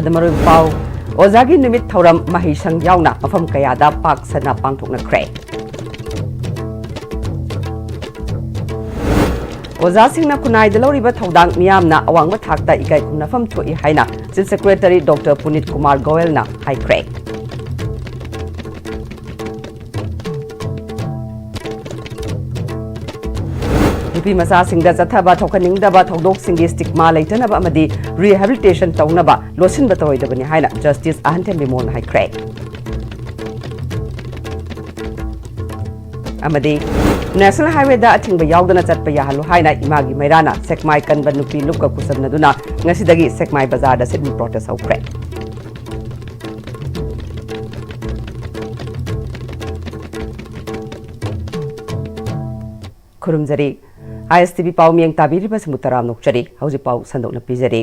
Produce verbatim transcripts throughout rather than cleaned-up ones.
ꯃꯔꯨꯑꯣꯏꯕ ꯄꯥꯎ, ꯑꯣꯖꯥꯒꯤ ꯅꯨꯃꯤꯠ ꯊꯧꯔꯝ ꯃꯍꯩꯁꯪ ꯌꯥꯎꯅ ꯃꯐꯝ ꯀꯌꯥꯗ ꯄꯥꯛ ꯁꯟꯅ ꯄꯥꯡꯊꯣꯛꯅꯈ꯭ꯔꯦ꯫ ꯑꯣꯖꯥꯁꯤꯡꯅ ꯈꯨꯟꯅꯥꯏꯗ ꯂꯧꯔꯤꯕ ꯊꯧꯗꯥꯡ ꯃꯤꯌꯥꯝꯅ ꯑꯋꯥꯡꯕ ꯊꯥꯛꯇ ꯏꯀꯥꯏ ꯈꯨꯝꯅꯐꯝ ꯊꯣꯛꯏ ꯍꯥꯏꯅ Chief Secretary Doctor ꯄꯨꯅꯤꯠ ꯀꯨꯃꯥꯔ ꯒꯣꯌꯜꯅ ꯍꯥꯏꯈ꯭ꯔꯦ꯫ ꯅꯨꯄꯤ ꯃꯆꯥꯁꯤꯡꯗ ꯆꯠꯊꯕ ꯊꯣꯛꯍꯟꯅꯤꯡꯗꯕ ꯊꯧꯗꯣꯛꯁꯤꯡꯒꯤ stigma ꯂꯩꯇꯅꯕ ꯑꯃꯗꯤ rehabilitation ꯇꯧꯅꯕ ꯂꯣꯠꯁꯤꯟꯕ ꯇꯧꯔꯣꯏꯗꯕꯅꯤ ꯍꯥꯏꯅ Justice ꯑꯍꯟꯊꯦꯝ ꯕꯤꯃꯣꯜꯅ ꯍꯥꯏꯈ꯭ꯔꯦ꯫ ꯑꯃꯗꯤ National Highwayꯗ ꯑꯊꯤꯡꯕ ꯌꯥꯎꯗꯅ ꯆꯠꯄ ꯌꯥꯍꯜꯂꯨ ꯍꯥꯏꯅ ꯏꯃꯥꯒꯤ ꯃꯩꯔꯥꯅ ꯁꯦꯛꯃꯥꯏ ꯀꯟꯕ ꯅꯨꯄꯤ ꯂꯨꯞꯀ ꯈꯨꯠꯁꯝꯅꯗꯨꯅ ꯉꯁꯤꯗꯒꯤ ꯁꯦꯛꯃꯥꯏ ꯕꯖꯥꯔꯗ sit-in protest ꯍꯧꯈ꯭ꯔꯦ꯫ ꯈꯨꯔꯨꯝꯖꯔꯤ꯫ ISTV ꯄꯥꯎ ꯃꯤꯌꯦꯡ ꯇꯥꯕꯤꯔꯤꯕꯁꯤꯡꯕꯨ ꯇꯔꯥꯝꯅ ꯑꯣꯛꯆꯔꯤ꯫ ꯍꯧꯖꯤꯛ ꯄꯥꯎ ꯁꯟꯗꯣꯛꯅ ꯄꯤꯖꯔꯤ꯫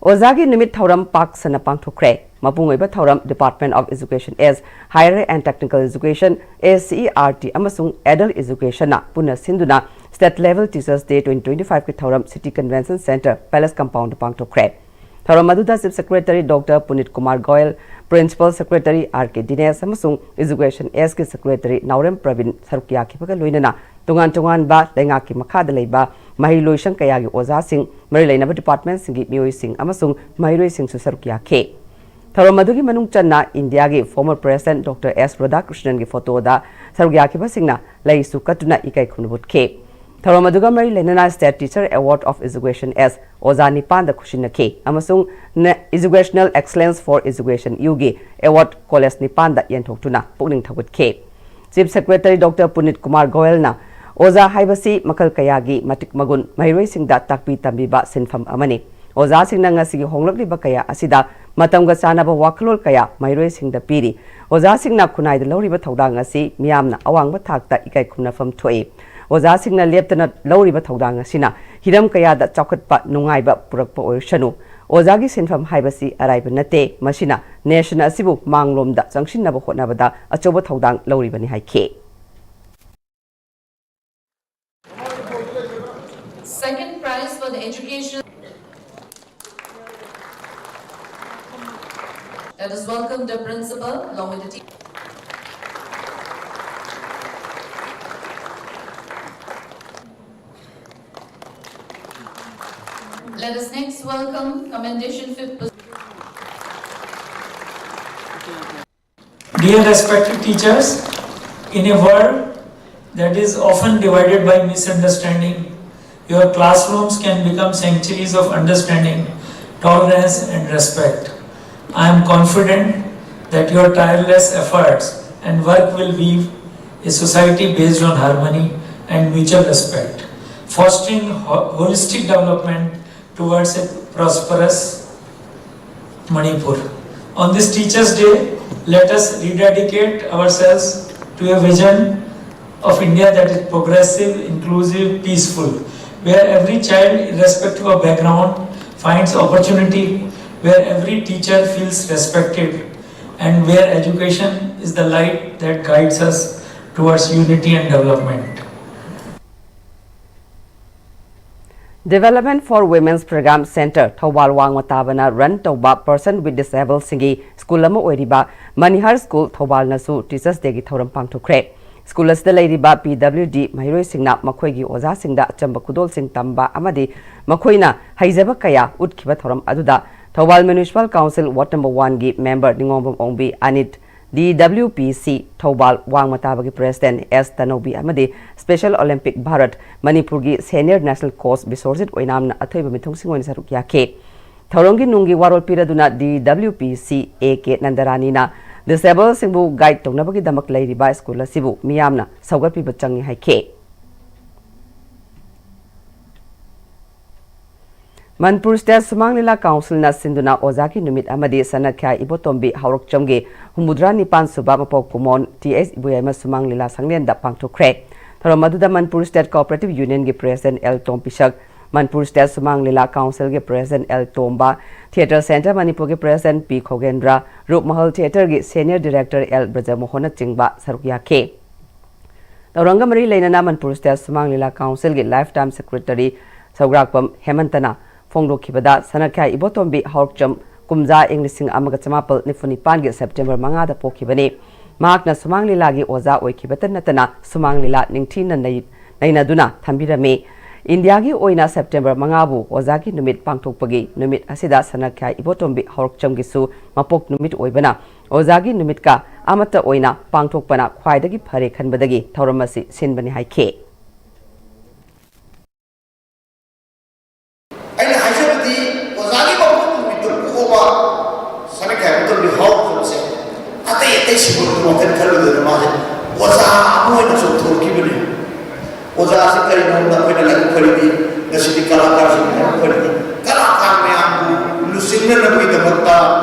ꯑꯣꯖꯥꯒꯤ ꯅꯨꯃꯤꯠ ꯊꯧꯔꯝ ꯄꯥꯛ ꯁꯟꯅ ꯄꯥꯡꯊꯣꯛꯈ꯭ꯔꯦ꯫ ꯃꯄꯨꯡ ꯑꯣꯏꯕ ꯊꯧꯔꯝ Department of Education S, Higher and Technical Education, ACERT, ꯑꯃꯁꯨꯡ Adult Educationꯅ ꯄꯨꯟꯅ ꯁꯤꯟꯗꯨꯅ State Level Teachers Day twenty twenty-fiveꯀꯤ ꯊꯧꯔꯝ City Convention Centre Palace Compoundꯗ ꯄꯥꯡꯊꯣꯛꯈ꯭ꯔꯦ꯫ ꯊꯧꯔꯝ ꯑꯗꯨꯗ Chief Secretary Doctor ꯄꯨꯅꯤꯠ Kumar Goyal, Principal Secretary R K ꯗꯤꯅꯦꯁ ꯑꯃꯁꯨꯡ Education Sꯀꯤ Secretary ꯅꯥꯎꯔꯦꯝ ꯄ꯭ꯔꯕꯤꯟ ꯁꯔꯨꯛ ꯌꯥꯈꯤꯕꯒ ꯂꯣꯏꯅꯅ ꯇꯣꯉꯥꯟ ꯇꯣꯉꯥꯟꯕ ꯂꯩꯉꯥꯛꯀꯤ ꯃꯈꯥꯗ ꯂꯩꯕ ꯃꯍꯩꯂꯣꯏꯁꯪ ꯀꯌꯥꯒꯤ ꯑꯣꯖꯥꯁꯤꯡ, ꯃꯔꯤ ꯂꯩꯅꯕ departmentꯁꯤꯡꯒꯤ ꯃꯤꯑꯣꯏꯁꯤꯡ ꯑꯃꯁꯨꯡ ꯃꯍꯩꯔꯣꯏꯁꯤꯡꯁꯨ ꯁꯔꯨꯛ ꯌꯥꯈꯤ꯫ ꯊꯧꯔꯝ ꯑꯗꯨꯒꯤ ꯃꯅꯨꯡ ꯆꯟꯅ ꯏꯟꯗꯤꯌꯥꯒꯤ former President Doctor S ꯔꯥꯙꯥꯀ꯭ꯔꯤꯁꯅꯟꯒꯤ ꯐꯣꯇꯣꯗ ꯁꯔꯨꯛ ꯌꯥꯈꯤꯕꯁꯤꯡꯅ ꯂꯩꯁꯨ ꯀꯠꯇꯨꯅ ꯏꯀꯥꯏ ꯈꯨꯝꯅꯕ ꯎꯠꯈꯤ꯫ ꯊꯧꯔꯝ ꯑꯗꯨꯒ ꯃꯔꯤ ꯂꯩꯅꯅ State Teacher Award of Education S ꯑꯣꯖꯥ ꯅꯤꯄꯥꯟꯗ ꯈꯨꯠꯁꯤꯟꯅꯈꯤ ꯑꯃꯁꯨꯡ Educational Excellence for Education Uꯒꯤ award college ꯅꯤꯄꯥꯟꯗ ꯌꯦꯟꯊꯣꯛꯇꯨꯅ ꯄꯨꯛꯅꯤꯡ ꯊꯧꯒꯠꯈꯤ꯫ Chief Secretary Doctor ꯄꯨꯅꯤꯠ ꯀꯨꯃꯥꯔ ꯒꯣꯌꯜꯅ ꯑꯣꯖꯥ ꯍꯥꯏꯕꯁꯤ ꯃꯈꯜ ꯀꯌꯥꯒꯤ ꯃꯇꯤꯛ ꯃꯒꯨꯟ ꯃꯍꯩꯔꯣꯏꯁꯤꯡꯗ ꯇꯥꯛꯄꯤ ꯇꯝꯕꯤꯕ ꯁꯤꯟꯐꯝ ꯑꯃꯅꯤ꯫ ꯑꯣꯖꯥꯁꯤꯡꯅ ꯉꯁꯤꯒꯤ ꯍꯣꯡꯂꯛꯂꯤꯕ ꯀꯌꯥ ꯑꯁꯤꯗ ꯃꯇꯝꯒ ꯆꯥꯟꯅꯕ ꯋꯥꯈꯜꯂꯣꯟ ꯀꯌꯥ ꯃꯍꯩꯔꯣꯏꯁꯤꯡꯗ ꯄꯤꯔꯤ꯫ ꯑꯣꯖꯥꯁꯤꯡꯅ ꯈꯨꯟꯅꯥꯏꯗ ꯂꯧꯔꯤꯕ ꯊꯧꯗꯥꯡ ꯑꯁꯤ ꯃꯤꯌꯥꯝꯅ ꯑꯋꯥꯡꯕ ꯊꯥꯛꯇ ꯏꯀꯥꯏ ꯈꯨꯝꯅꯐꯝ ꯊꯣꯛꯏ꯫ ꯑꯣꯖꯥꯁꯤꯡꯅ ꯂꯦꯞꯇꯅ ꯂꯧꯔꯤꯕ ꯊꯧꯗꯥꯡ ꯑꯁꯤꯅ ꯍꯤꯔꯝ ꯀꯌꯥꯗ ꯆꯥꯎꯈꯠꯄ ꯅꯨꯡꯉꯥꯏꯕ ꯄꯨꯔꯛꯄ ꯑꯣꯏꯔꯁꯅꯨ꯫ ꯑꯣꯖꯥꯒꯤ ꯁꯤꯟꯐꯝ ꯍꯥꯏꯕꯁꯤ ꯑꯔꯥꯏꯕ ꯅꯠꯇꯦ꯫ ꯃꯁꯤꯅ nation ꯑꯁꯤꯕꯨ ꯃꯥꯡꯂꯣꯝꯗ ꯆꯪꯁꯤꯟꯅꯕ ꯍꯣꯠꯅꯕꯗ ꯑꯆꯧꯕ ꯊꯧꯗꯥꯡ ꯂꯧꯔꯤꯕꯅꯤ ꯍꯥꯏꯈꯤ꯫ Second prize for the education. Let us welcome the principal along with the team. Let us next welcome commendation fifth position. Dear respected teachers, in a world that is often divided by misunderstanding, your classrooms can become sanctuaries of understanding, tolerance, and respect. I am confident that your tireless efforts and work will weave a society based on harmony and mutual respect, fostering ho- holistic development towards a prosperous Manipur. On this Teachers' Day, let us rededicate ourselves to a vision of India that is progressive, inclusive, peaceful, where every child, irrespective of background, finds opportunity, where every teacher feels respected, and where education is the light that guides us towards unity and development. Development for Women's Program Center Thoubal ꯋꯥꯡꯃ ꯇꯥꯕꯅ run ꯇꯧꯕ Person with Disable ꯁꯤꯡꯒꯤ school ꯑꯃ ꯑꯣꯏꯔꯤꯕ ꯃꯅꯤꯍꯥꯔ school ꯊꯧꯕꯥꯜꯅꯁꯨ Teachers' Day ꯒꯤ ꯊꯧꯔꯝ ꯄꯥꯡꯊꯣꯛꯈ꯭ꯔꯦ꯫ School ꯑꯁꯤꯗ ꯂꯩꯔꯤꯕ P W D ꯃꯍꯩꯔꯣꯏꯁꯤꯡꯅ ꯃꯈꯣꯏꯒꯤ ꯑꯣꯖꯥꯁꯤꯡꯗ ꯑꯆꯝꯕ ꯈꯨꯗꯣꯜꯁꯤꯡ ꯇꯝꯕ ꯑꯃꯗꯤ ꯃꯈꯣꯏꯅ ꯍꯩꯖꯕ ꯀꯌꯥ ꯎꯠꯈꯤꯕ ꯊꯧꯔꯝ ꯑꯗꯨꯗ Thoubal Municipal Council Ward number one ꯒꯤ member ꯅꯤꯉꯣꯝꯕꯝ ꯑꯣꯡꯕꯤ ꯑꯅꯤꯠ, D W P C Thoubal ꯋꯥꯡꯃ ꯇꯥꯕꯒꯤ President S ꯇꯅꯧꯕꯤ ꯑꯃꯗꯤ Special Olympic ꯚꯥꯔꯠ ꯃꯅꯤꯄꯨꯔꯒꯤ Senior National Coach ꯕꯤꯁ꯭ꯋꯔꯖꯤꯠ ꯑꯣꯏꯅꯥꯝꯅ ꯑꯊꯣꯏꯕ ꯃꯤꯊꯨꯡꯁꯤꯡ ꯑꯣꯏꯅ ꯁꯔꯨꯛ ꯌꯥꯈꯤ꯫ ꯊꯧꯔꯝꯒꯤ ꯅꯨꯡꯒꯤ ꯋꯥꯔꯣꯜ ꯄꯤꯔꯗꯨꯅ D W P C A K ꯅꯟꯗꯔꯥꯅꯤꯅ disable ꯁꯤꯡꯕꯨ guide ꯇꯧꯅꯕꯒꯤꯗꯃꯛ ꯂꯩꯔꯤꯕ ꯁ꯭ꯀꯨꯜ ꯑꯁꯤꯕꯨ ꯃꯤꯌꯥꯝꯅ ꯁꯧꯒꯠꯄꯤꯕ ꯆꯪꯏ ꯍꯥꯏꯈꯤ꯫ ꯃꯅꯤꯄꯨꯔ ꯁ꯭ꯇꯦꯠ ꯁꯨꯃꯥꯡ ꯂꯤꯂꯥ ꯀꯥꯎꯟꯁꯤꯜꯅ ꯁꯤꯟꯗꯨꯅ ꯑꯣꯖꯥꯒꯤ ꯅꯨꯃꯤꯠ ꯑꯃꯗꯤ ꯁꯅꯥꯈ꯭ꯌꯥ ꯏꯕꯣꯇꯣꯝꯕꯤ ꯍꯧꯔꯛꯆꯝꯒꯤ ꯍꯨꯝꯐꯨꯇꯔꯥ ꯅꯤꯄꯥꯟ ꯁꯨꯕ ꯃꯄꯣꯛ ꯀꯨꯝꯑꯣꯟ T H ꯏꯕꯣꯌꯥꯏꯃ ꯁꯨꯃꯥꯡ ꯂꯤꯂꯥ ꯁꯪꯂꯦꯟꯗ ꯄꯥꯡꯊꯣꯛꯈ꯭ꯔꯦ꯫ ꯊꯧꯔꯝ ꯑꯗꯨꯗ ꯃꯅꯤꯄꯨꯔ ꯁ꯭ꯇꯦꯠ ꯀꯣꯑꯣꯄꯔꯦꯇꯤꯚ ꯌꯨꯅꯤꯌꯟꯒꯤ president L Tom Pishak, Manipur state Sumang Lila ꯀꯥꯎꯟꯁꯤꯜꯒꯤ president L Tomba, theatre centre ꯃꯅꯤꯄꯨꯔꯒꯤ ꯄ꯭ꯔꯦꯁꯤꯗꯦꯟꯠ ꯄꯤ ꯈꯣꯒꯦꯟꯗ꯭ꯔ, ꯔꯨꯞꯃꯍꯜ ꯊꯤꯌꯦꯇꯔꯒꯤ ꯁꯦꯅꯤꯌꯔ ꯗꯤꯔꯦꯛꯇꯔ ꯑꯦꯜ ꯕ꯭ꯔꯖꯃꯣꯍꯟꯅꯆꯤꯡꯕ ꯁꯔꯨꯛ ꯌꯥꯈꯤ꯫ ꯊꯧꯔꯝꯒ ꯃꯔꯤ ꯂꯩꯅꯅ ꯃꯅꯤꯄꯨꯔ ꯁ꯭ꯇꯦꯠ ꯁꯨꯃꯥꯡ ꯂꯤꯂꯥ ꯀꯥꯎꯟꯁꯤꯜꯒꯤ ꯂꯥꯏꯐ ꯇꯥꯏꯝ ꯁꯦꯀ꯭ꯔꯦꯇꯔꯤ ꯁꯧꯒ꯭ꯔꯥꯛꯄꯝ ꯍꯦꯃꯟꯇꯅ ꯐꯣꯡꯗꯣꯛꯈꯤꯕꯗ, ꯁꯅꯥꯈ꯭ꯌꯥ ꯏꯕꯣꯇꯣꯝꯕꯤ ꯍꯧꯔꯛꯆꯝ ꯀꯨꯝꯖꯥ ꯏꯪ ꯂꯤꯁꯤꯡ ꯑꯃꯒ ꯆꯃꯥꯄꯜ ꯅꯤꯐꯨ ꯅꯤꯄꯥꯟꯒꯤ ꯁꯦꯞꯇꯦꯝꯕꯔ ꯃꯉꯥꯗ ꯄꯣꯛꯈꯤꯕꯅꯤ꯫ ꯃꯍꯥꯛꯅ ꯁꯨꯃꯥꯡ ꯂꯤꯂꯥꯒꯤ ꯑꯣꯖꯥ ꯑꯣꯏꯈꯤꯕꯇ ꯅꯠꯇꯅ ꯁꯨꯃꯥꯡ ꯂꯤꯂꯥ ꯅꯤꯡꯊꯤꯅ ꯅꯩ-, ꯅꯩꯅꯗꯨꯅ ꯊꯝꯕꯤꯔꯝꯃꯤ꯫ ꯏꯟꯗꯤꯌꯥꯒꯤ ꯑꯣꯏꯅ ꯁꯦꯞꯇꯦꯝꯕꯔ ꯃꯉꯥꯕꯨ ꯑꯣꯖꯥꯒꯤ ꯅꯨꯃꯤꯠ ꯄꯥꯡꯊꯣꯛꯄꯒꯤ ꯅꯨꯃꯤꯠ ꯑꯁꯤꯗ ꯁꯅꯥꯈ꯭ꯌꯥ ꯏꯕꯣꯇꯣꯝꯕꯤ ꯍꯧꯔꯛꯆꯝꯒꯤꯁꯨ ꯃꯄꯣꯛ ꯅꯨꯃꯤꯠ ꯑꯣꯏꯕꯅ ꯑꯣꯖꯥꯒꯤ ꯅꯨꯃꯤꯠꯀ ꯑꯃꯠꯇ ꯑꯣꯏꯅ ꯄꯥꯡꯊꯣꯛꯄꯅ ꯈ꯭ꯋꯥꯏꯗꯒꯤ ꯐꯔꯦ ꯈꯟꯕꯗꯒꯤ ꯊꯧꯔꯝ ꯑꯁꯤ ꯁꯤꯟꯕꯅꯤ ꯍꯥꯏꯈꯤ꯫ ꯑꯩꯅ ꯍꯥꯏꯖꯕꯗꯤ ꯑꯣꯖꯥꯒꯤ ꯃꯄꯣꯛ ꯅꯨꯃꯤꯠꯇ ꯄꯣꯛꯑꯕ ꯁꯅꯥꯈ꯭ꯌꯥ ꯏꯕꯣꯇꯣꯝꯕꯤ ꯍꯧꯔꯛꯐꯝꯁꯦ ꯑꯇꯩ ꯑꯇꯩ ꯁꯤꯡꯕꯗ ꯋꯥꯈꯜ ꯈꯜꯂꯨꯗꯅ ꯃꯥꯁꯦ ꯑꯣꯖꯥ ꯑꯃ ꯑꯣꯏꯅ ꯆꯣꯡꯊꯣꯔꯛꯈꯤꯕꯅꯤ꯫ ꯑꯣꯖꯥꯁꯤ ꯀꯔꯤꯅꯣ ꯍꯥꯏꯕꯗ ꯑꯩꯈꯣꯏꯅ ꯂꯥꯏꯕꯛ ꯐꯔꯤꯗꯤ ꯉꯁꯤꯗꯤ ꯀꯂꯥꯀꯥꯔꯁꯤꯡ ꯂꯥꯏꯕꯛ ꯐꯔꯤꯗꯤ ꯀꯂꯥꯀꯥꯔ ꯃꯌꯥꯝꯕꯨ ꯂꯨꯆꯤꯡꯅꯅꯕꯒꯤꯗꯃꯛꯇ,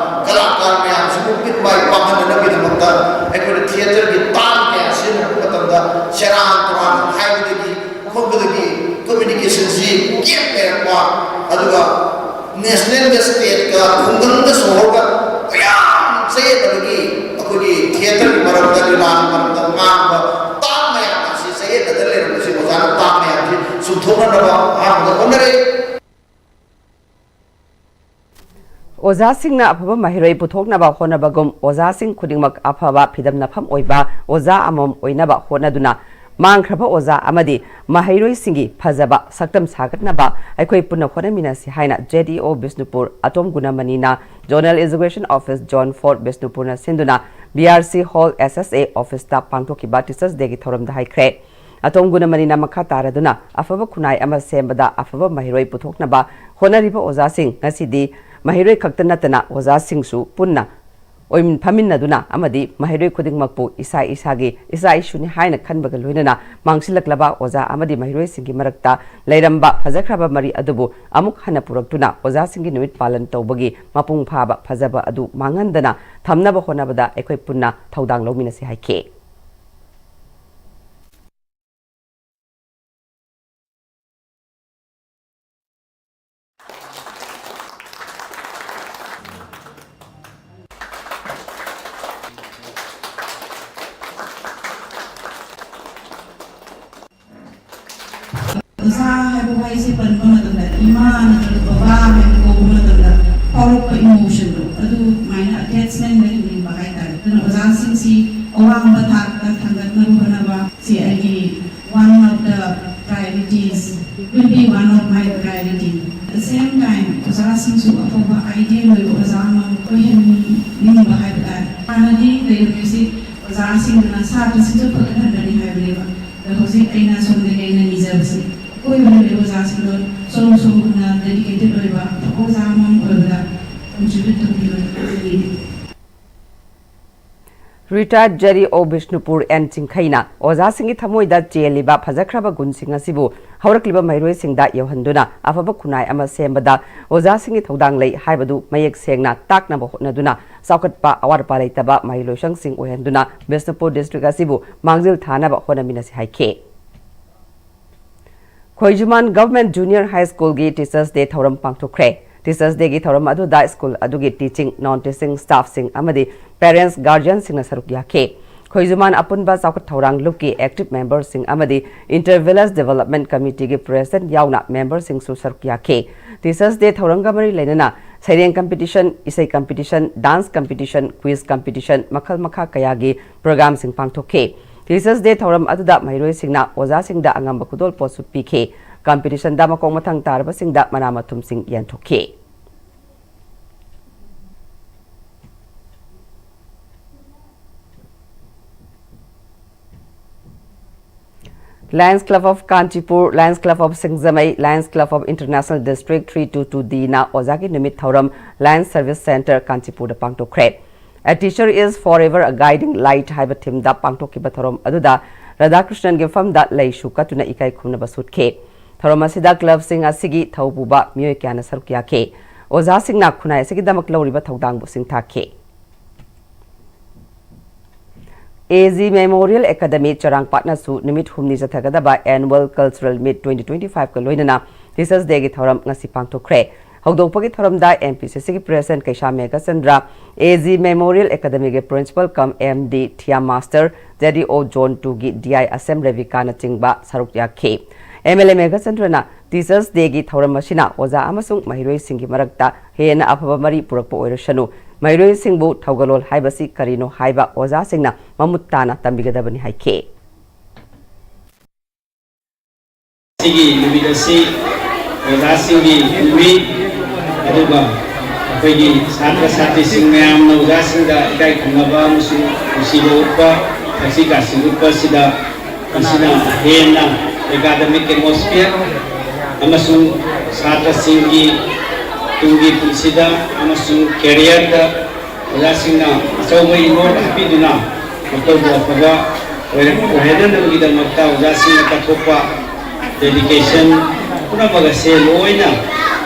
ꯀꯂꯥꯀꯥꯔ ꯃꯌꯥꯝꯁꯤꯕꯨ ꯃꯤꯠ ꯃꯥꯏ ꯄꯥꯛꯍꯟꯅꯅꯕꯒꯤꯗꯃꯛꯇ ꯑꯩꯈꯣꯏꯅ ꯊꯤꯌꯦꯇꯔꯒꯤ ꯇꯥꯡ ꯀꯌꯥ ꯁꯤꯖꯤꯟꯅꯔꯛꯄ ꯃꯇꯝꯗ ꯁꯦꯔꯥꯟ ꯇꯨꯔꯥꯟ ꯍꯥꯏꯕꯗꯒꯤ ꯈꯣꯠꯄꯗꯒꯤ ꯀꯝꯃ꯭ꯌꯨꯅꯤꯀꯦꯁꯟꯁꯤ ꯒꯦꯞ ꯂꯩꯔꯛꯄ, ꯑꯗꯨꯒ ꯅꯦꯁꯅꯦꯜꯒ ꯁ꯭ꯇꯦꯠꯀ ꯈꯨꯡꯒꯪꯒ ꯁꯣꯍꯣꯔꯒ ꯃꯌꯥꯝ ꯆꯌꯦꯠꯅꯕꯒꯤ ꯑꯩꯈꯣꯏꯒꯤ ꯊꯤꯌꯦꯇꯔꯒꯤ ꯃꯔꯝꯗ, ꯂꯤꯂꯥꯒꯤ ꯃꯔꯝꯗ ꯉꯥꯡꯕ ꯇꯥꯡ ꯃꯌꯥꯝ ꯑꯁꯤ ꯆꯌꯦꯠꯅꯗ ꯂꯩꯔꯝꯕꯁꯤ ꯑꯣꯖꯥꯅ ꯇꯥꯡ ꯃꯌꯥꯝꯁꯤ ꯆꯨꯝꯊꯣꯛꯅꯅꯕ ꯑꯍꯥꯟꯕꯗ ꯍꯣꯠꯅꯔꯦ꯫ ꯑꯣꯖꯥꯁꯤꯡꯅ ꯑꯐꯕ ꯃꯍꯩꯔꯣꯏ ꯄꯨꯊꯣꯛꯅꯕ ꯍꯣꯠꯅꯕꯒꯨꯝ, ꯑꯣꯖꯥꯁꯤꯡ ꯈꯨꯗꯤꯡꯃꯛ ꯑꯐꯕ ꯐꯤꯗꯝꯅꯐꯝ ꯑꯣꯏꯕ ꯑꯣꯖꯥ ꯑꯃꯃꯝ ꯑꯣꯏꯅꯕ ꯍꯣꯠꯅꯗꯨꯅ, ꯃꯥꯡꯈ꯭ꯔꯕ ꯑꯣꯖꯥ ꯑꯃꯗꯤ ꯃꯍꯩꯔꯣꯏꯁꯤꯡꯒꯤ ꯐꯖꯕ ꯁꯛꯇꯝ ꯁꯥꯒꯠꯅꯕ ꯑꯩꯈꯣꯏ ꯄꯨꯟꯅ ꯍꯣꯠꯅꯃꯤꯟꯅꯁꯤ ꯍꯥꯏꯅ J D O Bishnupur Atom ꯒꯨꯅꯃꯅꯤꯅ zonal education office zone four ꯕꯤꯁꯅꯨꯄꯨꯔꯅ ꯁꯤꯟꯗꯨꯅ B R C hall S S A ꯑꯣꯐꯤꯁꯇ ꯄꯥꯡꯊꯣꯛꯈꯤꯕ ꯇꯤꯆꯔꯁ ꯗꯦꯒꯤ ꯊꯧꯔꯝꯗ ꯍꯥꯏꯈ꯭ꯔꯦ꯫ ꯑꯇꯣꯝ ꯒꯨꯅꯃꯅꯤꯅ ꯃꯈꯥ ꯇꯥꯔꯗꯨꯅ ꯑꯐꯕ ꯈꯨꯟꯅꯥꯏ ꯑꯃ ꯁꯦꯝꯕꯗ ꯑꯐꯕ ꯃꯍꯩꯔꯣꯏ ꯄꯨꯊꯣꯛꯅꯕ ꯍꯣꯠꯅꯔꯤꯕ ꯑꯣꯖꯥꯁꯤꯡ ꯉꯁꯤꯗꯤ ꯃꯍꯩꯔꯣꯏ ꯈꯛꯇ ꯅꯠꯇꯅ ꯑꯣꯖꯥꯁꯤꯡꯁꯨ ꯄꯨꯟꯅ ꯑꯣꯏꯃꯤꯟ-, ꯐꯝꯃꯤꯟꯅꯗꯨꯅ ꯑꯃꯗꯤ ꯃꯍꯩꯔꯣꯏ ꯈꯨꯗꯤꯡꯃꯛꯄꯨ ꯏꯁꯥ ꯏꯁꯥꯒꯤ ꯏꯆꯥ ꯏꯁꯨꯅꯤ ꯍꯥꯏꯅ ꯈꯟꯕꯒ ꯂꯣꯏꯅꯅ ꯃꯥꯡꯁꯤꯜꯂꯛꯂꯕ ꯑꯣꯖꯥ ꯑꯃꯗꯤ ꯃꯍꯩꯔꯣꯏꯁꯤꯡꯒꯤ ꯃꯔꯛꯇ ꯂꯩꯔꯝꯕ ꯐꯖꯈ꯭ꯔꯕ ꯃꯔꯤ ꯑꯗꯨꯕꯨ ꯑꯃꯨꯛ ꯍꯟꯅ ꯄꯨꯔꯛꯇꯨꯅ ꯑꯣꯖꯥꯁꯤꯡꯒꯤ ꯅꯨꯃꯤꯠ ꯄꯥꯂꯟ ꯇꯧꯕꯒꯤ ꯃꯄꯨꯡ ꯐꯥꯕ ꯐꯖꯕ ꯑꯗꯨ ꯃꯥꯡꯍꯟꯗꯅ ꯊꯝꯅꯕ ꯍꯣꯠꯅꯕꯗ ꯑꯩꯈꯣꯏ ꯄꯨꯟꯅ ꯊꯧꯗꯥꯡ ꯂꯧꯃꯤꯟꯅꯁꯤ ꯍꯥꯏꯈꯤ꯫ ꯏꯁꯥ ꯍꯥꯏꯕ ꯋꯥꯍꯩꯁꯦ ꯄꯟꯕ ꯃꯇꯝꯗ, ꯏꯃꯥ ꯅꯠꯇ꯭ꯔꯒ ꯕꯕꯥ ꯍꯥꯏꯅ ꯀꯧꯕ ꯃꯇꯝꯗ ꯐꯥꯎꯔꯛꯄ emotion ꯑꯗꯨꯃꯥꯏꯅ ꯑꯦꯇꯦꯆꯃꯦꯟꯗ ꯍꯤꯡꯅꯤꯡꯕ ꯍꯥꯏꯇꯥꯔꯦ꯫ ꯑꯗꯨꯅ ꯑꯣꯖꯥꯁꯤꯡꯁꯤ ꯑꯋꯥꯡꯕ ꯊꯥꯛꯇ ꯊꯥꯡꯒꯠꯅꯕ ꯍꯣꯠꯅꯕ ꯁꯤ ꯑꯩꯒꯤ one of the priorities, will be one of my priority. At the same time, ꯑꯣꯖꯥꯁꯤꯡꯁꯨ ꯑꯐꯕ ꯑꯥꯏꯗꯤꯌꯥ ꯂꯣꯏꯕ ꯑꯣꯖꯥ ꯑꯃ ꯑꯣꯏꯍꯟꯅꯤꯡꯕ ꯍꯥꯏꯕ ꯇꯥꯔꯦ꯫ ꯍꯥꯟꯅꯗꯤ ꯂꯩꯔꯝꯃꯤꯁꯤ ꯑꯣꯖꯥꯁꯤꯡꯗꯨꯅ ꯁꯥꯇ꯭ꯔꯁꯤꯡꯁꯨ ꯐꯒꯠꯍꯟꯒꯅꯤ ꯍꯥꯏꯕꯅꯦꯕ꯫ ꯑꯗꯣ ꯍꯧꯖꯤꯛ ꯑꯩꯅ ꯁꯣꯝꯗꯒꯤ ꯑꯩꯅ ꯅꯤꯖꯕꯁꯤ ꯑꯀꯣꯏꯕꯗ ꯂꯩꯕ ꯑꯣꯖꯥꯁꯤꯡꯗꯣ ꯁꯣꯝ ꯁꯣꯝꯅ dedicated ꯑꯣꯏꯕ ꯑꯐꯕ ꯑꯣꯖꯥ ꯑꯃ ꯑꯣꯏꯕꯗ contribute ꯇꯧꯕꯤꯌꯨ ꯍꯥꯏꯖꯅꯤꯡꯉꯤ꯫ Retired J D O Bishnupur N ꯆꯤꯡꯈꯩꯅ ꯑꯣꯖꯥꯁꯤꯡꯒꯤ ꯊꯃꯣꯏꯗ ꯆꯦꯜꯂꯤꯕ ꯐꯖꯈ꯭ꯔꯕ ꯒꯨꯟꯁꯤꯡ ꯑꯁꯤꯕꯨ ꯍꯧꯔꯛꯂꯤꯕ ꯃꯍꯩꯔꯣꯏꯁꯤꯡꯗ ꯌꯧꯍꯟꯗꯨꯅ ꯑꯐꯕ ꯈꯨꯟꯅꯥꯏ ꯑꯃ ꯁꯦꯝꯕꯗ ꯑꯣꯖꯥꯁꯤꯡꯒꯤ ꯊꯧꯗꯥꯡ ꯂꯩ ꯍꯥꯏꯕꯗꯨ ꯃꯌꯦꯛ ꯁꯦꯡꯅ ꯇꯥꯛꯅꯕ ꯍꯣꯠꯅꯗꯨꯅ ꯆꯥꯎꯈꯠꯄ ꯑꯋꯥꯠ ꯑꯄꯥ ꯂꯩꯇꯕ ꯃꯍꯩꯂꯣꯏꯁꯪꯁꯤꯡ ꯑꯣꯏꯍꯟꯗꯨꯅ ꯕꯤꯁꯅꯨꯄꯨꯔ ꯗꯤꯁꯇ꯭ꯔꯤꯛ ꯑꯁꯤꯕꯨ ꯃꯥꯡꯖꯤꯜ ꯊꯥꯅꯕ ꯍꯣꯠꯅꯃꯤꯟꯅꯁꯤ ꯍꯥꯏꯈꯤ꯫ ꯈꯣꯏꯖꯨꯃꯥꯟ Government Junior High School ꯒꯤ Teachers Day ꯊꯧꯔꯝ ꯄꯥꯡꯊꯣꯛꯈ꯭ꯔꯦ꯫ Teachers Day ꯒꯤ ꯊꯧꯔꯝ ꯑꯗꯨꯗ ꯁ꯭ꯀꯨꯜ ꯑꯗꯨꯒꯤ teaching, non teaching staff ꯁꯤꯡ ꯑꯃꯗꯤ parents, guardian ꯁꯤꯡꯅ ꯁꯔꯨꯛ ꯌꯥꯈꯤ꯫ ꯈꯣꯏꯖꯨꯃꯥꯟ ꯑꯄꯨꯟꯕ ꯆꯥꯎꯈꯠ ꯊꯧꯔꯥꯡ ꯂꯨꯞꯀꯤ active member ꯁꯤꯡ ꯑꯃꯗꯤ Inter Village Development Committee ꯒꯤ president ꯌꯥꯎꯅ member ꯁꯤꯡꯁꯨ ꯁꯔꯨꯛ ꯌꯥꯈꯤ꯫ Teachers Day ꯊꯧꯔꯝꯒ ꯃꯔꯤ ꯂꯩꯅꯅ ꯁꯩꯔꯦꯡ competition, ꯏꯁꯩ competition, dance competition, quiz competition ꯃꯈꯜ ꯃꯈꯥ ꯀꯌꯥꯒꯤ program ꯁꯤꯡ ꯄꯥꯡꯊꯣꯛꯈꯤ꯫ Teachers Day ꯊꯧꯔꯝ ꯑꯗꯨꯗ ꯃꯍꯩꯔꯣꯏꯁꯤꯡꯅ ꯑꯣꯖꯥꯁꯤꯡꯗ ꯑꯉꯝꯕ ꯈꯨꯗꯣꯜꯄꯣꯠꯁꯨ ꯄꯤꯈꯤ꯫ Competition ꯗ ꯃꯀꯣꯛ ꯃꯊꯪ ꯇꯥꯔꯕꯁꯤꯡꯗ ꯃꯅꯥ ꯃꯊꯨꯝꯁꯤꯡ ꯌꯦꯟꯊꯣꯛꯈꯤ꯫ Lions Club of Kanchipur, Lions Club of Singjamei, Lions Club of International District three two two D ꯅ ꯑꯣꯖꯥꯒꯤ ꯅꯨꯃꯤꯠ ꯊꯧꯔꯝ Lions Service Centre ꯀꯥꯟꯆꯤꯄꯨꯔꯗ ꯄꯥꯡꯊꯣꯛꯈ꯭ꯔꯦ꯫ A Teacher is Forever a Guiding Light ꯍꯥꯏꯕ theme ꯗ ꯄꯥꯡꯊꯣꯛꯈꯤꯕ ꯊꯧꯔꯝ ꯑꯗꯨꯗ ꯔꯥꯙꯥꯀ꯭ꯔꯤꯁꯅꯟꯒꯤ ꯃꯐꯝꯗ ꯂꯩꯁꯨ ꯀꯠꯇꯨꯅ ꯏꯀꯥꯏ ꯈꯨꯝꯅꯕꯁꯨ ꯎꯠꯈꯤ꯫ ꯊꯧꯔꯝ ꯑꯁꯤꯗ club ꯁꯤꯡ ꯑꯁꯤꯒꯤ ꯊꯧ ꯄꯨꯕ ꯃꯤꯑꯣꯏ ꯀꯌꯥꯅ ꯁꯔꯨꯛ ꯌꯥꯈꯤ꯫ ꯑꯣꯖꯥꯁꯤꯡꯅ ꯈꯨꯟꯅꯥꯏ ꯑꯁꯤꯒꯤꯗꯃꯛ ꯂꯧꯔꯤꯕ ꯊꯧꯗꯥꯡꯕꯨ ꯁꯤꯡꯊꯥꯈꯤ꯫ A G Memorial Academy ꯆꯔꯥꯡꯄꯥꯠꯅꯁꯨ ꯅꯨꯃꯤꯠ ꯍꯨꯝꯅꯤ ꯆꯠꯊꯒꯗꯕ Annual Cultural Meet twenty twenty five ꯀ ꯂꯣꯏꯅꯅ Teachers Day ꯒꯤ ꯊꯧꯔꯝ ꯉꯁꯤ ꯄꯥꯡꯊꯣꯛꯈ꯭ꯔꯦ꯫ ꯍꯧꯗꯣꯛꯄꯒꯤ ꯊꯧꯔꯝꯗ M P C C ꯒꯤ President Keisham Meghachandra, A G Memorial Academy ꯒꯤ Principal cum M D Thea Master, J D O Zone two ꯒꯤ D I ꯑꯁꯦꯝ ꯔꯦꯕꯤꯀꯥꯅꯆꯤꯡꯕ ꯁꯔꯨꯛ ꯌꯥꯈꯤ꯫ ꯑꯦꯝ ꯑꯦꯜ ꯑꯦ ꯃꯦꯘꯆꯟꯗ꯭ꯔꯅ Teachers Dayꯒꯤ ꯊꯧꯔꯝ ꯑꯁꯤꯅ ꯑꯣꯖꯥ ꯑꯃꯁꯨꯡ ꯃꯍꯩꯔꯣꯏꯁꯤꯡꯒꯤ ꯃꯔꯛꯇ ꯍꯦꯟꯅ ꯑꯐꯕ ꯃꯔꯤ ꯄꯨꯔꯛꯄ ꯑꯣꯏꯔꯁꯅꯨ, ꯃꯍꯩꯔꯣꯏꯁꯤꯡꯕꯨ ꯊꯧꯒꯜꯂꯣꯟ ꯍꯥꯏꯕꯁꯤ ꯀꯔꯤꯅꯣ ꯍꯥꯏꯕ ꯑꯣꯖꯥꯁꯤꯡꯅ ꯃꯃꯨꯠ ꯇꯥꯅ ꯇꯝꯕꯤꯒꯗꯕꯅꯤ ꯍꯥꯏꯈꯤ꯫ ꯁꯤꯒꯤ ꯅꯨꯃꯤꯠ ꯑꯁꯤ ꯑꯣꯖꯥꯁꯤꯡꯒꯤ ꯅꯨꯃꯤꯠ, ꯑꯗꯨꯒ ꯑꯩꯈꯣꯏꯒꯤ ꯁꯥꯇ꯭ꯔ ꯁꯥꯇ꯭ꯔꯤꯁꯤꯡ ꯃꯌꯥꯝꯅ ꯑꯣꯖꯥꯁꯤꯡꯗ ꯏꯀꯥꯏ ꯈꯨꯝꯅꯕ ꯑꯃꯁꯨꯡ ꯅꯨꯡꯁꯤꯕ ꯎꯠꯄ, ꯊꯛꯁꯤ ꯈꯥꯁꯤ ꯎꯠꯄ ꯑꯁꯤꯗ, ꯃꯁꯤꯅ ꯍꯦꯟꯅ academic atmosphere ꯑꯃꯁꯨꯡ ꯁꯥꯇ꯭ꯔꯁꯤꯡꯒꯤ ꯇꯨꯡꯒꯤ ꯄꯨꯟꯁꯤꯗ ꯑꯃꯁꯨꯡ careerꯗ ꯑꯣꯖꯥꯁꯤꯡꯅ ꯑꯆꯧꯕ ꯏꯍꯣꯜ ꯍꯥꯞꯄꯤꯗꯨꯅ ꯃꯈꯣꯏꯕꯨ ꯑꯐꯕ ꯑꯣꯏꯔꯛ-, ꯑꯣꯏꯍꯟꯅꯕꯒꯤꯗꯃꯛꯇ ꯑꯣꯖꯥꯁꯤꯡꯅ ꯀꯠꯊꯣꯛꯄ dedication ꯄꯨꯝꯅꯃꯛ ꯑꯁꯦ ꯂꯣꯏꯅ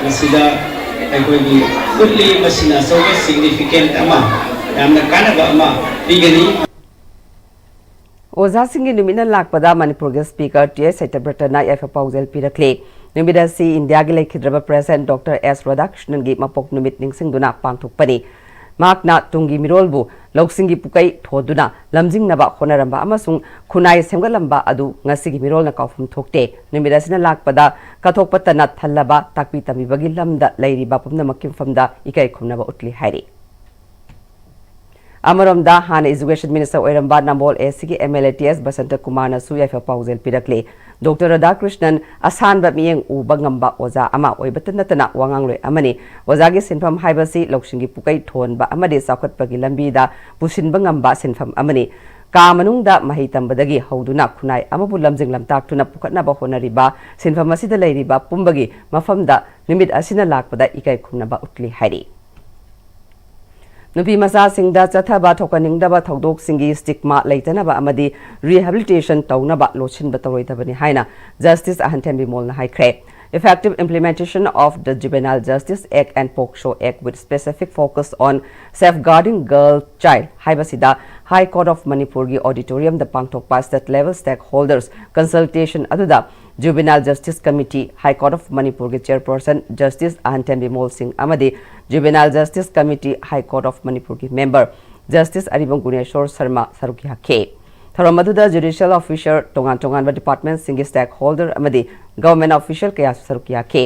ꯃꯁꯤꯗ ꯑꯩꯈꯣꯏꯒꯤ ꯎꯠꯂꯤ꯫ ꯃꯁꯤꯅ ꯑꯆꯧꯕ significant ꯑꯃ, ꯌꯥꯝꯅ ꯀꯥꯟꯅꯕ ꯑꯃ ꯄꯤꯒꯅꯤ꯫ ꯑꯣꯖꯥꯁꯤꯡꯒꯤ ꯅꯨꯃꯤꯠꯅ ꯂꯥꯛꯄꯗ ꯃꯅꯤꯄꯨꯔꯒꯤ Speaker ꯇꯤ ꯑꯩꯆ ꯁꯇ꯭ꯌꯕ꯭ꯔꯇꯅ ꯌꯥꯏꯐ ꯄꯥꯎꯖꯦꯜ ꯄꯤꯔꯛꯂꯤ꯫ ꯅꯨꯃꯤꯠ ꯑꯁꯤ ꯏꯟꯗꯤꯌꯥꯒꯤ ꯂꯩꯈꯤꯗ꯭ꯔꯕ President ꯗꯣꯛꯇꯔ ꯑꯦꯁ ꯔꯥꯙꯥꯀ꯭ꯔꯤꯁꯅꯟꯒꯤ ꯃꯄꯣꯛ ꯅꯨꯃꯤꯠ ꯅꯤꯡꯁꯤꯡꯗꯨꯅ ꯄꯥꯡꯊꯣꯛꯄꯅꯤ꯫ ꯃꯍꯥꯛꯅ ꯇꯨꯡꯒꯤ ꯃꯤꯔꯣꯜꯕꯨ ꯂꯧꯁꯤꯡꯒꯤ ꯄꯨꯀꯩ ꯊꯣꯟꯗꯨꯅ ꯂꯝꯖꯤꯡꯅꯕ ꯍꯣꯠꯅꯔꯝꯕ ꯑꯃꯁꯨꯡ ꯈꯨꯟꯅꯥꯏ ꯁꯦꯝꯒꯠꯂꯝꯕ ꯑꯗꯨ ꯉꯁꯤꯒꯤ ꯃꯤꯔꯣꯜꯅ ꯀꯥꯎꯐꯝ ꯊꯣꯛꯇꯦ꯫ ꯅꯨꯃꯤꯠ ꯑꯁꯤꯅ ꯂꯥꯛꯄꯗ ꯀꯠꯊꯣꯛꯄꯇ ꯅꯠꯇꯅ ꯊꯜꯂꯕ ꯇꯥꯛꯄꯤ ꯇꯝꯕꯤꯕꯒꯤ ꯂꯝꯗ ꯂꯩꯔꯤꯕ ꯄꯨꯝꯅꯃꯛꯀꯤ ꯃꯐꯝꯗ ꯏꯀꯥꯏ ꯈꯨꯝꯅꯕ ꯎꯠꯂꯤ ꯍꯥꯏꯔꯤ꯫ ꯑꯃꯔꯣꯝꯗ, ꯍꯥꯟꯅ Education Minister ꯑꯣꯏꯔꯝꯕ ꯅꯝꯕꯣꯜ ꯑꯦ ꯁꯤꯒꯤ ꯑꯦꯝ ꯑꯦꯜ ꯑꯦ ꯇꯤ ꯑꯦꯁ ꯕꯁꯟꯇ ꯀꯨꯃꯥꯔꯅꯁꯨ ꯌꯥꯏꯐ ꯄꯥꯎꯖꯦꯜ ꯄꯤꯔꯛꯂꯤ꯫ ꯗꯣꯛꯇꯔ ꯔꯥꯙꯥꯀ꯭ꯔꯤꯁꯅꯟ ꯑꯁꯥꯟꯕ ꯃꯤꯠꯌꯦꯡ ꯎꯕ ꯉꯝꯕ ꯑꯣꯖꯥ ꯑꯃ ꯑꯣꯏꯕꯇ ꯅꯠꯇꯅ ꯋꯥꯉꯥꯡꯂꯣꯏ ꯑꯃꯅꯤ꯫ ꯑꯣꯖꯥꯒꯤ ꯁꯤꯟꯐꯝ ꯍꯥꯏꯕꯁꯤ ꯂꯧꯁꯤꯡꯒꯤ ꯄꯨꯀꯩ ꯊꯣꯟꯕ ꯑꯃꯗꯤ ꯆꯥꯎꯈꯠꯄꯒꯤ ꯂꯝꯕꯤꯗ ꯄꯨꯁꯤꯟꯕ ꯉꯝꯕ ꯁꯤꯟꯐꯝ ꯑꯃꯅꯤ꯫ ꯀꯥ ꯃꯅꯨꯡꯗ ꯃꯍꯩ ꯇꯝꯕꯗꯒꯤ ꯍꯧꯗꯨꯅ ꯈꯨꯟꯅꯥꯏ ꯑꯃꯕꯨ ꯂꯝꯖꯤꯡ ꯂꯝꯇꯥꯛꯇꯨꯅ ꯄꯨꯈꯠꯅꯕ ꯍꯣꯠꯅꯔꯤꯕ ꯁꯤꯟꯐꯝ ꯑꯁꯤꯗ ꯂꯩꯔꯤꯕ ꯄꯨꯝꯕꯒꯤ ꯃꯐꯝꯗ ꯅꯨꯃꯤꯠ ꯑꯁꯤꯅ ꯂꯥꯛꯄꯗ ꯏꯀꯥꯏ ꯈꯨꯝꯅꯕ ꯎꯠꯂꯤ ꯍꯥꯏꯔꯤ꯫ ꯅꯨꯄꯤ ꯃꯆꯥꯁꯤꯡꯗ ꯆꯠꯊꯕ ꯊꯣꯛꯍꯟꯅꯤꯡꯗꯕ ꯊꯧꯗꯣꯛꯁꯤꯡꯒꯤ stigma ꯂꯩꯇꯅꯕ ꯑꯃꯗꯤ rehabilitation ꯇꯧꯅꯕ ꯂꯣꯠꯁꯤꯟꯕ ꯇꯧꯔꯣꯏꯗꯕꯅꯤ ꯍꯥꯏꯅ Justice ꯑꯍꯟꯊꯦꯝ ꯕꯤꯃꯣꯜꯅ ꯍꯥꯏꯈ꯭ꯔꯦ꯫ Effective implementation of the Juvenile Justice Act and POCSO Act with specific focus on safeguarding girl child ꯍꯥꯏꯕꯁꯤꯗ High Court of ꯃꯅꯤꯄꯨꯔꯒꯤ auditoriumꯗ ꯄꯥꯡꯊꯣꯛꯄ state level stakeholders consultation ꯑꯗꯨꯗ Juvenile Justice Committee, High Court of ꯃꯅꯤꯄꯨꯔꯒꯤ chairperson Justice ꯑꯍꯟꯊꯦꯝ Bimol ꯁꯤꯡ ꯑꯃꯗꯤ Juvenile Justice Committee, High Court of ꯃꯅꯤꯄꯨꯔꯒꯤ member Justice ꯑꯔꯤꯕꯝ ꯒꯨꯅꯦꯁꯣꯔ ꯁꯔꯃ ꯁꯔꯨꯛ ꯌꯥꯈꯤ꯫ ꯊꯧꯔꯝ ꯑꯗꯨꯗ judicial officer, ꯇꯣꯉꯥꯟ ꯇꯣꯉꯥꯟꯕ department ꯁꯤꯡꯒꯤ stakeholder ꯑꯃꯗꯤ government official ꯀꯌꯥꯁꯨ ꯁꯔꯨꯛ ꯌꯥꯈꯤ꯫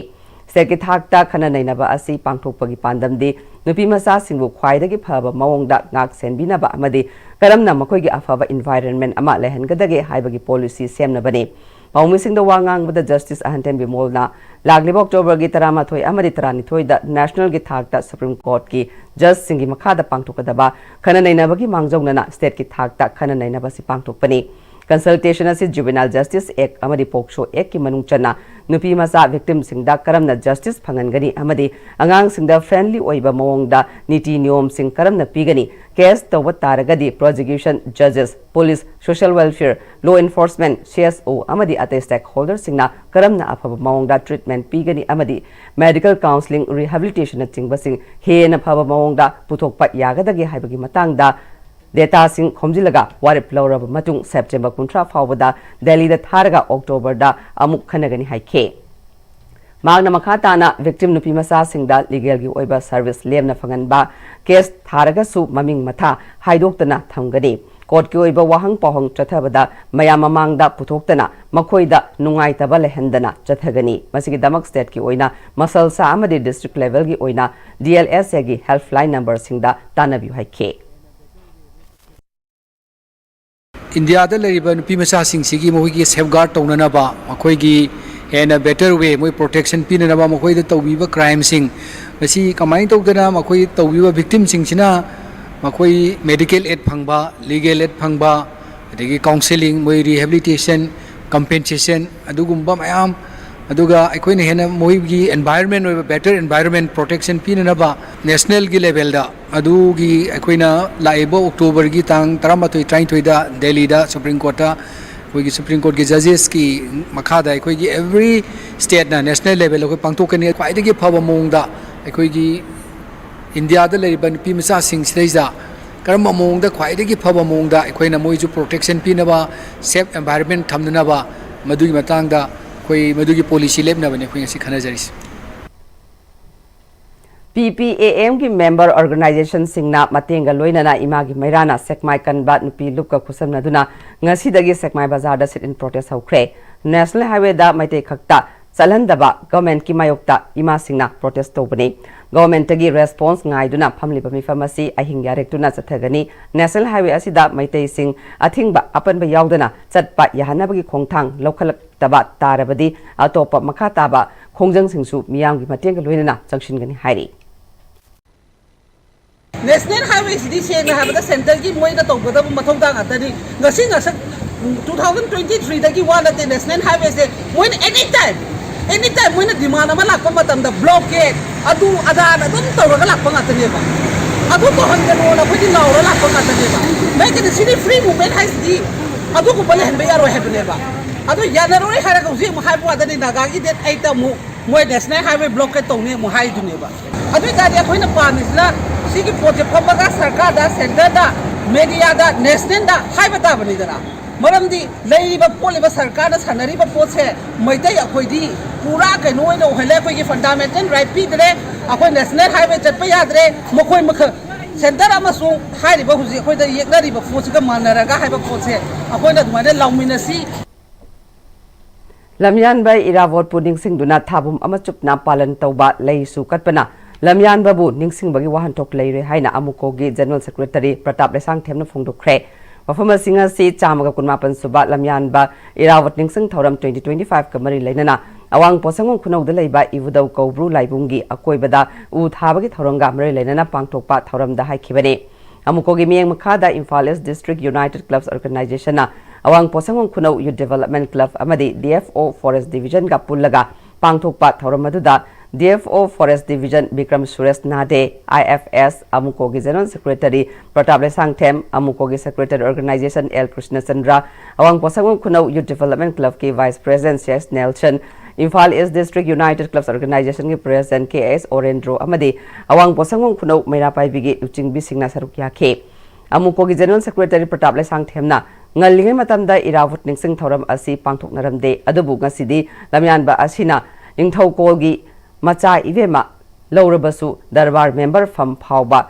State ꯀꯤ ꯊꯥꯛꯇ ꯈꯟꯅ ꯅꯩꯅꯕ ꯑꯁꯤ ꯄꯥꯡꯊꯣꯛꯄꯒꯤ ꯄꯥꯟꯗꯝꯗꯤ ꯅꯨꯄꯤ ꯃꯆꯥꯁꯤꯡꯕꯨ ꯈ꯭ꯋꯥꯏꯗꯒꯤ ꯐꯕ ꯃꯑꯣꯡꯗ ꯉꯥꯛ ꯁꯦꯟꯕꯤꯅꯕ ꯑꯃꯗꯤ ꯀꯔꯝꯅ ꯃꯈꯣꯏꯒꯤ ꯑꯐꯕ environment ꯑꯃ ꯂꯩꯍꯟꯒꯗꯒꯦ ꯍꯥꯏꯕꯒꯤ policy ꯁꯦꯝꯅꯕꯅꯤ꯫ ꯄꯥꯎꯃꯤꯁꯤꯡꯗ ꯋꯥ ꯉꯥꯡꯕꯗ Justice ꯑꯍꯟꯊꯦꯝ ꯕꯤꯃꯣꯜꯅ ꯂꯥꯛꯂꯤꯕ October ꯒꯤ ꯇꯔꯥꯃꯥꯊꯣꯏ ꯑꯃꯗꯤ ꯇꯔꯥꯅꯤꯊꯣꯏꯗ national ꯒꯤ ꯊꯥꯛꯇ Supreme Court ꯀꯤ judge ꯁꯤꯡꯒꯤ ꯃꯈꯥꯗ ꯄꯥꯡꯊꯣꯛꯀꯗꯕ ꯈꯟꯅ ꯅꯩꯅꯕꯒꯤ ꯃꯥꯡꯖꯧꯅꯅ state ꯀꯤ ꯊꯥꯛꯇ ꯈꯟꯅ ꯅꯩꯅꯕ ꯑꯁꯤ ꯄꯥꯡꯊꯣꯛꯄꯅꯤ꯫ Consultation ꯑꯁꯤ Juvenile Justice Act ꯑꯃꯗꯤ POCSO Act ꯀꯤ ꯃꯅꯨꯡ ꯆꯟꯅ ꯅꯨꯄꯤ ꯃꯆꯥ victim ꯁꯤꯡꯗ ꯀꯔꯝꯅ justice ꯐꯪꯍꯟꯒꯅꯤ ꯑꯃꯗꯤ ꯑꯉꯥꯡꯁꯤꯡꯗ friendly ꯑꯣꯏꯕ ꯃꯑꯣꯡꯗ ꯅꯤꯇꯤ ꯅꯤꯌꯣꯝꯁꯤꯡ ꯀꯔꯝꯅ ꯄꯤꯒꯅꯤ, case ꯇꯧꯕ ꯇꯥꯔꯒꯗꯤ prosecution, judges, police, social welfare, law enforcement, C S O ꯑꯃꯗꯤ ꯑꯇꯩ stakeholder ꯁꯤꯡꯅ ꯀꯔꯝꯅ ꯑꯐꯕ ꯃꯑꯣꯡꯗ treatment ꯄꯤꯒꯅꯤ ꯑꯃꯗꯤ medical counselling, rehabilitation ꯅꯆꯤꯡꯕꯁꯤꯡ ꯍꯦꯟꯅ ꯐꯕ ꯃꯑꯣꯡꯗ ꯄꯨꯊꯣꯛꯄ ꯌꯥꯒꯗꯒꯦ ꯍꯥꯏꯕꯒꯤ ꯃꯇꯥꯡꯗ data ꯁꯤꯡ ꯈꯣꯝꯖꯤꯜꯂꯒ ꯋꯥꯔꯦꯞ ꯂꯧꯔꯕ ꯃꯇꯨꯡ September ꯀꯨꯟꯊ꯭ꯔꯥ ꯐꯥꯎꯕꯗ ꯗꯦꯜꯂꯤꯗ ꯊꯥꯔꯒ October ꯗ ꯑꯃꯨꯛ ꯈꯟꯅꯒꯅꯤ ꯍꯥꯏꯈꯤ꯫ ꯃꯍꯥꯛꯅ ꯃꯈꯥ ꯇꯥꯅ victim ꯅꯨꯄꯤ ꯃꯆꯥꯁꯤꯡꯗ legal ꯒꯤ ꯑꯣꯏꯕ service ꯂꯦꯝꯅ ꯐꯪꯍꯟꯕ, case ꯊꯥꯔꯒꯁꯨ ꯃꯃꯤꯡ ꯃꯊꯥ ꯍꯥꯏꯗꯣꯛꯇꯅ ꯊꯝꯒꯅꯤ꯫ Court ꯀꯤ ꯑꯣꯏꯕ ꯋꯥꯍꯪ ꯄꯥꯎꯍꯪ ꯆꯠꯊꯕꯗ ꯃꯌꯥꯝ ꯃꯃꯥꯡꯗ ꯄꯨꯊꯣꯛꯇꯅ ꯃꯈꯣꯏꯗ ꯅꯨꯡꯉꯥꯏꯇꯕ ꯂꯩꯍꯟꯗꯅ ꯆꯠꯊꯒꯅꯤ꯫ ꯃꯁꯤꯒꯤꯗꯃꯛ state ꯀꯤ ꯑꯣꯏꯅ ꯃꯁꯜꯁꯥ ꯑꯃꯗꯤ district level ꯒꯤ ꯑꯣꯏꯅ D L S A ꯒꯤ helpline number ꯁꯤꯡꯗ ꯇꯥꯟꯅꯕꯤꯌꯨ ꯍꯥꯏꯈꯤ꯫ ꯏꯟꯗꯤꯌꯥꯗ ꯂꯩꯔꯤꯕ ꯅꯨꯄꯤ ꯃꯆꯥꯁꯤꯡꯁꯤꯒꯤ ꯃꯈꯣꯏꯒꯤ safeguard ꯇꯧꯅꯅꯕ, ꯃꯈꯣꯏꯒꯤ ꯍꯦꯟꯅ better way, ꯃꯣꯏ protection ꯄꯤꯅꯅꯕ, ꯃꯈꯣꯏꯗ ꯇꯧꯕꯤꯕ crime ꯁꯤꯡ ꯃꯁꯤ ꯀꯃꯥꯏꯅ ꯇꯧꯗꯅ ꯃꯈꯣꯏ ꯇꯧꯕꯤꯕ victim ꯁꯤꯡꯁꯤꯅ ꯃꯈꯣꯏ medical aid ꯐꯪꯕ, legal aid ꯐꯪꯕ, ꯑꯗꯒꯤ counselling, ꯃꯣꯏ rehabilitation, compensation, ꯑꯗꯨꯒꯨꯝꯕ ꯃꯌꯥꯝ, ꯑꯗꯨꯒ ꯑꯩꯈꯣꯏꯅ ꯍꯦꯟꯅ ꯃꯣꯏꯒꯤ environment ꯑꯣꯏꯕ better environment protection ꯄꯤꯅꯅꯕ national ꯒꯤ level ꯗ ꯑꯗꯨꯒꯤ ꯑꯩꯈꯣꯏꯅ ꯂꯥꯛꯏꯕ October ꯒꯤ ꯇꯥꯡ ꯇꯔꯥꯃꯥꯊꯣꯏ, ꯇꯔꯥꯅꯤꯊꯣꯏꯗ ꯗꯦꯜꯂꯤꯗ Supreme Court ꯇ ꯑꯩꯈꯣꯏꯒꯤ Supreme Court ꯀꯤ judges ꯀꯤ ꯃꯈꯥꯗ ꯑꯩꯈꯣꯏꯒꯤ every state ꯅ national level ꯑꯩꯈꯣꯏ ꯄꯥꯡꯊꯣꯛꯀꯅꯤ꯫ ꯈ꯭ꯋꯥꯏꯗꯒꯤ ꯐꯕ ꯃꯑꯣꯡꯗ ꯑꯩꯈꯣꯏꯒꯤ ꯏꯟꯗꯤꯌꯥꯗ ꯂꯩꯔꯤꯕ ꯅꯨꯄꯤ ꯃꯆꯥꯁꯤꯡꯁꯤꯗꯩꯗ ꯀꯔꯝꯕ ꯃꯑꯣꯡꯗ ꯈ꯭ꯋꯥꯏꯗꯒꯤ ꯐꯕ ꯃꯑꯣꯡꯗ ꯑꯩꯈꯣꯏꯅ ꯃꯣꯏꯁꯨ protection ꯄꯤꯅꯕ, safe environment ꯊꯝꯅꯅꯕ, ꯃꯗꯨꯒꯤ ꯃꯇꯥꯡꯗ ꯑꯩꯈꯣꯏ ꯃꯗꯨꯒꯤ policy ꯂꯦꯞꯅꯕꯅꯤ ꯑꯩꯈꯣꯏ ꯉꯁꯤ ꯈꯟꯅꯖꯔꯤꯁꯤ꯫ ꯄꯤ ꯄꯤ ꯑꯦ ꯑꯦꯝꯒꯤ member organizationꯁꯤꯡꯅ ꯃꯇꯦꯡꯒ ꯂꯣꯏꯅꯅ ꯏꯃꯥꯒꯤ ꯃꯩꯔꯥꯅ ꯁꯦꯛꯃꯥꯏ ꯀꯟꯕ ꯅꯨꯄꯤ ꯂꯨꯞꯀ ꯈꯨꯠꯁꯝꯅꯗꯨꯅ ꯉꯁꯤꯗꯒꯤ ꯁꯦꯛꯃꯥꯏ ꯕꯖꯥꯔꯗ sit-in protest ꯍꯧꯈ꯭ꯔꯦ꯫ National Highwayꯗ ꯃꯩꯇꯩ ꯈꯛꯇ ꯆꯠꯍꯟꯗꯕ governmentꯀꯤ ꯃꯥꯌꯣꯛꯇ ꯏꯃꯥꯁꯤꯡꯅ protest ꯇꯧꯕꯅꯤ꯫ Governmentꯇꯒꯤ response ꯉꯥꯏꯗꯨꯅ ꯐꯝꯂꯤꯕ ꯃꯤꯐꯝ ꯑꯁꯤ ꯑꯍꯤꯡ ꯌꯥꯔꯦꯛꯇꯨꯅ ꯆꯠꯊꯒꯅꯤ꯫ National Highway ꯑꯁꯤꯗ ꯃꯩꯇꯩꯁꯤꯡ ꯑꯊꯤꯡꯕ ꯑꯄꯟꯕ ꯌꯥꯎꯗꯅ ꯆꯠꯄ ꯌꯥꯍꯟꯅꯕꯒꯤ ꯈꯣꯡꯊꯥꯡ ꯂꯧꯈꯠꯂꯛꯇꯕ ꯇꯥꯔꯕꯗꯤ ꯑꯇꯣꯞꯄ ꯃꯈꯥ ꯇꯥꯕ ꯈꯣꯡꯖꯪꯁꯤꯡꯁꯨ ꯃꯤꯌꯥꯝꯒꯤ ꯃꯇꯦꯡꯒ ꯂꯣꯏꯅꯅ ꯆꯪꯁꯤꯟꯒꯅꯤ ꯍꯥꯏꯔꯤ꯫ National Highwayꯁꯤꯗꯤ ꯁꯦꯡꯅ ꯍꯥꯏꯕꯗ centreꯒꯤ ꯃꯣꯏꯅ ꯇꯧꯒꯗꯕ ꯃꯊꯧꯗꯥꯡ ꯉꯥꯛꯇꯅꯤ꯫ ꯉꯁꯤ ꯉꯁꯛ two thousand twenty threeꯗꯒꯤ ꯋꯥ ꯅꯠꯇꯦ꯫ National Highwayꯁꯦ ꯃꯣꯏꯅ any time, any time ꯃꯣꯏꯅ demand ꯑꯃ ꯂꯥꯛꯄ ꯃꯇꯝꯗ blockade, ꯑꯗꯨ ꯑꯗꯥꯅ ꯑꯗꯨꯝ ꯇꯧꯔꯒ ꯂꯥꯛꯄ ꯉꯥꯛꯇꯅꯦꯕ꯫ ꯑꯗꯨ ꯇꯧꯍꯟꯒꯅꯣꯅ ꯑꯩꯈꯣꯏꯗꯤ ꯂꯥꯎꯔ ꯂꯥꯛꯄ ꯉꯥꯛꯇꯅꯦꯕ꯫ ꯂꯩꯀꯅꯤ, ꯁꯤꯗꯤ free movement ꯍꯥꯏꯁꯤꯗꯤ ꯑꯗꯨꯒꯨꯝꯕ ꯂꯩꯍꯟꯕ ꯌꯥꯔꯣꯏ ꯍꯥꯏꯕꯅꯦꯕ꯫ ꯑꯗꯨ ꯌꯥꯅꯔꯣꯏ ꯍꯥꯏꯔꯒ ꯍꯧꯖꯤꯛ ꯑꯃꯨꯛ ꯍꯥꯏꯕ ꯋꯥꯗꯅꯤ, ꯅꯥꯒꯥꯒꯤ date eightꯇ ꯑꯃꯨꯛ ꯃꯣꯏ National Highway blockade ꯇꯧꯅꯤ ꯑꯃꯨꯛ ꯍꯥꯏꯗꯨꯅꯦꯕ꯫ ꯑꯗꯨ ꯑꯣꯏꯇꯥꯔꯗꯤ ꯑꯩꯈꯣꯏꯅ ꯄꯥꯝꯃꯤꯁꯤꯅ ꯁꯤꯒꯤ ꯄꯣꯠꯁꯦ ꯐꯝꯃꯒ ꯁꯔꯀꯥꯔꯗ, centreꯗ, mediaꯗ, nationalꯗ ꯍꯥꯏꯕ ꯇꯥꯕꯅꯤꯗꯅ꯫ ꯃꯔꯝꯗꯤ ꯂꯩꯔꯤꯕ ꯄꯣꯠꯂꯤꯕ ꯁꯔꯀꯥꯔꯅ ꯁꯥꯟꯅꯔꯤꯕ ꯄꯣꯠꯁꯦ ꯃꯩꯇꯩ ꯑꯩꯈꯣꯏꯗꯤ ꯄꯨꯔꯥ ꯀꯩꯅꯣ ꯑꯣꯏꯅ ꯑꯣꯏꯍꯜꯂꯦ꯫ ꯑꯩꯈꯣꯏꯒꯤ fundamental right ꯄꯤꯗ꯭ꯔꯦ, ꯑꯩꯈꯣꯏ National Highway ꯆꯠꯄ ꯌꯥꯗ꯭ꯔꯦ꯫ ꯃꯈꯣꯏ ꯃꯈꯜ centre ꯑꯃꯁꯨꯡ ꯍꯥꯏꯔꯤꯕ ꯍꯧꯖꯤꯛ ꯑꯩꯈꯣꯏꯗ ꯌꯦꯛꯅꯔꯤꯕ ꯄꯣꯠꯁꯤꯒ ꯃꯥꯟꯅꯔꯒ ꯍꯥꯏꯕ ꯄꯣꯠꯁꯦ ꯑꯩꯈꯣꯏꯅ ꯑꯗꯨꯃꯥꯏꯅ ꯂꯥꯎꯃꯤꯟꯅꯁꯤ꯫ ꯂꯝꯌꯥꯟꯕ ꯏꯔꯥꯕꯣꯠꯄꯨ ꯅꯤꯡꯁꯤꯡꯗꯨꯅ ꯊꯥꯕꯨꯝ ꯑꯃ ꯆꯨꯞꯅ ꯄꯥꯂꯟ ꯇꯧꯕ ꯂꯩꯁꯨ ꯀꯠꯄꯅ ꯂꯝꯌꯥꯟꯕꯕꯨ ꯅꯤꯡꯁꯤꯡꯕꯒꯤ ꯋꯥꯍꯟꯊꯣꯛ ꯂꯩꯔꯦ ꯍꯥꯏꯅ ꯑꯃꯨꯀꯣꯒꯤ General Secretary ꯄ꯭ꯔꯇꯥꯞ ꯂꯩꯁꯥꯡꯊꯦꯝꯅ ꯐꯣꯡꯗꯣꯛꯈ꯭ꯔꯦ꯫ ꯃꯐꯝ ꯑꯁꯤ ꯉꯁꯤ ꯆꯥꯝꯃꯒ ꯀꯨꯟꯃꯥꯄꯟ ꯁꯨꯕ ꯂꯝꯌꯥꯟꯕ ꯏꯔꯥꯕꯣꯠ ꯅꯤꯡꯁꯤꯡ ꯊꯧꯔꯝ twenty twenty fiveꯀ ꯃꯔꯤ ꯂꯩꯅꯅ ꯑꯋꯥꯡ ꯄꯣꯠꯁꯪꯕꯝ ꯈꯨꯅꯧꯗ ꯂꯩꯕ ꯏꯕꯨꯙꯧ ꯀꯧꯕ꯭ꯔꯨ ꯂꯥꯏꯕꯨꯡꯒꯤ ꯑꯀꯣꯏꯕꯗ ꯎ ꯊꯥꯕꯒꯤ ꯊꯧꯔꯝꯒ ꯃꯔꯤ ꯂꯩꯅꯅ ꯄꯥꯡꯊꯣꯛꯄ ꯊꯧꯔꯝꯗ ꯍꯥꯏꯈꯤꯕꯅꯤ꯫ ꯑꯃꯨꯀꯣꯒꯤ ꯃꯤꯠꯌꯦꯡ ꯃꯈꯥꯗ Imphal East District United Clubs Organizationꯅ ꯑꯋꯥꯡ ꯄꯣꯠꯁꯪꯕꯝ ꯈꯨꯅꯧ Youth Development Club ꯑꯃꯗꯤ D F O Forest Divisionꯒ ꯄꯨꯜꯂꯒ ꯄꯥꯡꯊꯣꯛꯄ ꯊꯧꯔꯝ ꯑꯗꯨꯗ D F O Forest Division Bikram Suresh ꯅꯥꯗꯦ, I F S, ꯑꯃꯨꯀꯣꯒꯤ General Secretary Pratap Leishangthem, ꯑꯃꯨꯀꯣꯒꯤ Secretary Organization L ꯀ꯭ꯔꯤꯁꯅꯆꯟꯗ꯭ꯔ, ꯑꯋꯥꯡ ꯄꯣꯠꯁꯪꯕꯝ ꯈꯨꯅꯧ Youth Development Clubꯀꯤ Vice President C S Nelson, Imphal East District United Clubs Organizationꯒꯤ President K S ꯑꯣꯔꯦꯟꯗ꯭ꯔꯣ ꯑꯃꯗꯤ ꯑꯋꯥꯡ ꯄꯣꯠꯁꯪꯕꯝ ꯈꯨꯅꯧ ꯃꯩꯔꯥ ꯄꯥꯏꯕꯤꯒꯤ ꯂꯨꯆꯤꯡꯕꯤꯁꯤꯡꯅ ꯁꯔꯨꯛ ꯌꯥꯈꯤ꯫ ꯑꯃꯨꯀꯣꯒꯤ General Secretary ꯄ꯭ꯔꯇꯥꯞ ꯂꯩꯁꯥꯡꯊꯦꯝꯅ ꯉꯜꯂꯤꯉꯩ ꯃꯇꯝꯗ ꯏꯔꯥꯕꯣꯠ ꯅꯤꯡꯁꯤꯡ ꯊꯧꯔꯝ ꯑꯁꯤ ꯄꯥꯡꯊꯣꯛꯅꯔꯝꯗꯦ, ꯑꯗꯨꯕꯨ ꯉꯁꯤꯗꯤ ꯂꯝꯌꯥꯟꯕ ꯑꯁꯤꯅ ꯅꯤꯡꯊꯧꯀꯣꯜꯒꯤ ꯃꯆꯥ ꯏꯕꯦꯝꯃ ꯂꯧꯔꯕꯁꯨ ꯗꯔꯕꯥꯔ ꯃꯦꯝꯕꯔ ꯐꯝ ꯐꯥꯎꯕ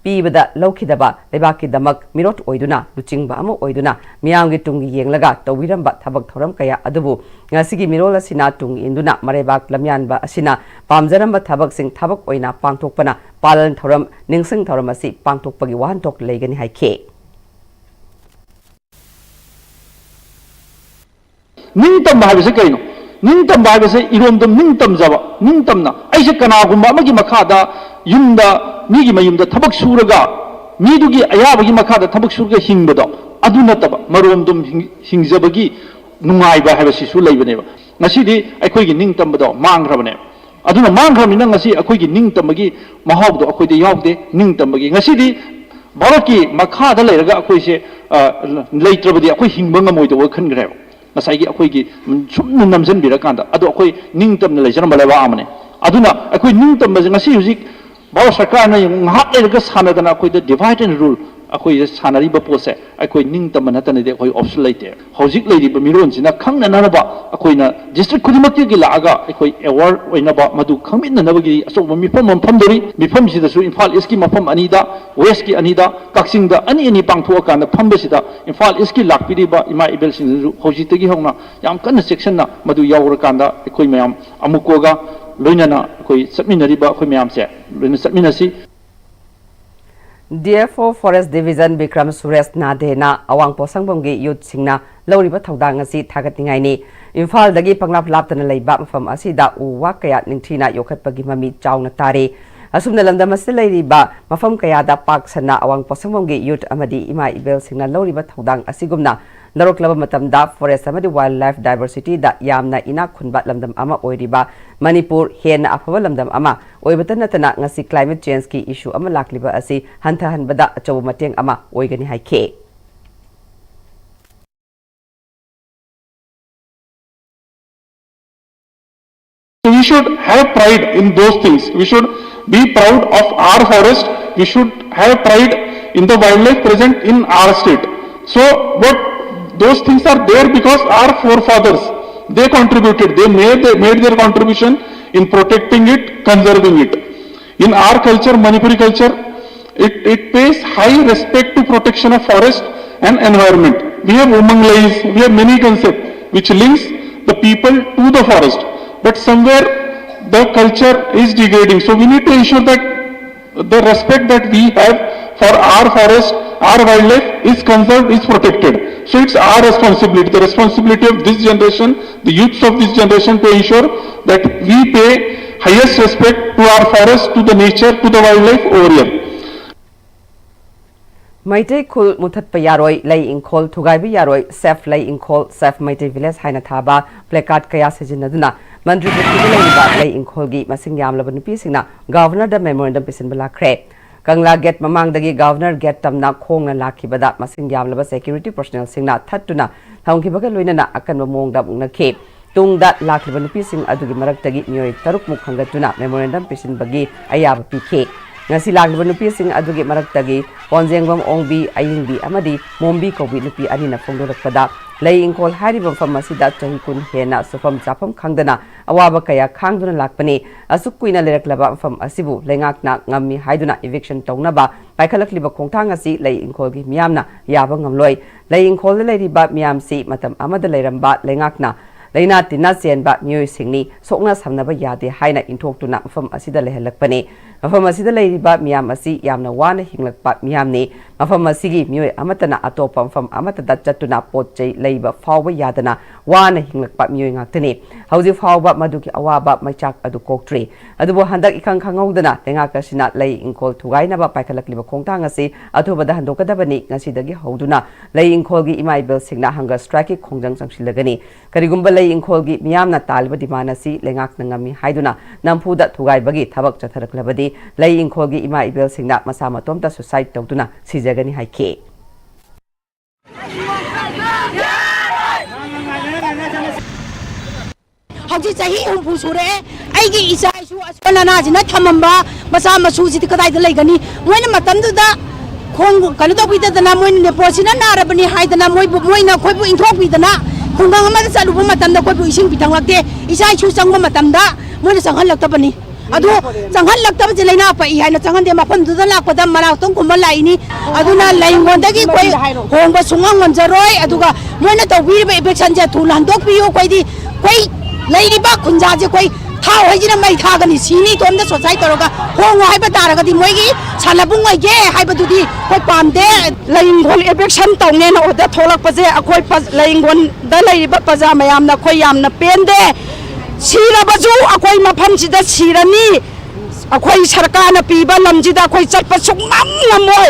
ꯄꯤꯕꯗ ꯂꯧꯈꯤꯗꯕ ꯂꯩꯕꯥꯛꯀꯤꯗꯃꯛ ꯃꯤꯔꯣꯠ ꯑꯣꯏꯗꯨꯅ, ꯂꯨꯆꯤꯡꯕ ꯑꯃ ꯑꯣꯏꯗꯨꯅ ꯃꯤꯌꯥꯝꯒꯤ ꯇꯨꯡꯒꯤ ꯌꯦꯡꯂꯒ ꯇꯧꯕꯤꯔꯝꯕ ꯊꯕꯛ ꯊꯧꯔꯝ ꯀꯌꯥ ꯑꯗꯨꯕꯨ ꯉꯁꯤꯒꯤ ꯃꯤꯔꯣꯜ ꯑꯁꯤꯅ ꯇꯨꯡ ꯏꯟꯗꯨꯅ ꯃꯔꯩꯕꯥꯛ ꯂꯝꯌꯥꯟꯕ ꯑꯁꯤꯅ ꯄꯥꯝꯖꯔꯝꯕ ꯊꯕꯛꯁꯤꯡ ꯊꯕꯛ ꯑꯣꯏꯅ ꯄꯥꯡꯊꯣꯛꯄꯅ ꯄꯥꯂꯟ ꯊꯧꯔꯝ, ꯅꯤꯡꯁꯤꯡ ꯊꯧꯔꯝ ꯑꯁꯤ ꯄꯥꯡꯊꯣꯛꯄꯒꯤ ꯋꯥꯍꯟꯊꯣꯛ ꯂꯩꯒꯅꯤ ꯍꯥꯏꯈꯤ꯫ ꯅꯤꯡꯇꯝꯕ ꯍꯥꯏꯕꯁꯦ ꯀꯩꯅꯣ? ꯅꯤꯡꯇꯝꯕ ꯍꯥꯏꯕꯁꯦ ꯏꯔꯣꯝꯗꯣꯝ ꯅꯤꯡꯇꯝꯖꯕ, ꯅꯤꯡꯇꯝꯅ ꯑꯩꯁꯦ ꯀꯅꯥꯒꯨꯝꯕ ꯑꯃꯒꯤ ꯃꯈꯥꯗ, ꯌꯨꯝꯗ, ꯃꯤꯒꯤ ꯃꯌꯨꯝꯗ ꯊꯕꯛ ꯁꯨꯔꯒ, ꯃꯤꯗꯨꯒꯤ ꯑꯌꯥꯕꯒꯤ ꯃꯈꯥꯗ ꯊꯕꯛ ꯁꯨꯔꯒ ꯍꯤꯡꯕꯗꯣ, ꯑꯗꯨ ꯅꯠꯇꯕ, ꯃꯔꯣꯝꯗꯣꯝ ꯍꯤꯡ-, ꯍꯤꯡꯖꯕꯒꯤ ꯅꯨꯡꯉꯥꯏꯕ ꯍꯥꯏꯕꯁꯤꯁꯨ ꯂꯩꯕꯅꯦꯕ꯫ ꯉꯁꯤꯗꯤ ꯑꯩꯈꯣꯏꯒꯤ ꯅꯤꯡꯇꯝꯕꯗꯣ ꯃꯥꯡꯈ꯭ꯔꯕꯅꯦꯕ꯫ ꯑꯗꯨꯅ ꯃꯥꯡꯈ꯭ꯔꯕꯅꯤꯅ ꯉꯁꯤ ꯑꯩꯈꯣꯏꯒꯤ ꯅꯤꯡꯇꯝꯕꯒꯤ ꯃꯍꯥꯎꯗꯣ ꯑꯩꯈꯣꯏꯗ ꯌꯥꯎꯗꯦ꯫ ꯅꯤꯡꯇꯝꯕꯒꯤ ꯉꯁꯤꯗꯤ ꯚꯥꯔꯠꯀꯤ ꯃꯈꯥꯗ ꯂꯩꯔꯒ ꯑꯩꯈꯣꯏꯁꯦ, ꯑ, ꯂꯩꯇ꯭ꯔꯕꯗꯤ ꯑꯩꯈꯣꯏ ꯍꯤꯡꯕ ꯉꯝꯃꯣꯏꯗꯧꯕ ꯈꯟꯈ꯭ꯔꯦꯕ꯫ ꯉꯁꯥꯏꯒꯤ ꯑꯩꯈꯣꯏꯒꯤ ꯁꯨꯝꯅ ꯅꯝꯁꯤꯟꯕꯤꯔꯀꯥꯟꯗ, ꯑꯗꯣ ꯑꯩꯈꯣꯏ ꯅꯤꯡꯇꯝꯅ ꯂꯩꯖꯔꯝꯕ ꯂꯩꯕꯥꯛ ꯑꯃꯅꯤ꯫ ꯑꯗꯨꯅ ꯑꯩꯈꯣꯏ ꯅꯤꯡꯇꯝꯕꯁꯦ ꯉꯁꯤ ꯍꯧꯖꯤꯛ ꯚꯥꯔꯠ ꯁꯔꯀꯥꯔꯅ ꯌꯦꯡꯉꯨ, ꯉꯥꯏꯍꯥꯛ ꯂꯩꯔꯒ ꯁꯥꯟꯅꯗꯅ ꯑꯩꯈꯣꯏꯗ divide and rule, ꯑꯩꯈꯣꯏꯗ ꯁꯥꯟꯅꯔꯤꯕ ꯄꯣꯠꯁꯦ ꯑꯩꯈꯣꯏ ꯅꯤꯡꯇꯝꯕ ꯅꯠꯇꯅꯗꯤ ꯑꯩꯈꯣꯏ option ꯂꯩꯇꯦ꯫ ꯍꯧꯖꯤꯛ ꯂꯩꯔꯤꯕ ꯃꯤꯔꯣꯟꯁꯤꯅ ꯈꯪꯅꯅꯕ ꯑꯩꯈꯣꯏꯅ district ꯈꯨꯗꯤꯡꯃꯛꯇꯒꯤ ꯂꯥꯛꯑꯒ ꯑꯩꯈꯣꯏ aware ꯑꯣꯏꯅꯕ, ꯃꯗꯨ ꯈꯪꯃꯤꯟꯅꯅꯕꯒꯤ ꯑꯆꯧꯕ ꯃꯤꯐꯝ ꯑꯃ ꯐꯝꯗꯣꯔꯤ꯫ ꯃꯤꯐꯝꯁꯤꯗꯁꯨ ꯏꯝꯐꯥꯜ East ꯀꯤ ꯃꯐꯝ ꯑꯅꯤꯗ, West ꯀꯤ ꯑꯅꯤꯗ, ꯀꯛꯆꯤꯡꯗ ꯑꯅꯤ ꯑꯅꯤ ꯄꯥꯡꯊꯣꯛꯑꯀꯥꯟꯗ ꯐꯝꯕꯁꯤꯗ ꯏꯝꯐꯥꯜ East ꯀꯤ ꯂꯥꯛꯄꯤꯔꯤꯕ ꯏꯃꯥ ꯏꯕꯦꯜꯁꯤꯡꯗꯁꯨ ꯍꯧꯖꯤꯛꯇꯒꯤ ꯍꯧꯅ ꯌꯥꯝ ꯀꯟꯅ ꯆꯦꯛꯁꯤꯟꯅ ꯃꯗꯨ ꯌꯥꯎꯔꯀꯥꯟꯗ ꯑꯩꯈꯣꯏ ꯃꯌꯥꯝ ꯑꯃꯨꯛꯀꯣꯒ ꯂꯣꯏꯅꯅ ꯑꯩꯈꯣꯏ ꯆꯠꯃꯤꯟꯅꯔꯤꯕ ꯑꯩꯈꯣꯏ ꯃꯌꯥꯝꯁꯦ ꯂꯣꯏꯅ ꯆꯠꯃꯤꯟꯅꯁꯤ꯫ D F O Forest Division Bikram Suresh ꯅꯥꯗꯦꯅ ꯑꯋꯥꯡ ꯄꯣꯠꯁꯪꯕꯝꯒꯤ youth ꯁꯤꯡꯅ ꯂꯧꯔꯤꯕ ꯊꯧꯗꯥꯡ ꯑꯁꯤ ꯊꯥꯒꯠꯅꯤꯡꯉꯥꯏꯅꯤ꯫ ꯏꯝꯐꯥꯜꯗꯒꯤ ꯄꯪꯂꯥꯞ ꯂꯥꯞꯇꯅ ꯂꯩꯕ ꯃꯐꯝ ꯑꯁꯤꯗ ꯎ ꯋꯥ ꯀꯌꯥ ꯅꯤꯡꯊꯤꯅ ꯌꯣꯛꯈꯠꯄꯒꯤ ꯃꯃꯤ ꯆꯥꯎꯅ ꯇꯥꯔꯤ꯫ ꯑꯁꯨꯝꯅ ꯂꯝꯗꯝ ꯑꯁꯤꯗ ꯂꯩꯔꯤꯕ ꯃꯐꯝ ꯀꯌꯥꯗ ꯄꯥꯛ ꯁꯟꯅ ꯑꯋꯥꯡ ꯄꯣꯠꯁꯪꯕꯝꯒꯤ youth ꯑꯃꯗꯤ ꯏꯃꯥ ꯏꯕꯦꯜꯁꯤꯡꯅ ꯂꯧꯔꯤꯕ ꯊꯧꯗꯥꯡ ꯑꯁꯤꯒꯨꯝꯅ ꯂꯧꯔꯛꯂꯕ ꯃꯇꯝꯗ forest ꯑꯃꯗꯤ wildlife diversity ꯗ ꯌꯥꯝꯅ ꯏꯅꯥꯛ ꯈꯨꯟꯕ ꯂꯝꯗꯝ ꯑꯃ ꯑꯣꯏꯔꯤꯕ ꯃꯅꯤꯄꯨꯔ ꯍꯦꯟꯅ ꯑꯐꯕ ꯂꯝꯗꯝ ꯑꯃ ꯑꯣꯏꯕꯇ ꯅꯠꯇꯅ ꯉꯁꯤ climate change ꯀꯤ issue ꯑꯃ ꯂꯥꯛꯂꯤꯕ ꯑꯁꯤ ꯍꯟꯊꯍꯟꯕꯗ ꯑꯆꯧꯕ ꯃꯇꯦꯡ ꯑꯃ ꯑꯣꯏꯒꯅꯤ ꯍꯥꯏꯈꯤ꯫ So we should have pride in those things. We should be proud of our forest. We should have pride in the wildlife present in our state. So what those things are there because our forefathers They contributed, they made, they made their contribution in protecting it, conserving it. In our culture, Manipuri culture, it, it pays high respect to protection of forest and environment. We have Umang Lais, we have many concepts which links the people to the forest. But somewhere the culture is degrading. So we need to ensure that the respect that we have for our forest, our wildlife is conserved, is protected. So it's our responsibility, the responsibility of this generation, the youths of this generation, to ensure that we pay highest respect to our forest, to the nature, to the wildlife over here. Meitei ꯈꯨꯜ ꯃꯨꯊꯠꯄ ꯌꯥꯔꯣꯏ, ꯂꯩ ꯏꯪꯈꯣꯜ ꯊꯨꯒꯥꯏꯕ ꯌꯥꯔꯣꯏ, Save ꯂꯩ ꯏꯪꯈꯣꯜ, Save Meitei Village ꯍꯥꯏꯅ ꯊꯥꯕ placard ꯀꯌꯥ ꯁꯤꯖꯤꯟꯅꯗꯨꯅ ꯃꯟꯇ꯭ꯔꯤꯄꯨꯈ꯭ꯔꯤꯗ ꯂꯩꯔꯤꯕ ꯂꯩ ꯏꯪꯈꯣꯜꯒꯤ ꯃꯁꯤꯡ ꯌꯥꯝꯂꯕ ꯅꯨꯄꯤꯁꯤꯡꯅ Governor ꯗ memorandum ꯄꯤꯁꯤꯟꯕ ꯂꯥꯛꯈ꯭ꯔꯦ꯫ ꯀꯪꯂꯥ gate ꯃꯃꯥꯡꯗꯒꯤ Governor gate ꯇꯝꯅ ꯈꯣꯡꯅ ꯂꯥꯛꯈꯤꯕꯗ ꯃꯁꯤꯡ ꯌꯥꯝꯂꯕ security personnel ꯁꯤꯡꯅ ꯊꯠꯇꯨꯅ ꯊꯝꯈꯤꯕꯒ ꯂꯣꯏꯅꯅ ꯑꯀꯟꯕ ꯃꯑꯣꯡꯗ ꯃꯨꯛꯅꯈꯤ꯫ ꯇꯨꯡꯗ ꯂꯥꯛꯂꯤꯕ ꯅꯨꯄꯤꯁꯤꯡ ꯑꯗꯨꯒꯤ ꯃꯔꯛꯇꯒꯤ ꯃꯤꯑꯣꯏ ꯇꯔꯨꯛꯃꯨꯛ ꯈꯟꯒꯠꯇꯨꯅ memorandum ꯄꯤꯁꯤꯟꯕꯒꯤ ꯑꯌꯥꯕ ꯄꯤꯈꯤ꯫ ꯉꯁꯤ ꯂꯥꯛꯂꯤꯕ ꯅꯨꯄꯤꯁꯤꯡ ꯑꯗꯨꯒꯤ ꯃꯔꯛꯇꯒꯤ ꯀꯣꯟꯖꯦꯡꯕꯝ ꯑꯣꯡꯕꯤ, ꯑꯌꯤꯡꯕꯤ ꯑꯃꯗꯤ ꯃꯣꯝꯕꯤ ꯀꯧꯕꯤ ꯅꯨꯄꯤ ꯑꯅꯤꯅ ꯐꯣꯡꯗꯣꯔꯛꯄꯗ, ꯂꯩ ꯏꯪꯈꯣꯜ ꯍꯥꯏꯔꯤꯕ ꯃꯐꯝ ꯑꯁꯤꯗ ꯆꯍꯤ ꯀꯨꯟ ꯍꯦꯟꯅ ꯁꯨꯐꯝ ꯆꯥꯐꯝ ꯈꯪꯗꯅ ꯑꯋꯥꯕ ꯀꯌꯥ ꯈꯥꯡꯗꯨꯅ ꯂꯥꯛꯄꯅꯤ꯫ ꯑꯁꯨꯛ ꯀꯨꯏꯅ ꯂꯩꯔꯛꯂꯕ ꯃꯐꯝ ꯑꯁꯤꯕꯨ ꯂꯩꯉꯥꯛꯅ ꯉꯝꯃꯤ ꯍꯥꯏꯗꯨꯅ eviction ꯇꯧꯅꯕ ꯄꯥꯏꯈꯠꯂꯛꯂꯤꯕ ꯈꯣꯡꯊꯥꯡ ꯑꯁꯤ ꯂꯩ ꯏꯪꯈꯣꯜꯒꯤ ꯃꯤꯌꯥꯝꯅ ꯌꯥꯕ ꯉꯝꯂꯣꯏ꯫ ꯂꯩ ꯏꯪꯈꯣꯜꯗ ꯂꯩꯔꯤꯕ ꯃꯤꯌꯥꯝꯁꯤ ꯃꯇꯝ ꯑꯃꯗ ꯂꯩꯔꯝꯕ ꯂꯩꯉꯥꯛꯅ ꯂꯩꯅꯥ ꯇꯤꯟꯅ ꯆꯦꯟꯕ ꯃꯤꯑꯣꯏꯁꯤꯡꯅꯤ, ꯁꯣꯛꯅ ꯁꯝꯅꯕ ꯌꯥꯗꯦ ꯍꯥꯏꯅ ꯏꯟꯊꯣꯛꯇꯨꯅ ꯃꯐꯝ ꯑꯁꯤꯗ ꯂꯩꯍꯜꯂꯛꯄꯅꯤ꯫ ꯃꯐꯝ ꯑꯁꯤꯗ ꯂꯩꯔꯤꯕ ꯃꯤꯌꯥꯝ ꯑꯁꯤ ꯌꯥꯝꯅ ꯋꯥꯅ ꯍꯤꯡꯂꯛꯄ ꯃꯤꯌꯥꯝꯅꯤ꯫ ꯃꯐꯝ ꯑꯁꯤꯒꯤ ꯃꯤꯑꯣꯏ ꯑꯃꯠꯇꯅ ꯑꯇꯣꯞꯄ ꯃꯐꯝ ꯑꯃꯠꯇꯗ ꯆꯠꯇꯨꯅ ꯄꯣꯠ ꯆꯩ ꯂꯩꯕ ꯐꯥꯎꯕ ꯌꯥꯗꯅ ꯋꯥꯅ ꯍꯤꯡꯂꯛꯄ ꯃꯤꯑꯣꯏ ꯉꯥꯛꯇꯅꯤ꯫ ꯍꯧꯖꯤꯛ ꯐꯥꯎꯕ ꯃꯗꯨꯒꯤ ꯑꯋꯥꯕ ꯃꯩꯆꯥꯛ ꯑꯗꯨ ꯀꯣꯛꯇ꯭ꯔꯤ꯫ ꯑꯗꯨꯕꯨ ꯍꯟꯗꯛ ꯏꯈꯪ ꯈꯪꯍꯧꯗꯅ ꯂꯩꯉꯥꯛ ꯑꯁꯤꯅ ꯂꯩ ꯏꯪꯈꯣꯜ ꯊꯨꯒꯥꯏꯅꯕ ꯄꯥꯏꯈꯠꯂꯛꯂꯤꯕ ꯈꯣꯡꯊꯥꯡ ꯑꯁꯤ ꯑꯊꯨꯕꯗ ꯍꯟꯗꯣꯛꯀꯗꯕꯅꯤ꯫ ꯉꯁꯤꯗꯒꯤ ꯍꯧꯗꯨꯅ ꯂꯩ ꯏꯪꯈꯣꯜꯒꯤ ꯏꯃꯥ ꯏꯕꯦꯜꯁꯤꯡꯅ hunger strikeꯀꯤ ꯈꯣꯡꯖꯪ ꯆꯪꯁꯤꯜꯂꯒꯅꯤ꯫ ꯀꯔꯤꯒꯨꯝꯕ ꯂꯩ ꯏꯪꯈꯣꯜꯒꯤ ꯃꯤꯌꯥꯝꯅ ꯇꯥꯜꯂꯤꯕ demand ꯑꯁꯤ ꯂꯩꯉꯥꯛꯅ ꯉꯝꯃꯤ ꯍꯥꯏꯗꯨꯅ ꯅꯝꯐꯨꯗ ꯊꯨꯒꯥꯏꯕꯒꯤ ꯊꯕꯛ ꯆꯠꯊꯔꯛꯂꯕꯗꯤ ꯂꯩ ꯏꯪꯈꯣꯜꯒꯤ ꯏꯃꯥ ꯏꯕꯦꯜꯁꯤꯡꯅ ꯃꯁꯥ ꯃꯇꯣꯝꯇ suicide ꯇꯧꯗꯨꯅ ꯁꯤꯖꯒꯅꯤ ꯍꯥꯏꯈꯤ꯫ ꯍꯧꯖꯤꯛ ꯆꯍꯤ ꯍꯨꯝꯐꯨ ꯁꯨꯔꯛꯑꯦ꯫ ꯑꯩꯒꯤ ꯏꯆꯥ ꯏꯁꯨ ꯑꯁꯣꯟ ꯑꯅꯥꯁꯤꯅ ꯊꯝꯃꯝꯕ ꯃꯆꯥ ꯃꯁꯨꯁꯤꯗꯤ ꯀꯗꯥꯏꯗ ꯂꯩꯒꯅꯤ? ꯃꯣꯏꯅ ꯃꯇꯝꯗꯨꯗ ꯈꯣꯡ ꯀꯩꯅꯣ ꯇꯧꯕꯤꯗꯗꯅ, ꯃꯣꯏꯅ ꯅꯦꯄꯣꯁꯤꯅ ꯅꯥꯔꯕꯅꯤ ꯍꯥꯏꯗꯅ ꯃꯣꯏꯕꯨ, ꯃꯣꯏꯅ ꯑꯩꯈꯣꯏꯕꯨ ꯏꯟꯊꯣꯛꯄꯤꯗꯅ ꯈꯨꯡꯒꯪ ꯑꯃꯗ ꯆꯠꯂꯨꯕ ꯃꯇꯝꯗ ꯑꯩꯈꯣꯏꯕꯨ ꯏꯁꯤꯡ ꯄꯤꯊꯛꯂꯛꯇꯦ꯫ ꯏꯆꯥ ꯏꯁꯨ ꯆꯪꯕ ꯃꯇꯝꯗ ꯃꯣꯏꯅ ꯆꯪꯍꯜꯂꯛꯇꯕꯅꯤ꯫ ꯑꯗꯨ ꯆꯪꯍꯜꯂꯛꯇꯕꯁꯦ ꯂꯩꯅꯥ ꯄꯛꯏ ꯍꯥꯏꯅ ꯆꯪꯍꯟꯗꯦ꯫ ꯃꯐꯝꯗꯨꯗ ꯂꯥꯛꯄꯗ ꯃꯅꯥꯛꯇꯣꯡ ꯀꯨꯝꯕ ꯂꯥꯛꯏꯅꯤ꯫ ꯑꯗꯨꯅ ꯂꯩꯉꯣꯟꯗꯒꯤ ꯑꯩꯈꯣꯏ ꯍꯣꯡꯕ ꯁꯨꯡꯉꯝ ꯉꯝꯖꯔꯣꯏ꯫ ꯑꯗꯨꯒ ꯃꯣꯏꯅ ꯇꯧꯕꯤꯔꯤꯕ ꯏꯚꯤꯛꯁꯟꯁꯦ ꯊꯨꯅ ꯍꯟꯗꯣꯛꯄꯤꯌꯨ꯫ ꯑꯩꯈꯣꯏꯗꯤ ꯑꯩꯈꯣꯏ ꯂꯩꯔꯤꯕ ꯈꯨꯟꯖꯥꯁꯦ ꯑꯩꯈꯣꯏ ꯊꯥꯎ ꯍꯩꯁꯤꯅ ꯃꯩ ꯊꯥꯒꯅꯤ꯫ ꯁꯤꯅꯤ ꯏꯇꯣꯝꯇ ꯁꯣꯁꯥꯏ ꯇꯧꯔꯒ ꯍꯣꯡꯉꯣ ꯍꯥꯏꯕ ꯇꯥꯔꯒꯗꯤ ꯃꯣꯏꯒꯤ ꯁꯥꯟꯅꯕꯨꯡ ꯑꯣꯏꯒꯦ ꯍꯥꯏꯕꯗꯨꯗꯤ ꯑꯩꯈꯣꯏ ꯄꯥꯝꯗꯦ꯫ ꯂꯩ ꯏꯪꯈꯣꯜ ꯏꯚꯤꯛꯁꯟ ꯇꯧꯅꯦꯅ ꯑꯣꯔꯗꯔ ꯊꯣꯛꯂꯛꯄꯁꯦ ꯑꯩꯈꯣꯏ ꯄ-, ꯂꯩ ꯏꯪꯈꯣꯜꯗ ꯂꯩꯔꯤꯕ ꯄ꯭ꯔꯖꯥ ꯃꯌꯥꯝꯅ ꯑꯩꯈꯣꯏ ꯌꯥꯝꯅ ꯄꯦꯟꯗꯦ꯫ ꯁꯤꯔꯕꯁꯨ ꯑꯩꯈꯣꯏ ꯃꯐꯝꯁꯤꯗ ꯁꯤꯔꯅꯤ꯫ ꯑꯩꯈꯣꯏ ꯁꯔꯀꯥꯔꯅ ꯄꯤꯕ ꯂꯝꯁꯤꯗ ꯑꯩꯈꯣꯏ ꯆꯠꯄ ꯁꯨꯡꯉꯝ ꯉꯝꯃꯣꯏ꯫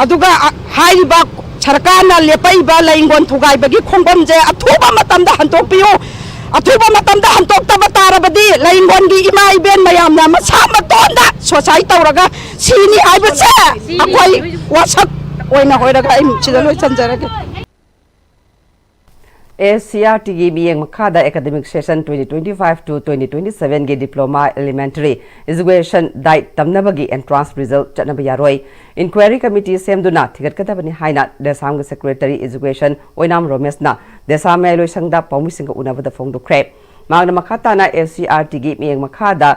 ꯑꯗꯨꯒ ꯑ-, ꯍꯥꯏꯔꯤꯕ ꯁꯔꯀꯥꯔꯅ ꯂꯦꯞꯄꯛꯏꯕ ꯂꯩ ꯏꯪꯈꯣꯜ ꯊꯨꯒꯥꯏꯕꯒꯤ ꯈꯣꯡꯕꯝꯁꯦ ꯑꯊꯨꯕ ꯃꯇꯝꯗ ꯍꯟꯗꯣꯛꯄꯤꯌꯨ꯫ ꯑꯊꯨꯕ ꯃꯇꯝꯗ ꯍꯟꯗꯣꯛꯇꯕ ꯇꯥꯔꯕꯗꯤ ꯂꯩ ꯏꯪꯈꯣꯜꯒꯤ ꯏꯃꯥ ꯏꯕꯦꯟ ꯃꯌꯥꯝꯅ ꯃꯁꯥ ꯃꯇꯣꯟꯗ ꯁꯣꯁꯥꯏ ꯇꯧꯔꯒ ꯁꯤꯅꯤ ꯍꯥꯏꯕꯁꯦ ꯑꯩꯈꯣꯏ ꯋꯥꯁꯛ ꯑꯣꯏꯅ ꯑꯣꯏꯔꯒ ꯑꯩ ꯁꯤꯗ ꯂꯣꯏꯁꯤꯟꯖꯔꯒꯦ꯫ ꯑꯦꯁ ꯁꯤ ꯑꯥꯔ ꯇꯤꯒꯤ ꯃꯤꯠꯌꯦꯡ ꯃꯈꯥꯗ academic session twenty twenty-five to twenty twenty-sevenꯒꯤ diploma elementary education diet ꯇꯝꯅꯕꯒꯤ entrance result ꯆꯠꯅꯕ ꯌꯥꯔꯣꯏ꯫ Inquiry committee ꯁꯦꯝꯗꯨꯅ ꯊꯤꯒꯠꯀꯗꯕꯅꯤ ꯍꯥꯏꯅ ꯗꯦꯁꯥꯝꯒꯤ secretary education ꯑꯣꯏꯅꯥꯝ ꯔꯣꯃꯦꯁꯅ ꯗꯦꯁꯥꯝ ꯃꯌꯥꯏ ꯂꯣꯏꯁꯪꯗ ꯄꯥꯎꯃꯤꯁꯤꯡꯒ ꯎꯅꯕꯗ ꯐꯣꯡꯗꯣꯛꯈ꯭ꯔꯦ꯫ ꯃꯍꯥꯛꯅ ꯃꯈꯥ ꯇꯥꯅ ꯑꯦꯁ ꯁꯤ ꯑꯥꯔ ꯇꯤꯒꯤ ꯃꯤꯠꯌꯦꯡ ꯃꯈꯥꯗ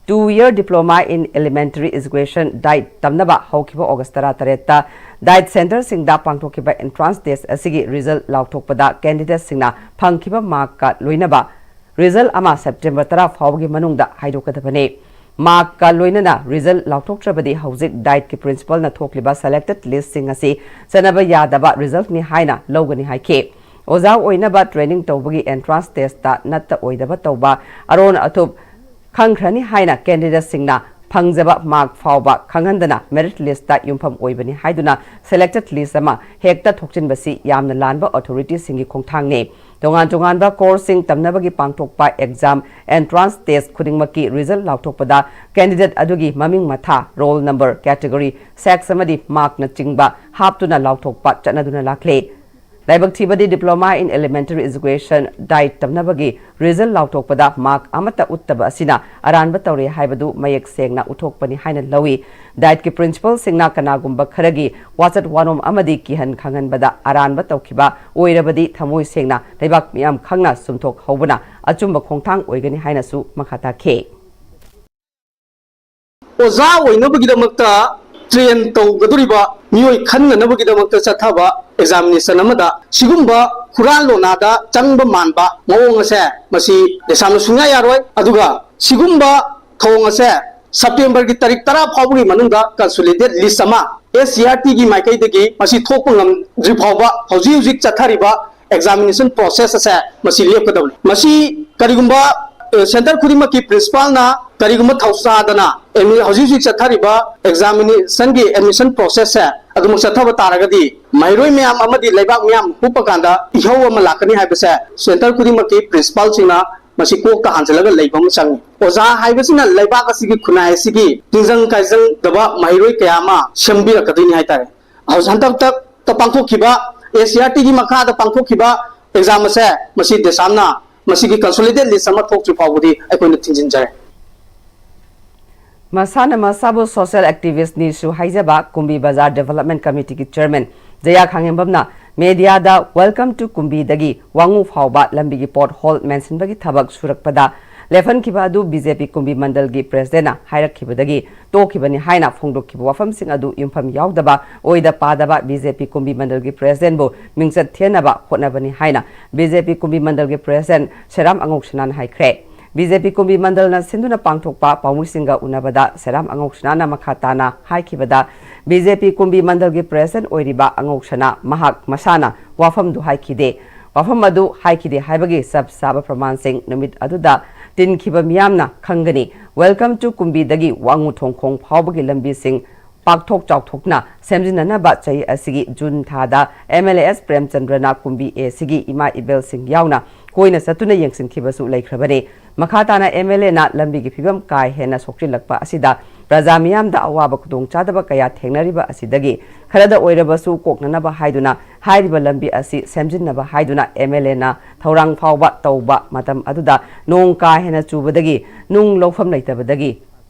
two year diploma in elementary education diet ꯇꯝꯅꯕ ꯍꯧꯈꯤꯕ ꯑꯣꯒꯁ ꯇꯔꯥꯇꯔꯦꯠꯇ diet centreꯁꯤꯡꯗ ꯄꯥꯡꯊꯣꯛꯈꯤꯕ entrance test ꯑꯁꯤꯒꯤ result ꯂꯥꯎꯊꯣꯛꯄꯗ candidateꯁꯤꯡꯅ ꯐꯪꯈꯤꯕ markꯀ ꯂꯣꯏꯅꯕ result ꯑꯃ September ꯇꯔꯥ ꯐꯥꯎꯕꯒꯤ ꯃꯅꯨꯡꯗ ꯍꯥꯏꯗꯣꯛꯀꯗꯕꯅꯤ꯫ Markꯀ ꯂꯣꯏꯅꯅ result ꯂꯥꯎꯊꯣꯛꯇ꯭ꯔꯕꯗꯤ ꯍꯧꯖꯤꯛ dietꯀꯤ principalꯅ ꯊꯣꯛꯂꯤꯕ selected listꯁꯤꯡ ꯑꯁꯤ ꯆꯠꯅꯕ ꯌꯥꯗꯕ resultꯅꯤ ꯍꯥꯏꯅ ꯂꯧꯒꯅꯤ ꯍꯥꯏꯈꯤ꯫ ꯑꯣꯖꯥ ꯑꯣꯏꯅꯕ training ꯇꯧꯕꯒꯤ entrance testꯇ ꯅꯠꯇ ꯑꯣꯏꯗꯕ ꯇꯧꯕ, ꯑꯔꯣꯟ ꯑꯊꯨꯞ ꯈꯪꯈ꯭ꯔꯅꯤ ꯍꯥꯏꯅ candidateꯁꯤꯡꯅ ꯐꯪꯖꯕ mark ꯐꯥꯎꯕ ꯈꯪꯍꯟꯗꯅ merit listꯇ ꯌꯨꯝꯐꯝ ꯑꯣꯏꯕꯅꯤ ꯍꯥꯏꯗꯨꯅ selected list ꯑꯃ ꯍꯦꯛꯇ ꯊꯣꯛꯆꯤꯟꯕꯁꯤ ꯌꯥꯝꯅ ꯂꯥꯟꯕ authorityꯁꯤꯡꯒꯤ ꯈꯣꯡꯊꯥꯡꯅꯤ꯫ ꯇꯣꯉꯥꯟ ꯇꯣꯉꯥꯟꯕ courseꯁꯤꯡ ꯇꯝꯅꯕꯒꯤ ꯄꯥꯡꯊꯣꯛꯄ exam, entrance test ꯈꯨꯗꯤꯡꯃꯛꯀꯤ result ꯂꯥꯎꯊꯣꯛꯄꯗ candidate ꯑꯗꯨꯒꯤ ꯃꯃꯤꯡ ꯃꯊꯥ, roll number, category, sex ꯑꯃꯗꯤ markꯅꯆꯤꯡꯕ ꯍꯥꯞꯇꯨꯅ ꯂꯥꯎꯊꯣꯛꯄ ꯆꯠꯅꯗꯨꯅ ꯂꯥꯛꯂꯤ꯫ ꯂꯥꯏꯕꯛ ꯊꯤꯕꯗꯤ Diploma in Elementary Education, DEET ꯇꯝꯅꯕꯒꯤ result ꯂꯥꯎꯊꯣꯛꯄꯗ mark ꯑꯃꯠꯇ ꯎꯠꯇꯕ ꯑꯁꯤꯅ ꯑꯔꯥꯟꯕ ꯇꯧꯔꯦ ꯍꯥꯏꯕꯗꯨ ꯃꯌꯦꯛ ꯁꯦꯡꯅ ꯎꯠꯊꯣꯛꯄꯅꯤ ꯍꯥꯏꯅ ꯂꯧꯏ꯫ DEETꯀꯤ principalꯁꯤꯡꯅ ꯀꯅꯥꯒꯨꯝꯕ ꯈꯔꯒꯤ ꯋꯥꯆꯠ ꯋꯥꯅꯣꯝ ꯑꯃꯗꯤ ꯀꯤꯍꯟ ꯈꯪꯍꯟꯕꯗ ꯑꯔꯥꯟꯕ ꯇꯧꯈꯤꯕ ꯑꯣꯏꯔꯕꯗꯤ ꯊꯃꯣꯏ ꯁꯦꯡꯅ ꯂꯩꯕꯥꯛ ꯃꯤꯌꯥꯝ ꯈꯪꯅ ꯆꯨꯝꯊꯣꯛꯍꯧꯕꯅ ꯑꯆꯨꯝꯕ ꯈꯣꯡꯊꯥꯡ ꯑꯣꯏꯒꯅꯤ ꯍꯥꯏꯅꯁꯨ ꯃꯈꯥ ꯇꯥꯈꯤ꯫ ꯑꯣꯖꯥ ꯑꯣꯏꯅꯕꯒꯤꯗꯃꯛꯇ train ꯇꯧꯒꯗꯧꯔꯤꯕ ꯃꯤꯑꯣꯏ ꯈꯟꯅꯅꯕꯒꯤꯗꯃꯛꯇ ꯆꯠꯊꯕ examination ꯑꯃꯗ ꯁꯤꯒꯨꯝꯕ ꯍꯨꯔꯥꯟ ꯂꯣꯅꯥꯗ ꯆꯪꯕ ꯃꯥꯟꯕ ꯃꯑꯣꯡ ꯑꯁꯦ ꯃꯁꯤ ꯗꯦꯁꯥꯝꯅ ꯁꯨꯡꯌꯥ ꯌꯥꯔꯣꯏ꯫ ꯑꯗꯨꯒ ꯁꯤꯒꯨꯝꯕ ꯊꯧꯑꯣꯡ ꯑꯁꯦ Septemberꯒꯤ ꯇꯥꯔꯤꯛ ꯇꯔꯥ ꯐꯥꯎꯕꯒꯤ ꯃꯅꯨꯡꯗ consolidated list ꯑꯃ SCERTꯒꯤ ꯃꯥꯏꯀꯩꯗꯒꯤ ꯃꯁꯤ ꯊꯣꯛꯄ ꯉꯝꯗ꯭ꯔꯤ ꯐꯥꯎꯕ ꯍꯧꯖꯤꯛ ꯍꯧꯖꯤꯛ ꯆꯠꯊꯔꯤꯕ examination process ꯑꯁꯦ ꯃꯁꯤ ꯂꯦꯞꯀꯗꯕꯅꯤ꯫ ꯃꯁꯤ ꯀꯔꯤꯒꯨꯝꯕ center ꯈꯨꯗꯤꯡꯃꯛꯀꯤ principalꯅ ꯀꯔꯤꯒꯨꯝꯕ ꯊꯧꯁꯥꯗꯅ ꯍꯧꯖꯤꯛ ꯍꯧꯖꯤꯛ ꯆꯠꯊꯔꯤꯕ examinationꯒꯤ admission processꯁꯦ ꯑꯗꯨꯃꯛ ꯆꯠꯊꯕ ꯇꯥꯔꯒꯗꯤ ꯃꯍꯩꯔꯣꯏ ꯃꯌꯥꯝ ꯑꯃꯗꯤ ꯂꯩꯕꯥꯛ ꯃꯤꯌꯥꯝ ꯍꯨꯞꯄ ꯀꯥꯟꯗ ꯏꯍꯧ ꯑꯃ ꯂꯥꯛꯀꯅꯤ ꯍꯥꯏꯕꯁꯦ center ꯈꯨꯗꯤꯡꯃꯛꯀꯤ principalꯁꯤꯡꯅ ꯃꯁꯤ ꯀꯣꯛꯇ ꯍꯥꯟꯖꯤꯜꯂꯒ ꯂꯩꯕ ꯑꯃ ꯆꯪꯉꯤ꯫ ꯑꯣꯖꯥ ꯍꯥꯏꯕꯁꯤꯅ ꯂꯩꯕꯥꯛ ꯑꯁꯤꯒꯤ ꯈꯨꯟꯅꯥꯏ ꯑꯁꯤꯒꯤ ꯇꯤꯟꯖꯪ ꯀꯥꯏꯖꯪꯗꯕ ꯃꯍꯩꯔꯣꯏ ꯀꯌꯥ ꯑꯃ ꯁꯦꯝꯕꯤꯔꯛꯀꯗꯣꯏꯅꯤ ꯍꯥꯏꯇꯥꯔꯦ꯫ ꯍꯧꯖꯤꯛ ꯍꯟꯗꯛꯇ ꯄꯥꯡꯊꯣꯛꯈꯤꯕ SCERTꯒꯤ ꯃꯈꯥꯗ ꯄꯥꯡꯊꯣꯛꯈꯤꯕ exam ꯑꯁꯦ ꯃꯁꯤ ꯗꯦꯁꯥꯝꯅ ꯃꯁꯤꯒꯤ consolidated list ꯑꯃ ꯊꯣꯛꯇ꯭ꯔꯤ ꯐꯥꯎꯕꯗꯤ ꯑꯩꯈꯣꯏꯅ ꯊꯤꯡꯖꯤꯟꯖꯔꯦ꯫ ꯃꯁꯥꯅ ꯃꯁꯥꯕꯨ social activistꯅꯤꯁꯨ ꯍꯥꯏꯖꯕ ꯀꯨꯝꯕꯤ ꯕꯖꯥꯔ Development Committeeꯒꯤ chairman Jaya ꯈꯥꯉꯦꯝꯕꯝꯅ mediaꯗ Welcome to ꯀꯨꯝꯕꯤꯗꯒꯤ ꯋꯥꯉꯨ ꯐꯥꯎꯕ ꯂꯝꯕꯤꯒꯤ pothole ꯃꯦꯟꯁꯤꯟꯕꯒꯤ ꯊꯕꯛ ꯁꯨꯔꯛꯄꯗ ꯂꯦꯞꯍꯟꯈꯤꯕ ꯑꯗꯨ BJP ꯀꯨꯝꯕꯤ ꯃꯟꯗꯜꯒꯤ presidentꯅ ꯍꯥꯏꯔꯛꯈꯤꯕꯗꯒꯤ ꯇꯣꯛꯈꯤꯕꯅꯤ ꯍꯥꯏꯅ ꯐꯣꯡꯗꯣꯛꯈꯤꯕ ꯋꯥꯐꯝꯁꯤꯡ ꯑꯗꯨ ꯌꯨꯝꯐꯝ ꯌꯥꯎꯗꯕ, ꯑꯣꯏꯗ ꯄꯥꯗꯕ BJP ꯀꯨꯝꯕꯤ ꯃꯟꯗꯜꯒꯤ presidentꯕꯨ ꯃꯤꯡꯆꯠ ꯊꯤꯍꯟꯅꯕ ꯍꯣꯠꯅꯕꯅꯤ ꯍꯥꯏꯅ BJP ꯀꯨꯝꯕꯤ ꯃꯟꯗꯜꯒꯤ president ꯁꯦꯔꯥꯝ ꯑꯉꯧꯁꯅꯥꯅ ꯍꯥꯏꯈ꯭ꯔꯦ꯫ BJP ꯀꯨꯝꯕꯤ ꯃꯟꯗꯜꯅ ꯁꯤꯟꯗꯨꯅ ꯄꯥꯡꯊꯣꯛꯄ ꯄꯥꯎꯃꯤꯁꯤꯡꯒ ꯎꯅꯕꯗ ꯁꯦꯔꯥꯝ ꯑꯉꯧꯁꯅꯥꯅ ꯃꯈꯥ ꯇꯥꯅ ꯍꯥꯏꯈꯤꯕꯗ, BJP ꯀꯨꯝꯕꯤ ꯃꯟꯗꯜꯒꯤ president ꯑꯣꯏꯔꯤꯕ ꯑꯉꯧꯁꯅꯥ ꯃꯍꯥꯛ ꯃꯁꯥꯅ ꯋꯥꯐꯝꯗꯨ ꯍꯥꯏꯈꯤꯗꯦ꯫ ꯋꯥꯐꯝ ꯑꯗꯨ ꯍꯥꯏꯈꯤꯗꯦ ꯍꯥꯏꯕꯒꯤ ꯆꯞ ꯆꯥꯕ ꯄ꯭ꯔꯃꯥꯟꯁꯤꯡ ꯅꯨꯃꯤꯠ ꯑꯗꯨꯗ ꯇꯤꯟꯈꯤꯕ ꯃꯤꯌꯥꯝꯅ ꯈꯪꯒꯅꯤ꯫ Welcome to ꯀꯨꯝꯕꯤꯗꯒꯤ ꯋꯥꯉꯨ ꯊꯣꯡꯈꯣꯡ ꯐꯥꯎꯕꯒꯤ ꯂꯝꯕꯤꯁꯤꯡ ꯄꯥꯛꯊꯣꯛ ꯆꯥꯎꯊꯣꯛꯅ ꯁꯦꯝꯖꯤꯟꯅꯅꯕ ꯆꯍꯤ ꯑꯁꯤꯒꯤ ꯖꯨꯟ ꯊꯥꯗ MLAS ꯄ꯭ꯔꯦꯝꯆꯟꯗ꯭ꯔꯅ ꯀꯨꯝꯕꯤ ꯑꯦꯁꯤꯒꯤ ꯏꯃꯥ ꯏꯕꯦꯜꯁꯤꯡ ꯌꯥꯎꯅ ꯀꯣꯏꯅ ꯆꯠꯇꯨꯅ ꯌꯦꯡꯁꯤꯟꯈꯤꯕꯁꯨ ꯂꯩꯈ꯭ꯔꯕꯅꯤ꯫ ꯃꯈꯥ ꯇꯥꯅ MLAꯅ ꯂꯝꯕꯤꯒꯤ ꯐꯤꯕꯝ ꯀꯥ ꯍꯦꯟꯅ ꯁꯣꯛꯆꯤꯜꯂꯛꯄ ꯑꯁꯤꯗ ꯄ꯭ꯔꯖꯥ ꯃꯤꯌꯥꯝꯗ ꯑꯋꯥꯕ ꯈꯨꯗꯣꯡꯆꯥꯗꯕ ꯀꯌꯥ ꯊꯦꯡꯅꯔꯤꯕ ꯑꯁꯤꯗꯒꯤ ꯈꯔꯗ ꯑꯣꯏꯔꯕꯁꯨ ꯀꯣꯛꯅꯅꯕ ꯍꯥꯏꯗꯨꯅ ꯍꯥꯏꯔꯤꯕ ꯂꯝꯕꯤ ꯑꯁꯤ ꯁꯦꯝꯖꯤꯟꯅꯕ ꯍꯥꯏꯗꯨꯅ MLAꯅ ꯊꯧꯔꯥꯡ ꯐꯥꯎꯕ ꯇꯧꯕ ꯃꯇꯝ ꯑꯗꯨꯗ ꯅꯣꯡ ꯀꯥ ꯍꯦꯟꯅ ꯆꯨꯕꯗꯒꯤ ꯅꯨꯡ ꯂꯧꯐꯝ ꯂꯩꯇꯕꯗꯒꯤ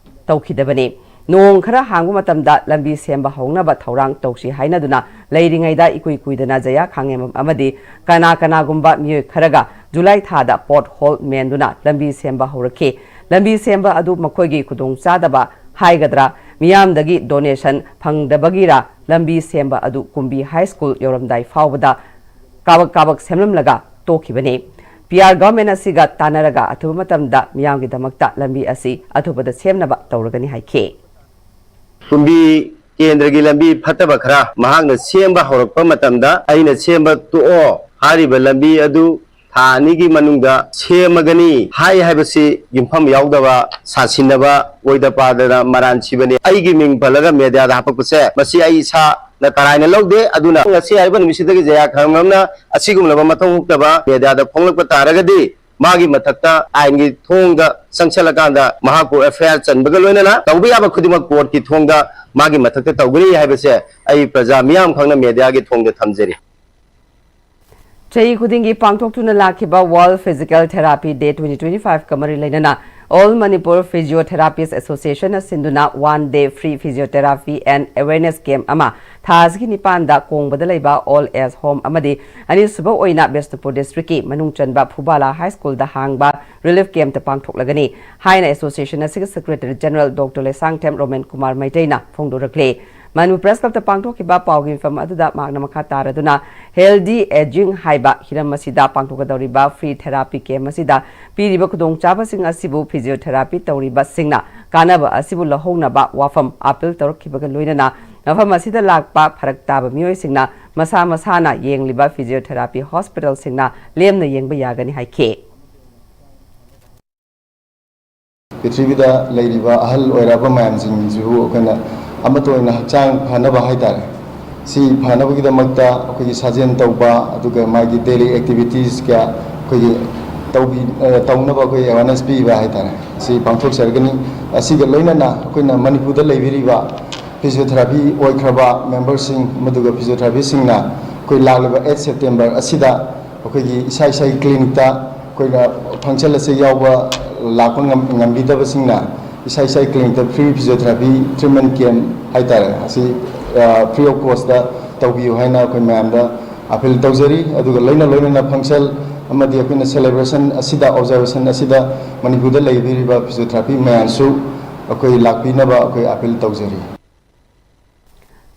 ꯇꯧꯈꯤꯗꯕꯅꯤ꯫ ꯅꯣꯡ ꯈꯔ ꯍꯥꯡꯕ ꯃꯇꯝꯗ ꯂꯝꯕꯤ ꯁꯦꯝꯕ ꯍꯧꯅꯕ ꯊꯧꯔꯥꯡ ꯇꯧꯁꯤ ꯍꯥꯏꯅꯗꯨꯅ ꯂꯩꯔꯤꯉꯩꯗ ꯏꯀꯨꯏ ꯀꯨꯏꯗꯅ ꯖꯌꯥ ꯈꯥꯡꯉꯦꯝꯕꯝ ꯑꯃꯗꯤ ꯀꯅꯥ ꯀꯅꯥꯒꯨꯝꯕ ꯃꯤꯑꯣꯏ ꯈꯔꯒ ꯖꯨꯂꯥꯏ ꯊꯥꯗ ꯄꯣꯠ ꯍꯣꯜ ꯃꯦꯟꯗꯨꯅ ꯂꯝꯕꯤ ꯁꯦꯝꯕ ꯍꯧꯔꯛꯈꯤ꯫ ꯂꯝꯕꯤ ꯁꯦꯝꯕ ꯑꯗꯨ ꯃꯈꯣꯏꯒꯤ ꯈꯨꯗꯣꯡꯆꯥꯗꯕ ꯍꯥꯏꯒꯗ꯭ꯔꯥ, ꯃꯤꯌꯥꯝꯗꯒꯤ ꯗꯣꯅꯦꯁꯟ ꯐꯪꯗꯕꯒꯤꯔꯥ, ꯂꯝꯕꯤ ꯁꯦꯝꯕ ꯑꯗꯨ ꯀꯨꯝꯕꯤ ꯍꯥꯏ ꯁ꯭ꯀꯨꯜ ꯌꯧꯔꯝꯗꯥꯏ ꯐꯥꯎꯕꯗ ꯀꯥꯕꯛ ꯀꯥꯕꯛ ꯁꯦꯝꯂꯝꯂꯒ ꯇꯣꯛꯈꯤꯕꯅꯤ꯫ PR government ꯑꯁꯤꯒ ꯇꯥꯟꯅꯔꯒ ꯑꯊꯨꯕ ꯃꯇꯝꯗ ꯃꯤꯌꯥꯝꯒꯤꯗꯃꯛꯇ ꯂꯝꯕꯤ ꯑꯁꯤ ꯑꯊꯨꯕꯗ ꯁꯦꯝꯅꯕ ꯇꯧꯔꯒꯅꯤ ꯍꯥꯏꯈꯤ꯫ ꯀꯨꯝꯕꯤ ꯀꯦꯟꯗ꯭ꯔꯒꯤ ꯂꯝꯕꯤ ꯐꯠꯇꯕ ꯈꯔ ꯃꯍꯥꯛꯅ ꯁꯦꯝꯕ ꯍꯧꯔꯛꯄ ꯃꯇꯝꯗ ꯑꯩꯅ ꯁꯦꯝꯕ ꯇꯣꯛꯑꯣ, ꯍꯥꯏꯔꯤꯕ ꯂꯝꯕꯤ ꯑꯗꯨ ꯊꯥ ꯑꯅꯤꯒꯤ ꯃꯅꯨꯡꯗ ꯁꯦꯝꯃꯒꯅꯤ ꯍꯥꯏ ꯍꯥꯏꯕꯁꯤ ꯌꯨꯝꯐꯝ ꯌꯥꯎꯗꯕ, ꯁꯥꯁꯤꯟꯅꯕ, ꯑꯣꯏꯗ ꯄꯥꯗꯅ ꯃꯔꯥꯟ ꯁꯤꯕꯅꯤ꯫ ꯑꯩꯒꯤ ꯃꯤꯡ ꯄꯜꯂꯒ ꯃꯦꯗꯤꯌꯥꯗ ꯍꯥꯞꯄꯛꯄꯁꯦ ꯃꯁꯤ ꯑꯩ ꯏꯁꯥꯅ ꯇꯔꯥꯏꯅ ꯂꯧꯗꯦ꯫ ꯑꯗꯨꯅ ꯉꯁꯤ ꯍꯥꯏꯔꯤꯕ ꯅꯨꯃꯤꯠꯁꯤꯗꯒꯤ ꯖꯌꯥ ꯈꯥꯡꯉꯦꯝꯕꯝꯅ ꯑꯁꯤꯒꯨꯝꯂꯕ ꯃꯊꯧ ꯍꯨꯛꯇꯕ ꯃꯦꯗꯤꯌꯥꯗ ꯐꯣꯡꯂꯛꯄ ꯇꯥꯔꯒꯗꯤ ꯃꯥꯒꯤ ꯃꯊꯛꯇ ꯑꯥꯏꯟꯒꯤ ꯊꯣꯡꯗ ꯆꯪꯁꯤꯜꯂꯀꯥꯟꯗ ꯃꯍꯥꯛꯄꯨ FIR ꯆꯟꯕꯒ ꯂꯣꯏꯅꯅ ꯇꯧꯕ ꯌꯥꯕ ꯈꯨꯗꯤꯡꯃꯛ ꯀꯣꯔꯠꯀꯤ ꯊꯣꯡꯗ ꯃꯥꯒꯤ ꯃꯊꯛꯇ ꯇꯧꯒꯅꯤ ꯍꯥꯏꯕꯁꯦ ꯑꯩ ꯄ꯭ꯔꯖꯥ ꯃꯤꯌꯥꯝ ꯈꯪꯅ ꯃꯦꯗꯤꯌꯥꯒꯤ ꯊꯣꯡꯗ ꯊꯝꯖꯔꯤ꯫ ꯆꯍꯤ ꯈꯨꯗꯤꯡꯒꯤ ꯄꯥꯡꯊꯣꯛꯇꯨꯅ ꯂꯥꯛꯈꯤꯕ World Physical Therapy Day twenty twenty five ꯀ ꯃꯔꯤ ꯂꯩꯅꯅ All Manipur Physiotherapists Association ꯅ ꯁꯤꯟꯗꯨꯅ One Day Free Physiotherapy and Awareness Camp ꯑꯃ ꯊꯥ ꯑꯁꯤꯒꯤ ꯅꯤꯄꯥꯟꯗ ꯀꯣꯡꯕꯗ ꯂꯩꯕ Old Age Home ꯑꯃꯗꯤ ꯑꯅꯤꯁꯨꯕ ꯑꯣꯏꯅ ꯕꯤꯁꯅꯨꯄꯨꯔ district ꯀꯤ ꯃꯅꯨꯡ ꯆꯟꯕ ꯐꯨꯕꯥꯂꯥ High School ꯗ ꯍꯥꯡꯕ relief camp ꯇ ꯄꯥꯡꯊꯣꯛꯂꯒꯅꯤ ꯍꯥꯏꯅ association ꯑꯁꯤꯒꯤ secretary general Doctor Leishangthem Romen Kumar ꯃꯩꯇꯩꯅ ꯐꯣꯡꯗꯣꯔꯛꯂꯤ꯫ ꯃꯅꯤꯄꯨꯔ Press Club ꯇ ꯄꯥꯡꯊꯣꯛꯈꯤꯕ ꯄꯥꯎꯒꯤ ꯃꯤꯐꯝ ꯑꯗꯨꯗ ꯃꯍꯥꯛꯅ ꯃꯈꯥ ꯇꯥꯔꯗꯨꯅ healthy aging ꯍꯥꯏꯕ ꯍꯤꯔꯝ ꯑꯁꯤꯗ ꯄꯥꯡꯊꯣꯛꯀꯗꯧꯔꯤꯕ free therapy camp ꯑꯁꯤꯗ ꯄꯤꯔꯤꯕ ꯈꯨꯗꯣꯡꯆꯥꯕꯁꯤꯡ ꯑꯁꯤꯕꯨ physiotherapy ꯇꯧꯔꯤꯕꯁꯤꯡꯅ ꯀꯥꯟꯅꯕ ꯑꯁꯤꯕꯨ ꯂꯧꯍꯧꯅꯕ ꯋꯥꯐꯝ appeal ꯇꯧꯔꯛꯈꯤꯕꯒ ꯂꯣꯏꯅꯅ ꯃꯐꯝ ꯑꯁꯤꯗ ꯂꯥꯛꯄ ꯐꯔꯛ ꯇꯥꯕ ꯃꯤꯑꯣꯏꯁꯤꯡꯅ ꯃꯁꯥ ꯃꯁꯥꯅ ꯌꯦꯡꯂꯤꯕ physiotherapy hospital ꯁꯤꯡꯅ ꯂꯦꯝꯅ ꯌꯦꯡꯕ ꯌꯥꯒꯅꯤ ꯍꯥꯏꯈꯤ꯫ ꯄ꯭ꯔꯤꯊꯤꯕꯤꯗ ꯂꯩꯔꯤꯕ ꯑꯍꯜ ꯑꯣꯏꯔꯛꯑꯕ ꯃꯌꯥꯝꯁꯤꯡꯁꯤꯕꯨ ꯑꯩꯈꯣꯏꯅ ꯑꯃꯠꯇ ꯑꯣꯏꯅ ꯍꯛꯆꯥꯡ ꯐꯅꯕ ꯍꯥꯏꯇꯥꯔꯦ, ꯁꯤ ꯐꯅꯕꯒꯤꯗꯃꯛꯇ ꯑꯩꯈꯣꯏꯒꯤ ꯁꯥꯖꯦꯜ ꯇꯧꯕ, ꯑꯗꯨꯒ ꯃꯥꯒꯤ daily activities ꯀꯌꯥ ꯑꯩꯈꯣꯏꯒꯤ ꯇꯧꯕꯤ ꯑ, ꯇꯧꯅꯕ ꯑꯩꯈꯣꯏ ꯑꯦꯋꯥꯔꯅꯦꯁ ꯄꯤꯕ ꯍꯥꯏꯇꯥꯔꯦ, ꯑꯁꯤ ꯄꯥꯡꯊꯣꯛꯆꯔꯒꯅꯤ꯫ ꯑꯁꯤꯒ ꯂꯣꯏꯅꯅ ꯑꯩꯈꯣꯏꯅ ꯃꯅꯤꯄꯨꯔꯗ ꯂꯩꯕꯤꯔꯤꯕ ꯐꯤꯖꯤꯑꯣꯊꯦꯔꯥꯄꯤ ꯑꯣꯏꯈ꯭ꯔꯕ ꯃꯦꯝꯕꯔꯁꯤꯡ, ꯃꯗꯨꯒ ꯐꯤꯖꯤꯑꯣꯊꯦꯔꯥꯄꯤꯁꯤꯡꯅ ꯑꯩꯈꯣꯏ ꯂꯥꯛꯂꯤꯕ ꯑꯩꯠ ꯁꯦꯞꯇꯦꯝꯕꯔ ꯑꯁꯤꯗ ꯑꯩꯈꯣꯏꯒꯤ ꯏꯁꯥ ꯏꯁꯥꯒꯤ ꯀ꯭ꯂꯤꯅꯤꯛꯇ ꯑꯩꯈꯣꯏꯅ ꯐꯪꯁꯟ ꯑꯁꯤ ꯌꯥꯎꯕ ꯂꯥꯛꯄ ꯉꯝ-, ꯉꯝꯕꯤꯗꯕꯁꯤꯡꯅ ꯏꯁꯥ ꯏꯁꯥꯒꯤ ꯀ꯭ꯂꯤꯅꯤꯛꯇ ꯐ꯭ꯔꯤ ꯐꯤꯖꯤꯑꯣꯊꯦꯔꯥꯄꯤ ꯇ꯭ꯔꯤꯠꯃꯦꯟ ꯀꯦꯝ ꯍꯥꯏꯇꯥꯔꯦ, ꯑꯁꯤ ꯐ꯭ꯔꯤ ꯑꯣꯐ ꯀꯣꯁꯇ ꯇꯧꯕꯤꯌꯨ ꯍꯥꯏꯅ ꯑꯩꯈꯣꯏ ꯃꯌꯥꯝꯗ ꯑꯄꯤꯜ ꯇꯧꯖꯔꯤ꯫ ꯑꯗꯨꯒ ꯂꯣꯏꯅ ꯂꯣꯏꯅꯅ ꯐꯪꯁꯟ ꯑꯃꯗꯤ ꯑꯩꯈꯣꯏꯅ ꯁꯦꯂꯦꯕ꯭ꯔꯦꯁꯟ ꯑꯁꯤꯗ, ꯑꯣꯕꯖꯥꯔꯕꯦꯁꯟ ꯑꯁꯤꯗ ꯃꯅꯤꯄꯨꯔꯗ ꯂꯩꯕꯤꯔꯤꯕ ꯐꯤꯖꯤꯑꯣꯊꯦꯔꯥꯄꯤ ꯃꯌꯥꯝꯁꯨ ꯑꯩꯈꯣꯏ ꯂꯥꯛꯄꯤꯅꯕ ꯑꯩꯈꯣꯏ ꯑꯄꯤꯜ ꯇꯧꯖꯔꯤ꯫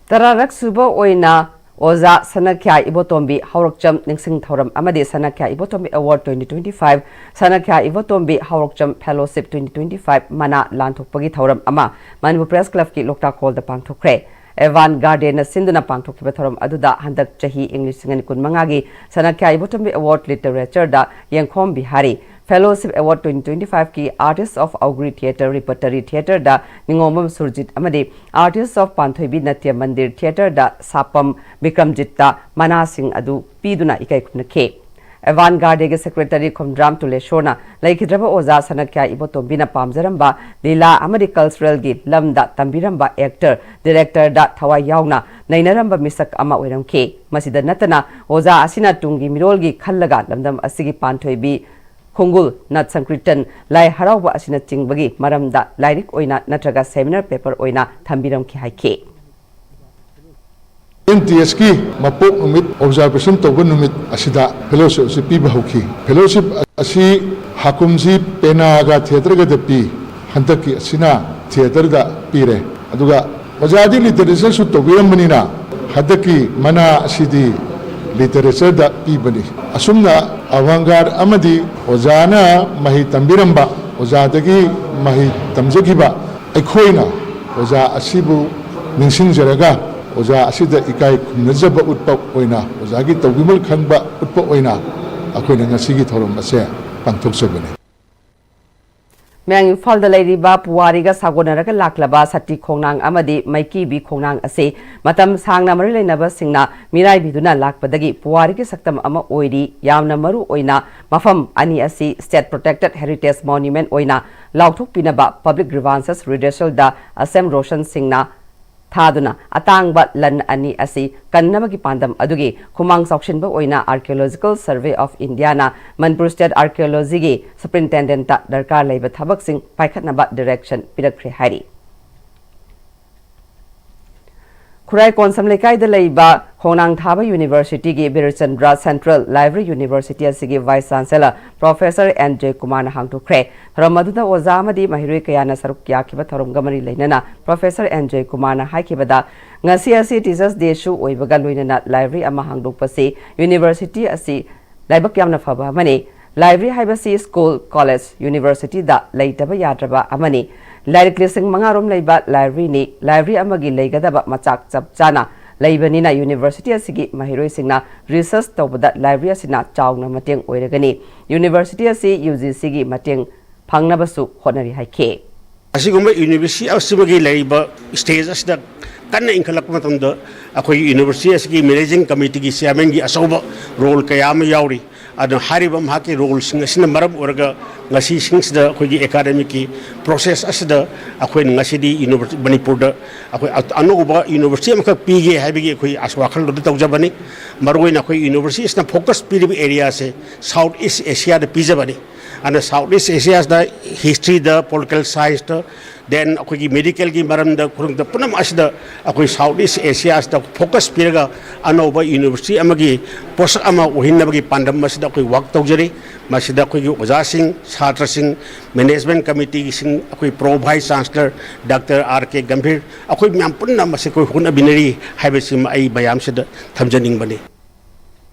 ꯇꯔꯥꯔꯛ ꯁꯨꯕ ꯑꯣꯏꯅ ꯑꯣꯖꯥ ꯁꯅꯈ꯭ꯌꯥ ꯏꯕꯣꯇꯣꯝꯕꯤ ꯍꯧꯔꯛꯆꯝ ꯅꯤꯡꯁꯤꯡ ꯊꯧꯔꯝ ꯑꯃꯗꯤ Sanakhya Ibotombi award twenty twenty five, Sanakhya Ibotombi Hourakcham fellowship twenty twenty five ꯃꯅꯥ ꯂꯥꯟꯊꯣꯛꯄꯒꯤ ꯊꯧꯔꯝ ꯑꯃ ꯃꯅꯤꯄꯨꯔ ꯄ꯭ꯔꯦꯁ ꯀ꯭ꯂꯕꯀꯤ ꯂꯣꯛꯇꯥꯛ ꯍꯣꯜꯗ ꯄꯥꯡꯊꯣꯛꯈ꯭ꯔꯦ꯫ ꯑꯦꯚꯥꯟ ꯒꯥꯔꯗꯦꯅ ꯁꯤꯟꯗꯨꯅ ꯄꯥꯡꯊꯣꯛꯈꯤꯕ ꯊꯧꯔꯝ ꯑꯗꯨꯗ ꯍꯟꯗꯛ ꯆꯍꯤ ꯏꯪ ꯂꯤꯁꯤꯡ ꯑꯅꯤ ꯀꯨꯟ ꯃꯉꯥꯒꯤ ꯁꯅꯈ꯭ꯌꯥ ꯏꯕꯣꯇꯣꯝꯕꯤ ꯑꯦꯋꯥꯔꯗ ꯂꯤꯇꯔꯦꯆꯔꯗ Yengkhom Bihari, fellowship award twenty twenty five ꯀꯤ Artist of Auguri Theatre, Repertory Theatreꯗ ꯅꯤꯉꯣꯝꯕꯝ ꯁꯨꯔꯖꯤꯠ ꯑꯃꯗꯤ Artist of ꯄꯥꯟꯊꯣꯏꯕꯤ ꯅꯥꯇ꯭ꯌ ꯃꯟꯗꯤꯔ Theatreꯗ ꯁꯥꯄꯝ ꯕꯤꯀ꯭ꯔꯝꯖꯤꯠꯇ ꯃꯅꯥꯁꯤꯡ ꯑꯗꯨ ꯄꯤꯗꯨꯅ ꯏꯀꯥꯏ ꯈꯨꯝꯅꯈꯤ꯫ ꯑꯦꯚꯥꯟ ꯒꯥꯔꯗꯦꯒꯤ ꯁꯦꯀ꯭ꯔꯦꯇꯔꯤ ꯈꯣꯝꯗ꯭ꯔꯥꯝ ꯇꯨꯂꯦꯁꯣꯔꯅ ꯂꯩꯈꯤꯗ꯭ꯔꯕ ꯑꯣꯖꯥ ꯁꯅꯈ꯭ꯌꯥ ꯏꯕꯣꯇꯣꯝꯕꯤꯅ ꯄꯥꯝꯖꯔꯝꯕ ꯂꯤꯂꯥ ꯑꯃꯗꯤ ꯀꯜꯆꯔꯦꯜꯒꯤ ꯂꯝꯗ ꯇꯝꯕꯤꯔꯝꯕ ꯑꯦꯛꯇꯔ, ꯗꯤꯔꯦꯛꯇꯔꯗ ꯊꯋꯥꯏ ꯌꯥꯎꯅ ꯅꯩꯅꯔꯝꯕ ꯃꯤꯁꯛ ꯑꯃ ꯑꯣꯏꯔꯝꯈꯤ꯫ ꯃꯁꯤꯗ ꯅꯠꯇꯅ ꯑꯣꯖꯥ ꯑꯁꯤꯅ ꯇꯨꯡꯒꯤ ꯃꯤꯔꯣꯜꯒꯤ ꯈꯜꯂꯒ ꯂꯝꯗꯝ ꯑꯁꯤꯒꯤ ꯄꯥꯟꯊꯣꯏꯕꯤ ꯈꯣꯡꯒꯨꯜ, ꯅꯠ ꯁꯪꯀ꯭ꯔꯤꯇꯟ, ꯂꯥꯏ ꯍꯔꯥꯎꯕ ꯑꯁꯤꯅꯆꯤꯡꯕꯒꯤ ꯃꯔꯝꯗ ꯂꯥꯏꯔꯤꯛ ꯑꯣꯏꯅ ꯅꯠꯇ꯭ꯔꯒ ꯁꯦꯃꯤꯅꯥꯔ ꯄꯦꯄꯔ ꯑꯣꯏꯅ ꯊꯝꯕꯤꯔꯝꯈꯤ ꯍꯥꯏꯈꯤ꯫ ꯑꯦꯝ ꯇꯤ ꯑꯦꯁꯀꯤ ꯃꯄꯣꯛ ꯅꯨꯃꯤꯠ ꯑꯣꯕꯖꯥꯔꯕꯦꯁꯟ ꯇꯧꯕ ꯅꯨꯃꯤꯠ ꯑꯁꯤꯗ ꯐꯦꯂꯣꯁꯤꯞ ꯑꯁꯤ ꯄꯤꯕ ꯍꯧꯈꯤ꯫ ꯐꯦꯂꯣꯁꯤꯞ ꯑꯁꯤ ꯍꯥꯀꯨꯝꯁꯤ ꯄꯦꯅꯥꯒ ꯊꯤꯌꯦꯇꯔꯒꯗ ꯄꯤ, ꯍꯟꯗꯛꯀꯤ ꯑꯁꯤꯅ ꯊꯤꯌꯦꯇꯔꯗ ꯄꯤꯔꯦ꯫ ꯑꯗꯨꯒ ꯑꯣꯖꯥꯗꯤ ꯂꯤꯇꯔꯦꯆꯔꯁꯨ ꯇꯧꯕꯤꯔꯝꯕꯅꯤꯅ ꯍꯟꯗꯛꯀꯤ ꯃꯅꯥ ꯑꯁꯤꯗꯤ ꯂꯤꯇꯔꯦꯆꯔꯗ ꯄꯤꯕꯅꯤ꯫ ꯑꯁꯨꯝꯅ ꯑꯚꯥꯟꯒꯥꯔꯗ ꯑꯃꯗꯤ ꯑꯣꯖꯥꯅ ꯃꯍꯩ ꯇꯝꯕꯤꯔꯝꯕ, ꯑꯣꯖꯥꯗꯒꯤ ꯃꯍꯩ ꯇꯝꯖꯈꯤꯕ ꯑꯩꯈꯣꯏꯅ ꯑꯣꯖꯥ ꯑꯁꯤꯕꯨ ꯅꯤꯡꯁꯤꯡꯖꯔꯒ ꯑꯣꯖꯥ ꯑꯁꯤꯗ ꯏꯀꯥꯏ ꯈꯨꯝꯅꯖꯕ ꯎꯠꯄ ꯑꯣꯏꯅ, ꯑꯣꯖꯥꯒꯤ ꯇꯧꯕꯤꯃꯜ ꯈꯪꯕ ꯎꯠꯄ ꯑꯣꯏꯅ ꯑꯩꯈꯣꯏꯅ ꯉꯁꯤꯒꯤ ꯊꯧꯔꯝ ꯑꯁꯦ ꯄꯥꯡꯊꯣꯛꯆꯕꯅꯤ꯫ ꯃꯌꯥꯡ ꯏꯝꯐꯥꯜꯗ ꯂꯩꯔꯤꯕ ꯄꯨꯋꯥꯔꯤꯒ ꯁꯥꯒꯣꯟꯅꯔꯒ ꯂꯥꯛꯂꯕ ꯁꯇꯤ ꯈꯣꯡꯅꯥꯡ ꯑꯃꯗꯤ ꯃꯩꯀꯤꯕꯤ ꯈꯣꯡꯅꯥꯡ ꯑꯁꯤ ꯃꯇꯝ ꯁꯥꯡꯅ ꯃꯔꯤ ꯂꯩꯅꯕꯁꯤꯡꯅ ꯃꯤꯔꯥꯏꯕꯤꯗꯨꯅ ꯂꯥꯛꯄꯗꯒꯤ ꯄꯨꯋꯥꯔꯤꯒꯤ ꯁꯛꯇꯝ ꯑꯃ ꯑꯣꯏꯔꯤ꯫ ꯌꯥꯝꯅ ꯃꯔꯨ ꯑꯣꯏꯅ ꯃꯐꯝ ꯑꯅꯤ ꯑꯁꯤ State Protected Heritage Monument ꯑꯣꯏꯅ ꯂꯥꯎꯊꯣꯛꯄꯤꯅꯕ Public Grievances Redressalꯗ ꯑꯁꯦꯝ ꯔꯣꯁꯟ ꯁꯤꯡꯅ ꯊꯥꯗꯨꯅ ꯑꯇꯥꯡꯕ ꯂꯟ ꯑꯅꯤ ꯑꯁꯤ ꯀꯟꯅꯕꯒꯤ ꯄꯥꯟꯗꯝ ꯑꯗꯨꯒꯤ ꯈꯨꯃꯥꯡ ꯆꯥꯎꯁꯤꯟꯕ ꯑꯣꯏꯅ Archaeological Survey of Indiaꯅ Manipur State Archaeologyꯒꯤ Superintendentꯇ ꯗꯔꯀꯥꯔ ꯂꯩꯕ ꯊꯕꯛꯁꯤꯡ ꯄꯥꯏꯈꯠꯅꯕ direction ꯄꯤꯔꯛꯈ꯭ꯔꯦ ꯍꯥꯏꯔꯤ꯫ ꯈꯨꯔꯥꯏ ꯀꯣꯟꯁꯝ ꯂꯩꯀꯥꯏꯗ ꯂꯩꯕ ꯈꯣꯡꯅꯥꯡ ꯊꯥꯕ Universityꯒꯤ ꯕꯤꯔꯆꯟꯗ꯭ꯔ Central Library University ꯑꯁꯤꯒꯤ Vice Chancellor Professor ꯑꯦꯟ ꯖꯣꯏꯀꯨꯃꯥꯔꯅ ꯍꯥꯡꯗꯣꯛꯈ꯭ꯔꯦ꯫ ꯊꯧꯔꯝ ꯑꯗꯨꯗ ꯑꯣꯖꯥ ꯑꯃꯗꯤ ꯃꯍꯩꯔꯣꯏ ꯀꯌꯥꯅ ꯁꯔꯨꯛ ꯌꯥꯈꯤꯕ ꯊꯧꯔꯝꯒ ꯃꯔꯤ ꯂꯩꯅꯅ Professor ꯑꯦꯟ ꯖꯣꯏꯀꯨꯃꯥꯔꯅ ꯍꯥꯏꯈꯤꯕꯗ, ꯉꯁꯤ ꯑꯁꯤ Teachers Dayꯁꯨ ꯑꯣꯏꯕꯒ ꯂꯣꯏꯅꯅ library ꯑꯃ ꯍꯥꯡꯗꯣꯛꯄꯁꯤ University ꯑꯁꯤ ꯂꯥꯏꯕꯛ ꯌꯥꯝꯅ ꯐꯕ ꯑꯃꯅꯤ꯫ Library ꯍꯥꯏꯕꯁꯤ school, college, universityꯗ ꯂꯩꯇꯕ ꯌꯥꯗ꯭ꯔꯕ ꯑꯃꯅꯤ꯫ ꯂꯥꯏꯔꯤꯛ ꯂꯤꯁꯤꯡ ꯃꯉꯥ ꯔꯣꯝ ꯂꯩꯕ libraryꯅꯤ꯫ Library ꯑꯃꯒꯤ ꯂꯩꯒꯗꯕ ꯃꯆꯥꯛ ꯆꯞ ꯆꯥꯅ ꯂꯩꯕꯅꯤꯅ University ꯑꯁꯤꯒꯤ ꯃꯍꯩꯔꯣꯏꯁꯤꯡꯅ research ꯇꯧꯕꯗ library ꯑꯁꯤꯅ ꯆꯥꯎꯅ ꯃꯇꯦꯡ ꯑꯣꯏꯔꯒꯅꯤ꯫ University ꯑꯁꯤ UGCꯒꯤ ꯃꯇꯦꯡ ꯐꯪꯅꯕꯁꯨ ꯍꯣꯠꯅꯔꯤ ꯍꯥꯏꯈꯤ꯫ ꯑꯁꯤꯒꯨꯝꯕ University ꯑꯁꯤꯃꯒꯤ ꯂꯩꯔꯤꯕ stage ꯑꯁꯤꯗ ꯀꯟꯅ ꯏꯟꯈꯠꯂꯛꯄ ꯃꯇꯝꯗ ꯑꯩꯈꯣꯏꯒꯤ University ꯑꯁꯤꯒꯤ Managing Committeeꯒꯤ Chairmanꯒꯤ ꯑꯆꯧꯕ role ꯀꯌꯥ ꯑꯃ ꯌꯥꯎꯔꯤ꯫ ꯑꯗꯨꯅ ꯍꯥꯏꯔꯤꯕ ꯃꯍꯥꯛꯀꯤ roleꯁꯤꯡ ꯑꯁꯤꯅ ꯃꯔꯝ ꯑꯣꯏꯔꯒ ꯉꯁꯤꯁꯤꯡꯁꯤꯗ ꯑꯩꯈꯣꯏꯒꯤ academicꯀꯤ process ꯑꯁꯤꯗ ꯑꯩꯈꯣꯏꯅ ꯉꯁꯤꯗꯤ University, ꯃꯅꯤꯄꯨꯔꯗ ꯑꯩꯈꯣꯏ ꯑ-, ꯑꯅꯧꯕ University ꯑꯃꯈꯛ ꯄꯤꯒꯦ ꯍꯥꯏꯕꯒꯤ ꯑꯩꯈꯣꯏ ꯑꯁ ꯋꯥꯈꯜꯂꯣꯟꯗ ꯇꯧꯖꯕꯅꯤ꯫ ꯃꯔꯨꯑꯣꯏꯅ ꯑꯩꯈꯣꯏ University ꯑꯁꯤꯅ focus ꯄꯤꯔꯤꯕ areaꯁꯦ South East Asiaꯗ ꯄꯤꯖꯕꯅꯤ꯫ ꯑꯗꯨꯅ South East Asiaꯗ historyꯗ, political scienceꯇ, then ꯑꯩꯈꯣꯏꯒꯤ medicalꯒꯤ ꯃꯔꯝꯗ, ꯈꯨꯗꯤꯡꯃꯛꯇ ꯄꯨꯝꯅꯃꯛ ꯑꯁꯤꯗ ꯑꯩꯈꯣꯏ South East Asiaꯁꯤꯗ focus ꯄꯤꯔꯒ ꯑꯅꯧꯕ University ꯑꯃꯒꯤ ꯄꯣꯠꯁꯛ ꯑꯃ ꯑꯣꯏꯍꯟꯅꯕꯒꯤ ꯄꯥꯟꯗꯝ ꯑꯁꯤꯗ ꯑꯩꯈꯣꯏ work ꯇꯧꯖꯔꯤ꯫ ꯃꯁꯤꯗ ꯑꯩꯈꯣꯏꯒꯤ ꯑꯣꯖꯥꯁꯤꯡ, ꯁꯥꯇ꯭ꯔꯁꯤꯡ, Management Committeeꯒꯤꯁꯤꯡ, ꯑꯩꯈꯣꯏ Pro Vice Chancellor Doctor R K Gambhir, ꯑꯩꯈꯣꯏ ꯃꯌꯥꯝ ꯄꯨꯟꯅ ꯃꯁꯤ ꯑꯩꯈꯣꯏ ꯍꯣꯠꯅꯃꯤꯟꯅꯔꯤ ꯍꯥꯏꯕꯁꯤꯃ ꯑꯩ ꯃꯌꯥꯝꯁꯤꯗ ꯊꯝꯖꯅꯤꯡꯕꯅꯤ꯫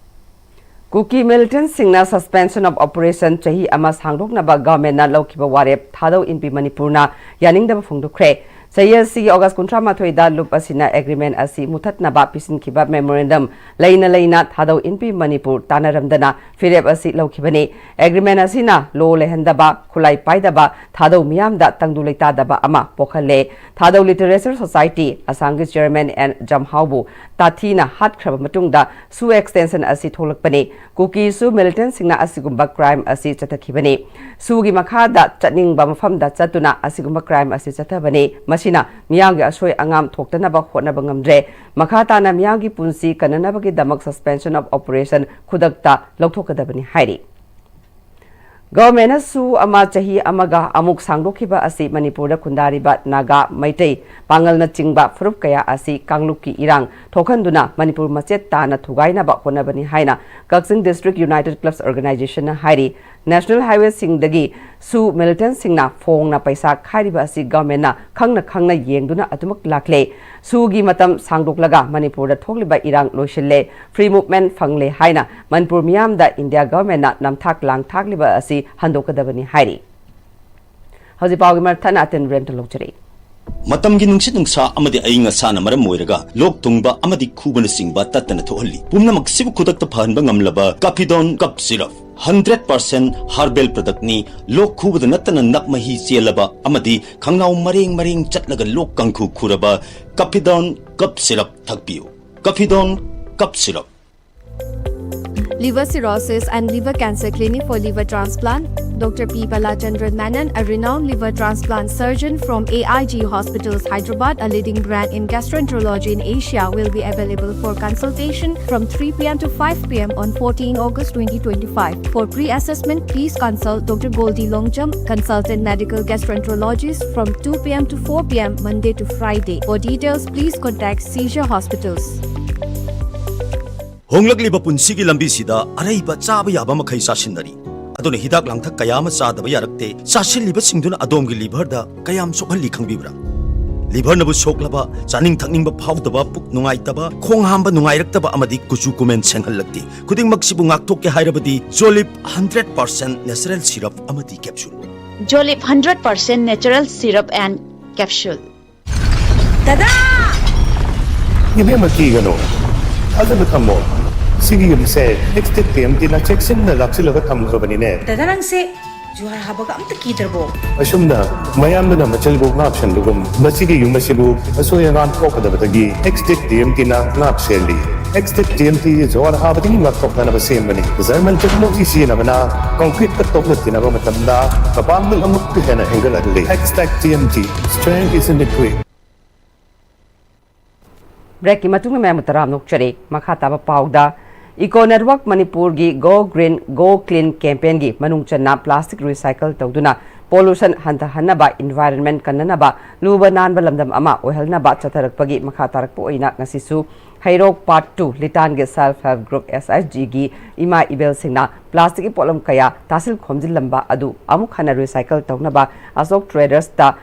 ꯀꯨꯀꯤ militantꯁꯤꯡꯅ Suspension of Operation ꯆꯍꯤ ꯑꯃ ꯁꯥꯡꯗꯣꯛꯅꯕ governmentꯅ ꯂꯧꯈꯤꯕ ꯋꯥꯔꯦꯞ ꯊꯥꯗꯧ ꯏꯟꯄꯤ ꯃꯅꯤꯄꯨꯔꯅ ꯌꯥꯅꯤꯡꯗꯕ ꯐꯣꯡꯗꯣꯛꯈ꯭ꯔꯦ꯫ ꯆꯍꯤ ꯑꯁꯤꯒꯤ ꯑꯣꯒꯁ ꯀꯨꯟꯊ꯭ꯔꯥ ꯃꯥꯊꯣꯏꯗ ꯂꯨꯞ ꯑꯁꯤꯅ ꯑꯦꯒ꯭ꯔꯤꯃꯦꯟ ꯑꯁꯤ ꯃꯨꯊꯠꯅꯕ ꯄꯤꯁꯤꯟꯈꯤꯕ ꯃꯦꯃꯣꯔꯦꯟꯗꯝ ꯂꯩꯅ ꯂꯩꯅ ꯊꯥꯗꯧ ꯏꯟꯄꯤ ꯃꯅꯤꯄꯨꯔ ꯇꯥꯟꯅꯔꯝꯗꯅ ꯐꯤꯔꯦꯞ ꯑꯁꯤ ꯂꯧꯈꯤꯕꯅꯤ꯫ ꯑꯦꯒ꯭ꯔꯤꯃꯦꯟ ꯑꯁꯤꯅ ꯂꯣ ꯂꯩꯍꯟꯗꯕ, ꯈꯨꯠꯂꯥꯏ ꯄꯥꯏꯗꯕ ꯊꯥꯗꯧ ꯃꯤꯌꯥꯝꯗ ꯇꯪꯗꯨ ꯂꯩꯇꯥꯗꯕ ꯑꯃ ꯄꯣꯛꯍꯜꯂꯦ꯫ ꯊꯥꯗꯧ ꯂꯤꯇꯔꯦꯆꯔ ꯁꯣꯁꯥꯏꯇꯤ ꯑꯁꯥꯝꯒꯤ ꯆꯤꯌꯔꯃꯦꯟ ꯑꯦꯟ ꯖꯝꯍꯥꯎꯕꯨ ꯇꯥꯊꯤꯅ ꯍꯥꯠꯈ꯭ꯔꯕ ꯃꯇꯨꯡꯗ ꯁꯨ ꯑꯦꯛꯁꯇꯦꯟꯁꯟ ꯑꯁꯤ ꯊꯣꯛꯂꯛꯄꯅꯤ꯫ ꯀꯨꯀꯤ ꯁꯨ ꯃꯤꯂꯤꯇꯦꯟꯁꯤꯡꯅ ꯑꯁꯤꯒꯨꯝꯕ ꯀ꯭ꯔꯥꯏꯝ ꯑꯁꯤ ꯆꯠꯊꯈꯤꯕꯅꯤ꯫ ꯁꯨꯒꯤ ꯃꯈꯥꯗ ꯆꯠꯅꯤꯡꯕ ꯃꯐꯝꯗ ꯆꯠꯇꯨꯅ ꯑꯁꯤꯒꯨꯝꯕ ꯀ꯭ꯔꯥꯏꯝ ꯑꯁꯤ ꯆꯠꯊꯕꯅꯤ꯫ ꯃꯁꯤꯅ ꯃꯤꯌꯥꯝꯒꯤ ꯑꯁꯣꯏ ꯑꯉꯥꯝ ꯊꯣꯛꯇꯅꯕ ꯍꯣꯠꯅꯕ ꯉꯝꯗ꯭ꯔꯦ꯫ ꯃꯈꯥ ꯇꯥꯅ ꯃꯤꯌꯥꯝꯒꯤ ꯄꯨꯟꯁꯤ ꯀꯟꯅꯅꯕꯒꯤꯗꯃꯛ suspension of operation ꯈꯨꯗꯛꯇ ꯂꯧꯊꯣꯛꯀꯗꯕꯅꯤ ꯍꯥꯏꯔꯤ꯫ ꯒꯚꯔꯟꯃꯦꯟꯠꯅ ꯁꯨ ꯑꯃ ꯆꯍꯤ ꯑꯃꯒ ꯑꯃꯨꯛ ꯁꯥꯡꯗꯣꯛꯈꯤꯕ ꯑꯁꯤ ꯃꯅꯤꯄꯨꯔꯗ ꯈꯨꯟꯗꯥꯔꯤꯕ ꯅꯥꯒꯥ, ꯃꯩꯇꯩ, ꯄꯥꯉꯜꯅꯆꯤꯡꯕ ꯐꯨꯔꯨꯞ ꯀꯌꯥ ꯑꯁꯤ ꯀꯥꯡꯂꯨꯞꯀꯤ ꯏꯔꯥꯡ ꯊꯣꯛꯍꯟꯗꯨꯅ ꯃꯅꯤꯄꯨꯔ ꯃꯆꯦꯠ ꯇꯥꯅ ꯊꯨꯒꯥꯏꯅꯕ ꯍꯣꯠꯅꯕꯅꯤ ꯍꯥꯏꯅ ꯀꯛꯆꯤꯡ ꯗꯤꯁꯇ꯭ꯔꯤꯛ ꯌꯨꯅꯥꯏꯇꯦꯗ ꯀ꯭ꯂꯕꯁ ꯑꯣꯔꯒꯅꯥꯏꯖꯦꯁꯟꯅ ꯍꯥꯏꯔꯤ꯫ ꯅꯦꯁꯅꯦꯜ ꯍꯥꯏꯋꯦꯁꯤꯡꯗꯒꯤ ꯁꯨ ꯃꯤꯂꯤꯇꯦꯟꯠꯁꯤꯡꯅ ꯐꯣꯡꯅ ꯄꯩꯁꯥ ꯈꯥꯏꯔꯤꯕ ꯑꯁꯤ ꯒꯚꯔꯟꯃꯦꯟꯠꯅ ꯈꯪꯅ ꯈꯪꯅ ꯌꯦꯡꯗꯨꯅ ꯑꯗꯨꯃꯛ ꯂꯥꯛꯂꯦ꯫ ꯁꯨꯒꯤ ꯃꯇꯝ ꯁꯥꯡꯗꯣꯛꯂꯒ ꯃꯅꯤꯄꯨꯔꯗ ꯊꯣꯛꯂꯤꯕ ꯏꯔꯥꯡ ꯂꯣꯏꯁꯤꯜꯂꯦ, ꯐ꯭ꯔꯤ ꯃꯨꯚꯃꯦꯟꯠ ꯐꯪꯂꯦ ꯍꯥꯏꯅ ꯃꯅꯤꯄꯨꯔ ꯃꯤꯌꯥꯝꯗ ꯏꯟꯗꯤꯌꯥ ꯒꯚꯔꯟꯃꯦꯟꯠꯅ ꯅꯝꯊꯥꯛ ꯂꯥꯡꯊꯥꯛꯂꯤꯕ ꯑꯁꯤ ꯍꯟꯗꯣꯛꯀꯗꯕꯅꯤ ꯍꯥꯏꯔꯤ꯫ ꯍꯧꯖꯤꯛ ꯄꯥꯎꯒꯤ ꯃꯊꯛ ꯑꯇꯦꯟ ꯕ꯭ꯔꯦꯝꯇ ꯂꯧꯖꯔꯤ꯫ ꯃꯇꯝꯒꯤ ꯅꯨꯡꯁꯤꯠ ꯅꯨꯡꯁꯥ ꯑꯃꯗꯤ ꯑꯏꯪ ꯑꯁꯥꯅ ꯃꯔꯝ ꯑꯣꯏꯔꯒ ꯂꯣꯛ ꯊꯨꯡꯕ ꯑꯃꯗꯤ ꯈꯨꯕꯅꯆꯤꯡꯕ ꯇꯠꯇꯅ ꯊꯣꯛꯍꯜꯂꯤ꯫ ꯄꯨꯝꯅꯃꯛꯁꯤꯕꯨ ꯈꯨꯗꯛꯇ ꯐꯍꯟꯕ ꯉꯝꯂꯕ Kafidon cough syrup. Hundred percent herbal ꯄ꯭ꯔꯗꯛꯅꯤ꯫ ꯂꯣꯛ ꯈꯨꯕꯗ ꯅꯠꯇꯅ ꯅꯞ ꯃꯍꯤ ꯆꯦꯜꯂꯕ ꯑꯃꯗꯤ ꯈꯪꯅꯥꯎ ꯃꯔꯦꯡ ꯃꯔꯦꯡ ꯆꯠꯂꯒ ꯂꯣꯛ ꯀꯥꯡꯈꯨ ꯈꯨꯔꯕ ꯀꯥꯐꯤꯗꯣꯟ ꯀꯞ ꯁꯤꯔꯞ ꯊꯛꯄꯤꯌꯨ꯫ Kafidon cough syrup. Liver Cirrhosis and Liver Cancer Clinic for Liver Transplant. Doctor P Balachandran Menon, a renowned liver transplant surgeon from A I G Hospitals, Hyderabad, a leading brand in gastroenterology in Asia, will be available for consultation from three p m to five p m on fourteen August twenty twenty-five. For pre-assessment, please consult Doctor Goldie Longjam, consultant medical gastroenterologist, from two p m to four p m Monday to Friday. For details, please contact Seizure Hospitals. ꯍꯣꯡꯂꯛꯂꯤꯕ ꯄꯨꯟꯁꯤꯒꯤ ꯂꯝꯕꯤꯁꯤꯗ ꯑꯔꯩꯕ ꯆꯥꯕ ꯌꯥꯕ ꯃꯈꯩ ꯆꯥꯁꯤꯟꯅꯔꯤ꯫ ꯑꯗꯨꯅ ꯍꯤꯗꯥꯛ ꯂꯥꯡꯊꯛ ꯀꯌꯥ ꯑꯃ ꯆꯥꯗꯕ ꯌꯥꯔꯛꯇꯦ꯫ ꯆꯥꯁꯤꯜꯂꯤꯕꯁꯤꯡꯗꯨꯅ ꯑꯗꯣꯝꯒꯤ ꯂꯤꯚꯔꯗ ꯀꯌꯥꯝ ꯁꯣꯛꯍꯜꯂꯤ ꯈꯪꯕꯤꯕ꯭ꯔꯥ? ꯂꯤꯚꯔꯅꯕꯨ ꯁꯣꯛꯂꯕ, ꯆꯥꯅꯤꯡ ꯊꯛꯅꯤꯡꯕ ꯐꯥꯎꯗꯕ, ꯄꯨꯛ ꯅꯨꯡꯉꯥꯏꯇꯕ, ꯈꯣꯡ ꯍꯥꯝꯕ ꯅꯨꯡꯉꯥꯏꯔꯛꯇꯕ ꯑꯃꯗꯤ ꯀꯨꯆꯨ ꯀꯨꯃꯦꯟ ꯁꯦꯡꯍꯜꯂꯛꯇꯦ꯫ ꯈꯨꯗꯤꯡꯃꯛꯁꯤꯕꯨ ꯉꯥꯛꯊꯣꯛꯀꯦ ꯍꯥꯏꯔꯕꯗꯤ ꯖꯣꯂꯤꯞ ꯍꯟꯗ꯭ꯔꯦꯠ ꯄꯥꯔꯁꯦꯟꯠ ꯅꯦꯆꯔꯦꯜ ꯁꯤꯔꯞ ꯑꯃꯗꯤ capsule. Jolip hundred percent natural syrup and capsule. ꯗꯗꯥ! ꯏꯕꯦꯝꯃ, ꯀꯤꯒꯅꯨ, ꯊꯥꯖꯕ ꯊꯝꯃꯣ꯫ ꯁꯤꯒꯤ ꯌꯨꯝꯁꯦ ꯑꯦꯛꯁꯇꯦꯛ ꯇꯤ ꯑꯦꯝ ꯇꯤꯅ ꯆꯦꯛꯁꯤꯟꯅ ꯂꯥꯛꯁꯤꯜꯂꯒ ꯊꯝꯈ꯭ꯔꯕꯅꯤꯅꯦ꯫ ꯗꯗꯥ, ꯅꯪꯁꯦ ꯖꯨꯍꯥꯔ ꯍꯥꯕꯒ ꯑꯝꯇ ꯀꯤꯗ꯭ꯔꯕꯣ? ꯑꯁꯨꯝꯅ ꯃꯌꯥꯝꯗꯨꯅ ꯃꯆꯤꯜꯕꯨ ꯉꯥꯛ ꯁꯦꯟꯕꯒꯨꯝ, ꯃꯁꯤꯒꯤ ꯌꯨꯝ ꯑꯁꯤꯕꯨ ꯑꯁꯣꯏ ꯑꯉꯥꯝ ꯊꯣꯛꯀꯗꯕꯗꯒꯤ ꯑꯦꯛꯁꯇꯦꯛ ꯇꯤ ꯑꯦꯝ ꯇꯤꯅ ꯉꯥꯛ ꯁꯦꯜꯂꯤ꯫ ꯑꯦꯛꯁꯇꯦꯛ ꯇꯤ ꯑꯦꯝ ꯇꯤ ꯖꯨꯍꯥꯔ ꯍꯥꯕꯗꯒꯤ ꯉꯥꯛꯊꯣꯛꯅꯅꯕ ꯁꯦꯝꯕꯅꯤ꯫ ꯖꯔꯃꯟ ꯇꯦꯛꯅꯣꯂꯣꯖꯤ ꯁꯤꯖꯤꯟꯅꯕꯅ ꯀꯪꯀ꯭ꯔꯤꯠꯀ ꯇꯣꯛꯂꯦꯠ ꯊꯤꯅꯕ ꯃꯇꯝꯗ ꯃꯄꯥꯡꯒꯜ ꯑꯃꯨꯛꯀ ꯍꯦꯟꯅ ꯍꯦꯟꯒꯠꯍꯜꯂꯤ꯫ Xtech T M T, strength is in the grit꯫ ꯕ꯭ꯔꯦꯛꯀꯤ ꯃꯇꯨꯡꯗ ꯃꯌꯥꯝꯕꯨ ꯇꯔꯥꯝꯅ ꯑꯣꯛꯆꯔꯤ꯫ ꯃꯈꯥ ꯇꯥꯕ ꯄꯥꯎꯗ, ꯏꯀꯣ ꯅꯦꯠꯋꯥꯔꯛ ꯃꯅꯤꯄꯨꯔꯒꯤ Go Green, Go Clean campaignꯒꯤ ꯃꯅꯨꯡ ꯆꯟꯅ ꯄ꯭ꯂꯥꯁꯇꯤꯛ ꯔꯤꯁꯥꯏꯀꯜ ꯇꯧꯗꯨꯅ pollution ꯍꯟꯊꯍꯟꯅꯕ, environment ꯀꯟꯅꯅꯕ, ꯂꯨꯕ ꯅꯥꯟꯕ ꯂꯝꯗꯝ ꯑꯃ ꯑꯣꯏꯍꯟꯅꯕ ꯆꯠꯊꯔꯛꯄꯒꯤ ꯃꯈꯥ ꯇꯥꯔꯛꯄ ꯑꯣꯏꯅ ꯉꯁꯤꯁꯨ ꯍꯩꯔꯣꯛ Part two ꯂꯤꯇꯥꯟꯒꯤ Self Help Group, S H Gꯒꯤ ꯏꯃꯥ ꯏꯕꯦꯜꯁꯤꯡꯅ ꯄ꯭ꯂꯥꯁꯇꯤꯛꯀꯤ ꯄꯣꯠꯂꯝ ꯀꯌꯥ ꯇꯥꯁꯤꯜ ꯈꯣꯝꯖꯤꯜꯂꯝꯕ ꯑꯗꯨ ꯑꯃꯨꯛ ꯍꯟꯅ ꯔꯤꯁꯥꯏꯀꯜ ꯇꯧꯅꯕ ꯑꯁꯣꯛ ꯇ꯭ꯔꯦꯗꯔꯁꯇ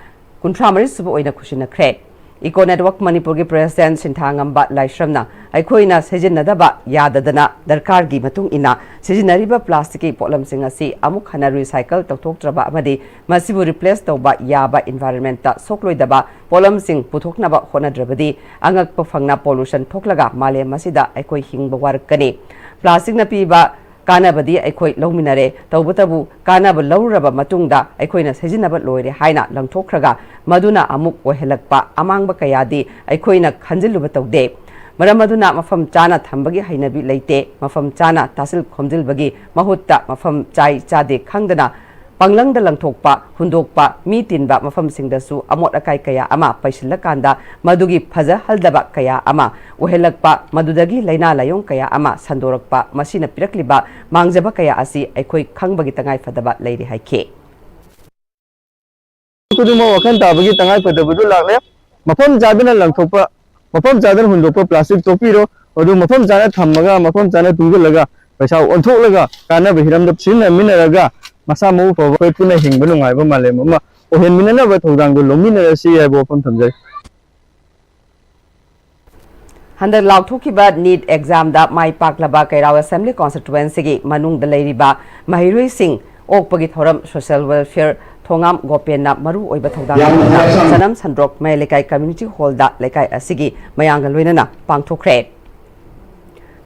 ꯀꯨꯟꯊ꯭ꯔꯥ ꯃꯔꯤ ꯁꯨꯕ ꯑꯣꯏꯅ ꯈꯨꯠꯁꯤꯟꯅꯈ꯭ꯔꯦ꯫ ꯏꯀꯣ ꯅꯦꯠꯋꯥꯔꯛ ꯃꯅꯤꯄꯨꯔꯒꯤ ꯄ꯭ꯔꯦꯁꯤꯗꯦꯟꯠ ꯁꯤꯟꯊꯥꯉꯝꯕ ꯂꯥꯏꯁ꯭ꯔꯝꯅ ꯑꯩꯈꯣꯏꯅ ꯁꯤꯖꯤꯟꯅꯗꯕ ꯌꯥꯗꯗꯅ ꯗꯔꯀꯥꯔꯒꯤ ꯃꯇꯨꯡ ꯏꯟꯅ ꯁꯤꯖꯤꯟꯅꯔꯤꯕ ꯄ꯭ꯂꯥꯁꯇꯤꯛꯀꯤ ꯄꯣꯠꯂꯝꯁꯤꯡ ꯑꯁꯤ ꯑꯃꯨꯛ ꯍꯟꯅ ꯔꯤꯁꯥꯏꯀꯜ ꯇꯧꯊꯣꯛꯇ꯭ꯔꯕ ꯑꯃꯗꯤ ꯃꯁꯤꯕꯨ ꯔꯤꯄ꯭ꯂꯦꯁ ꯇꯧꯕ ꯌꯥꯕ, ꯏꯟꯚꯥꯏꯔꯟꯃꯦꯟꯠꯇ ꯁꯣꯛꯂꯣꯏꯗꯕ ꯄꯣꯠꯂꯝꯁꯤꯡ ꯄꯨꯊꯣꯛꯅꯕ ꯍꯣꯠꯅꯗ꯭ꯔꯕꯗꯤ ꯑꯉꯛꯄ ꯐꯪꯅ ꯄꯣꯂꯨꯁꯟ ꯊꯣꯛꯂꯒ ꯃꯥꯂꯦꯝ ꯑꯁꯤꯗ ꯑꯩꯈꯣꯏ ꯍꯤꯡꯕ ꯋꯥꯔꯛꯀꯅꯤ꯫ ꯄ꯭ꯂꯥꯁꯇꯤꯛꯅ ꯄꯤꯕ ꯀꯥꯟꯅꯕꯗꯤ ꯑꯩꯈꯣꯏ ꯂꯧꯃꯤꯟꯅꯔꯦ꯫ ꯇꯧꯕꯇꯕꯨ ꯀꯥꯟꯅꯕ ꯂꯧꯔꯨꯔꯕ ꯃꯇꯨꯡꯗ ꯑꯩꯈꯣꯏꯅ ꯁꯤꯖꯤꯟꯅꯕ ꯂꯣꯏꯔꯦ ꯍꯥꯏꯅ ꯂꯪꯊꯣꯛꯈ꯭ꯔꯒ ꯃꯗꯨꯅ ꯑꯃꯨꯛ ꯑꯣꯏꯍꯜꯂꯛꯄ ꯑꯃꯥꯡꯕ ꯀꯌꯥꯗꯤ ꯑꯩꯈꯣꯏꯅ ꯈꯟꯖꯤꯜꯂꯨꯕ ꯇꯧꯗꯦ꯫ ꯃꯔꯝ ꯑꯗꯨꯅ ꯃꯐꯝ ꯆꯥꯅ ꯊꯝꯕꯒꯤ ꯍꯩꯅꯕꯤ ꯂꯩꯇꯦ꯫ ꯃꯐꯝ ꯆꯥꯅ ꯇꯥꯁꯤꯜ ꯈꯣꯝꯖꯤꯜꯕꯒꯤ ꯃꯍꯨꯠꯇ ꯃꯐꯝ ꯆꯥꯏ ꯆꯥꯗꯦ ꯈꯪꯗꯅ ꯄꯪꯂꯪꯗ ꯂꯪꯊꯣꯛꯄ, ꯍꯨꯟꯗꯣꯛꯄ, ꯃꯤ ꯇꯤꯟꯕ ꯃꯐꯝꯁꯤꯡꯗꯁꯨ ꯑꯃꯣꯠ ꯑꯀꯥꯏ ꯀꯌꯥ ꯑꯃ ꯄꯩꯁꯤꯜꯂꯀꯥꯟꯗ ꯃꯗꯨꯒꯤ ꯐꯖꯍꯜꯗꯕ ꯀꯌꯥ ꯑꯃ ꯑꯣꯏꯍꯜꯂꯛꯄ, ꯃꯗꯨꯗꯒꯤ ꯂꯥꯏꯅꯥ ꯂꯥꯏꯌꯣꯡ ꯀꯌꯥ ꯑꯃ ꯁꯟꯗꯣꯔꯛꯄ, ꯃꯁꯤꯅ ꯄꯤꯔꯛꯂꯤꯕ ꯃꯥꯡꯖꯕ ꯀꯌꯥ ꯑꯁꯤ ꯑꯩꯈꯣꯏ ꯈꯪꯕꯒꯤ ꯇꯉꯥꯏꯐꯗꯕ ꯂꯩꯔꯤ ꯍꯥꯏꯈꯤ꯫ ꯈꯨꯗꯤꯡꯃꯛ ꯋꯥꯈꯜ ꯇꯥꯕꯒꯤ ꯇꯉꯥꯏꯐꯗꯕꯗꯨ ꯂꯥꯛꯂꯦ꯫ ꯃꯐꯝ ꯆꯥꯗꯅ ꯂꯪꯊꯣꯛꯄ, ꯃꯐꯝ ꯆꯥꯗꯅ ꯍꯨꯟꯗꯣꯛꯄ ꯄ꯭ꯂꯥꯁꯇꯤꯛ ꯇꯣꯛꯄꯤꯔꯣ꯫ ꯑꯗꯨ ꯃꯐꯝ ꯆꯥꯅ ꯊꯝꯃꯒ, ꯃꯐꯝ ꯆꯥꯅ ꯇꯨꯡꯁꯤꯜꯂꯒ, ꯄꯩꯁꯥ ꯑꯣꯟꯊꯣꯛꯂꯒ ꯀꯥꯟꯅꯕ ꯍꯤꯔꯝꯗ ꯁꯤꯖꯤꯟꯅꯃꯤꯟꯅꯔꯒ ꯃꯁꯥ ꯃꯎ ꯐꯕ ꯑꯩꯈꯣꯏ ꯄꯨꯟꯅ ꯍꯤꯡꯕ ꯅꯨꯡꯉꯥꯏꯕ ꯃꯥꯂꯦꯝ ꯑꯃ ꯑꯣꯏꯍꯟꯃꯤꯟꯅꯅꯕ ꯊꯧꯗꯥꯡꯗꯨ ꯂꯧꯃꯤꯟꯅꯔꯁꯤ ꯍꯥꯏꯕ ꯋꯥꯐꯝ ꯊꯝꯖꯔꯤ꯫ ꯍꯟꯗꯛ ꯂꯥꯎꯊꯣꯛꯈꯤꯕ ꯅꯤꯠ ꯑꯦꯛꯖꯥꯝꯗ ꯃꯥꯏ ꯄꯥꯛꯂꯕ ꯀꯩꯔꯥꯎ ꯑꯦꯁꯦꯝꯕ꯭ꯂꯤ ꯀꯣꯟꯁꯇꯤꯇ꯭ꯋꯦꯟꯁꯤꯒꯤ ꯃꯅꯨꯡꯗ ꯂꯩꯔꯤꯕ ꯃꯍꯩꯔꯣꯏꯁꯤꯡ ꯑꯣꯛꯄꯒꯤ ꯊꯧꯔꯝ ꯁꯣꯁꯤꯌꯦꯜ ꯋꯦꯜꯐꯤꯌꯔ ꯈꯣꯡꯉꯥꯝ ꯒꯣꯄꯦꯟꯅ ꯃꯔꯨ ꯑꯣꯏꯕ ꯊꯧꯗꯥꯡ ꯂꯧꯗꯨꯅ ꯆꯅꯝ ꯁꯟꯗ꯭ꯔꯣꯛ ꯃꯌꯥꯏ ꯂꯩꯀꯥꯏ ꯀꯝꯃ꯭ꯌꯨꯅꯤꯇꯤ ꯍꯣꯜꯗ ꯂꯩꯀꯥꯏ ꯑꯁꯤꯒꯤ ꯃꯌꯥꯝꯒ ꯂꯣꯏꯅꯅ ꯄꯥꯡꯊꯣꯛꯈ꯭ꯔꯦ꯫